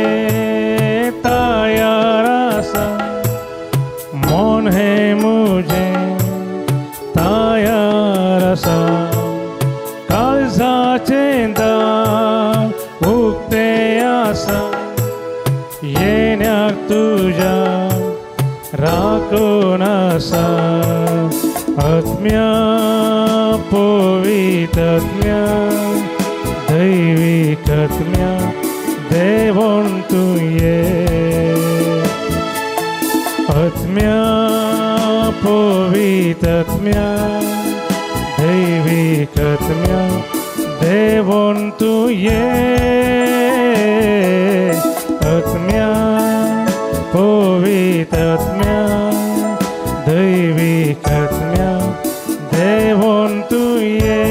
तयार आसा, मन हें मुझे तयार आसा, काळजाचें दार उक्तें आसा, येण्याक तुज्या राखून आसा. आत्म्या पवित्र आत्म्या दैवीक आत्म्या देवोन तूं ये. आत्म्या पवित्र आत्म्या दैवीक आत्म्या देवोन तूं ये. आत्म्या पवित्र आत्म्या दैवीक आत्म्या देवोन तूं ये.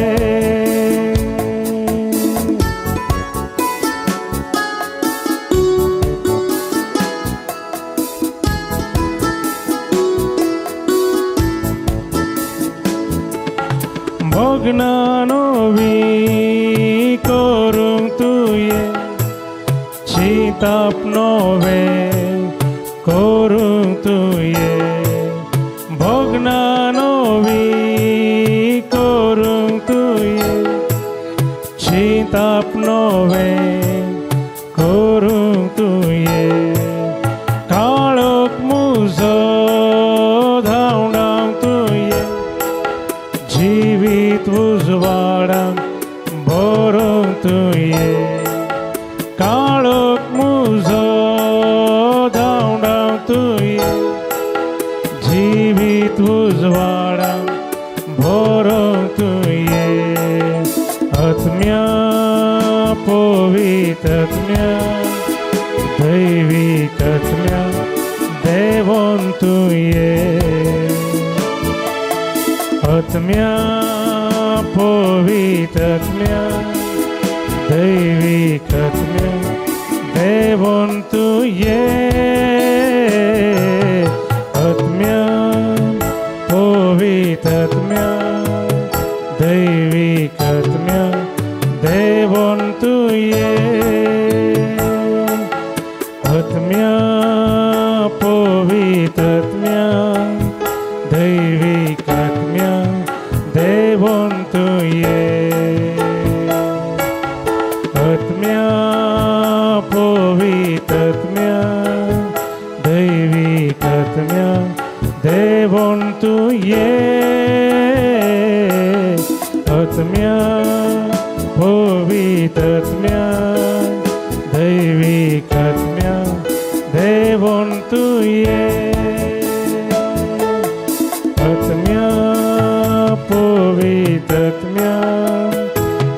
भोगनानोवी करूंक तुवें चिंतप नवें करूंक तुवें, भोगनानोवी करूंक तुवें चिंतप नवें करूंक तुवें, काळोख मुजो धांवडावंक तुवें, जिवीत उजवाडांक भरूंक तुवें, काळोख मुजो धांवडावंक तुवें, जिवीत उजवाडांक भरूंक पवित्र दैवीक आत्म्या देवोन तूं ये आत्म्या पवित्र आत्म्या दैवीक आत्म्या देवोन तूं ये आत्म्या पवित्र आत्म्या दैवीक आत्म्या देवोन तूं ये आत्म्या पवित्र आत्म्या दैवीक आत्म्या देवोन तूं ये आत्म्या पवित्र आत्म्या दैवीक आत्म्या देवोन तूं ये आत्म्या पवित्र आत्म्या दैवीक आत्म्या देवोन तूं ये आत्म्या पवित्र आत्म्या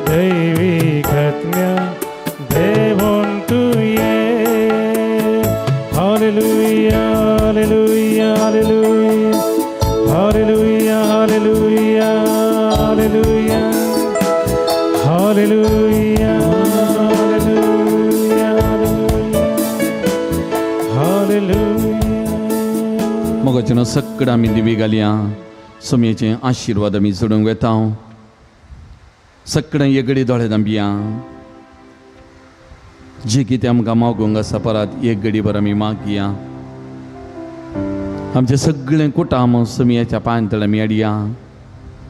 दैवीक आत्म्या देवोन तूं ये hallelujah hallelujah hallelujah hallelujah hallelujah hallelujah hallelujah hallelujah. मोगाचें सगळें आमी दिवी घालया सुमयेचे आशिर्वाद आमी जोडूंक वेता सगळें एगडी दोळे दांबया जे कितें आमकां मागूंक आसा परत एक घडी भर आमी मागया आमचें सगळें कुटाम सुमयेच्या पांयतळ आमी हाडया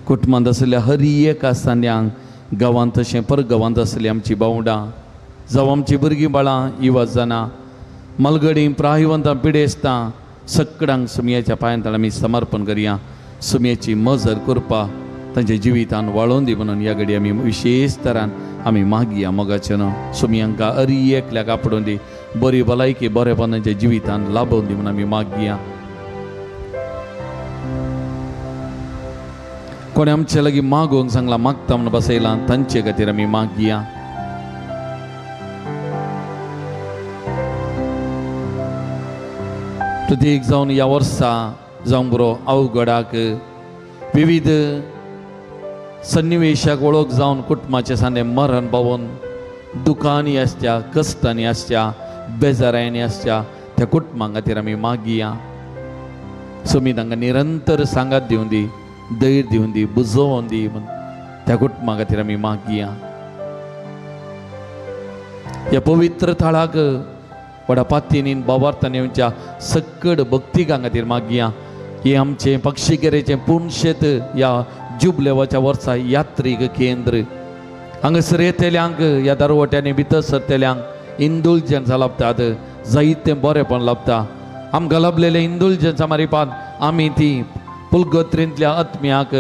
कुटुंबांत आशिल्ल्या हर एक आसतान्यांक गांवांत तशें परगांवांत आसली आमची बावडां जावं आमची भुरगीं बाळां इवाज जाणां मलगडी प्रायवंतां पिडेस्तां सगळ्यांक सुमयेच्या पांयांतळ आमी समर्पण करया सुमयेची मजर करपा तांच्या जिवितान वाळोवन दी म्हणून ह्या घडी आमी विशेश तरान आमी मागया मोगाचें न्हू सुमयांका अरी एकल्याक आपडून दी बरी भलायकी बरेपण तांच्या जिवितान लाभोवन दी म्हणून आमी मागया. कोणें आमचे लागीं मागूंक सांगलां मागता म्हणून बसयलां तांचे खातीर आमी मागया. प्रत्येक जावन ह्या वर्सा जावंक बरो अवघडाक विविध सन्निवेशाक वळख जावन कुटुंबाचे सांदे मरण पावून दुकांनी आसच्या कश्टांनी आसच्या बेजारायांनी आसच्या त्या कुटुंबां खातीर आमी मागया. सुमी तांकां निरंतर सांगात दिवन दी धैर्य दिवन दी बुजोवन दी म्हूण त्या कुटुंबा खातीर आमी मागया. ह्या पवित्र थळाक व्हडा पातीनी बाबार्थांनी येवच्या सक्कड भक्तिकां खातीर मागया. हें आमचें पक्षीकेरेचें पुणशेत ह्या जुबलेवाच्या वर्सा यात्रीक केंद्र हांगासर येतल्यांक ह्या दरवट्यांनी भितर सरतल्यांक इंदुलजन्सां लाभतात जायतें बरेंपण लाभता. आमकां लाभलेलें इंदुलजन्सां मारिपान आमी ती पुलगोत्रींतल्या आत्म्याक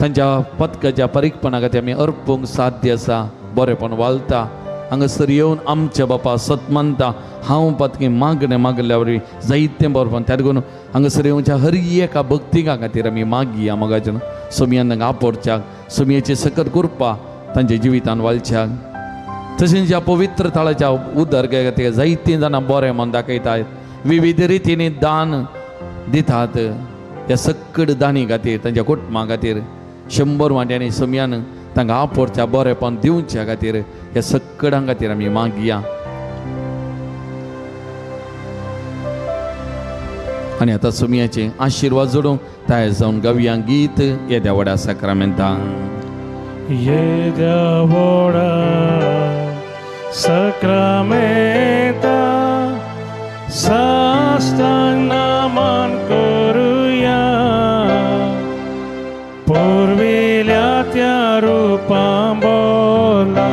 तांच्या पदकाच्या परीकपणा खातीर आमी अर्पूंक साध्य आसा बरेंपण वालता. हांगासर येवन आमच्या बापा सत मानता हांव पातकी मागणें मागल्या वरवीं जायतें बरेंपण त्या देखून हांगासर येवच्या हर एका भक्तिका खातीर आमी मागया मोगाचें सुमयान तांकां आपोवच्याक सुमयेची सकत कृपा तांच्या जिवितान वालच्याक तशेंच ह्या पवित्र थळाच्या उदरगते खातीर जायतीं जाणां बरें म्हूण दाखयतात विविध रितींनी दान दितात. ह्या सक्कड दानी खातीर तांच्या कुटुंबा खातीर 100 वांट्यांनी सुमयान तांकां आपोवच्या बरेंपण दिवच्या खातीर ह्या सक्कडां खातीर आमी मागया. आनी आतां सुमयाचे आशिर्वाद जोडूंक तयार जावन गावया गीत येद्या व्हडा साक्रामेंतान. येद्या व्हडा साक्रामेंता साष्टांग नमन करुया पुर्विल्या त्या रुपां बोला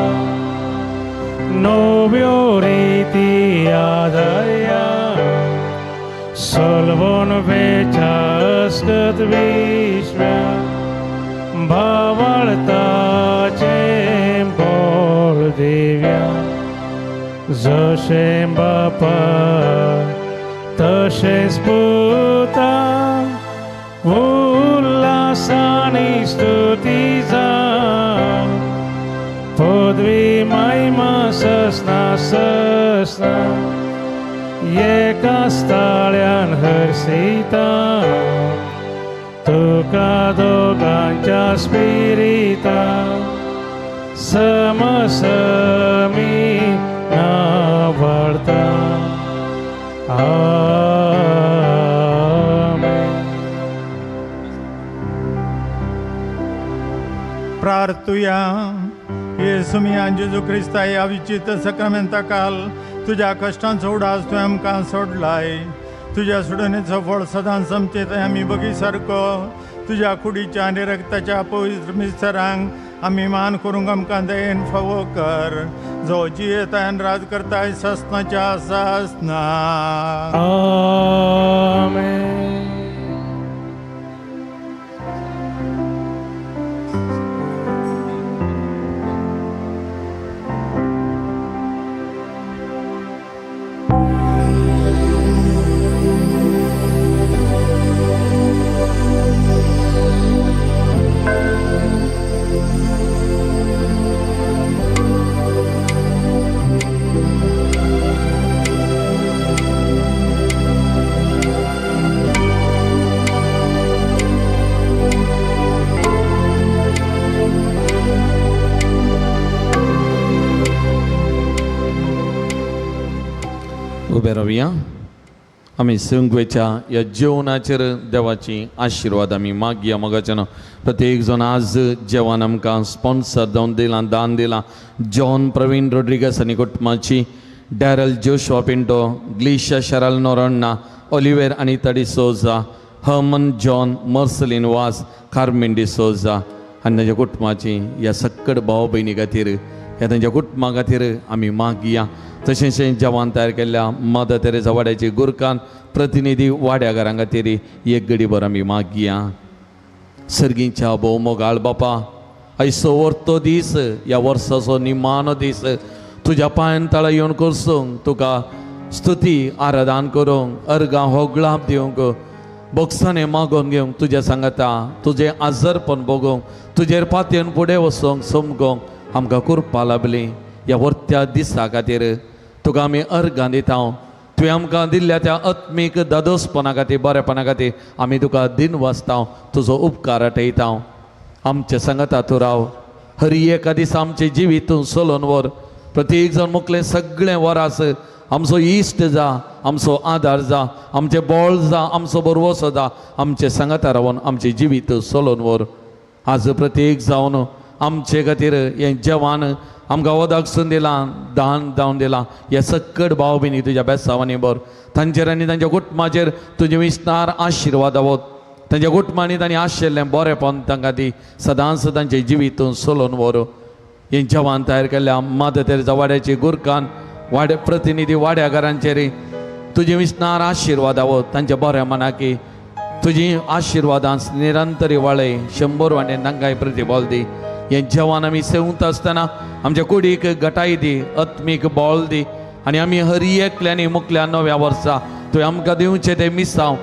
नव्यो रिती आदया सलवण वेचास्कत विश्व्या भावार्थाचें बोल दिव्या जशें बापा तशेंच पुता उल्हासानी स्तुती जावं पदवी माय महिमा ससना ससना एका स्थाळ्यान हर्षिता तुका दोगांच्या स्पिरिता समसमी नावडता. आमेन. प्रार्थुया. येसू मिया जेजू क्रिस्ता ह्या विचित्र सक्रामेंता काल तुज्या कश्टांचो उडास तुवें आमकां सोडलाय. तुज्या सुडणेचो फळ सदांच आमचे थंय आमी बगी सारको तुज्या कुडीच्या आनी रक्ताच्या पवित्र मिस्तरांक आमी मान करूंक आमकां दयेन फावो कर, जो जियेता आनी राज करताय ससनाच्या सासना. आमेन. उबे रावया. आमी संगवेच्या ह्या जेवणाचेर देवाची आशिर्वाद आमी मागया. मोगाच्यान प्रत्येक जाण आज जेवण आमकां स्पॉन्सर जावन दिलां, दान दिलां. जॉन प्रवीण रोड्रिगस आनी कुटुंबाची, Daryl Joshua Pinto, Glicia Sharal Noronha, Oliver Anita D'Souza, Herman John, Marcelin Vaz, Carmen D'Souza आनी तांच्या कुटुंबाची ह्या सक्कड भाव भयणी खातीर, ह्या तांच्या कुटुंबा खातीर आमी मागया. तशेंच जेवण तयार केल्ल्या मदर तेरेजा वाड्याची गुरकान प्रतिनिधी वाड्याघरां खातीर एक गडीभर आमी मागया. सर्गीच्या भोवमोगाळ बापा, आयचो वर्तो दीस, ह्या वर्साचो निमाणो दीस, तुज्या पांयान तळा येवन करसूंक तुका स्तुती आराधन करूंक, अर्गां होगळाप दिवंक, बोक्सांनी मागोवन घेवंक, तुज्या सांगाता तुजें आजरपण भोगोवंक, तुजेर पातयेन फुडें वचोंक समगोंक आमकां कृपा लाभली. ह्या वर्त्या दिसा खातीर तुका आमी अर्गां दिता. तुवें आमकां दिल्ल्या त्या आत्मीक दादोसपणा खातीर, बरेपणा खातीर आमी तुका दिन वाचता, तुजो उपकार आठयता. आमच्या सांगाता तूं राव. हर एका दिसा आमचें जिवीत तूं चलोवन व्हर. प्रत्येक जाण मुखलें सगळें वरास आमचो इश्ट जा, आमचो आदार जा, आमचें बळ जा, आमचो बरवसो जा, आमचें सांगाता रावन आमचें जिवीत चलोवन व्हर. आज प्रत्येक जावन आमचे खातीर हें जेवण आमकां वदाक दिलां, दान जावन दिलां. ह्या सक्कड भाव भयणी तुज्या बेसांवांनी बर तांचेर आनी तांच्या कुटुंबाचेर तुजे विस्तार आशिर्वाद आवत. तांच्या कुटुंबांनी तांणी आशिल्लें बरेंपण तांकां दी, सदांच तांचें जिवीत चलोवन व्हर. हें जेवण तयार केल्ल्या मदर तेरेजा वाड्याची गुरकान वाड्या प्रतिनिधी वाड्याघरांचेर तुजे विस्तार आशिर्वाद आवत. तांच्या बऱ्या मनाकी तुजी आशिर्वादां निरंतर वाळय, 100 वांटे तांकांय प्रतिबल दी. हें जेवण आमी सेवता आसतना आमच्या कुडीक गटाय दी, आत्मीक बळ दी आनी आमी हर एकल्यांनी मुखल्या नव्या वर्सा तुवें आमकां दिवचें तें मिसांव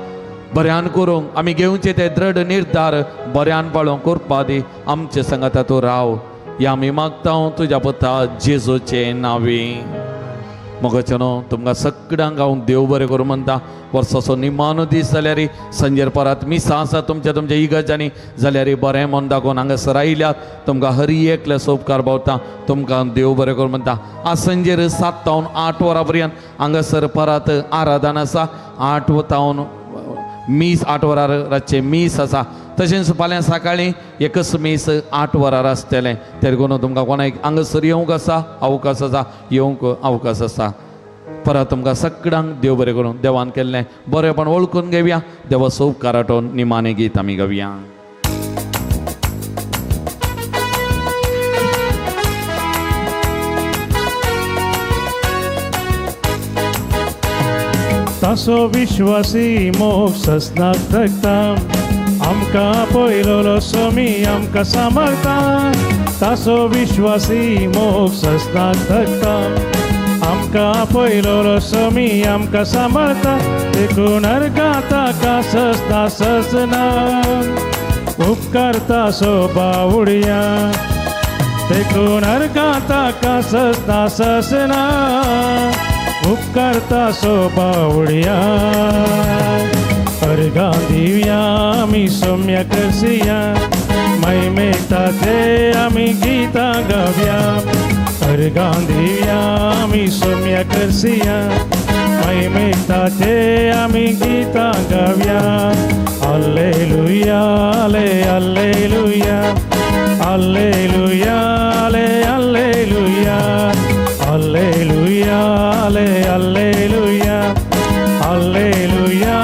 बऱ्यान करूंक, आमी घेवचें तें दृढ निर्धार बऱ्यान पाळोवंक करपा दी. आमचे सांगाता तूं राव. ह्या आमी मागता तुज्या पुता जेजूचे नांवी. मोगाच्यानो तुमकां सगळ्यांक हांव देव बरें करूं म्हणटा. वर्साचो निमाणो दीस जाल्यार संजेर परत मिसां आसा तुमच्या तुमच्या इगर्जांनी, जाल्यार बरें मन दाखोवन हांगासर आयल्यात तुमकां हर एकल्या सोपकार पावता. तुमकां देव बरें करूं म्हणटा. आज संजेर 7 तावन 8 वरां पर्यंत हांगासर परत आराधन आसा. 8 तावन मीस 8 वरार रातचें मीस आसा. तशेंच फाल्यां सकाळीं एकच मीस 8 वरार आसतलें. तेरगून तुमकां कोणाक हांगासर येवंक आसा अवकाश आसा, येवंक अवकाश आसा. परत तुमकां सगळ्यांक देव बरें करूं. देवान केल्लें बरेंपण वळखून घेवया. देवाचो उपकार आठोवन निमाणें गीत आमी गावया. तासो विश्वासी मोग ससनाक थकता, आमकां पयलो समी आमकां सांबाळता. तासो विश्वासी मोग ससनाक थकता, आमकां पयलो समी आमकां सांबाळता. देखून अर्गां ताका ससना ससना, उपकारता सो बावुडया. देखून अर्गां ताका सजना ससना उपकारता सोबावड्या अर्गां दिवया आमी सोम्या करसिया महिमेताचे आमी गितां गावया अर्गां दिवया आमी सोम्या करसिया महिमेताचे आमी गितां गावया hallelujah hallelujah hallelujah hallelujah hallelujah hallelujah hallelujah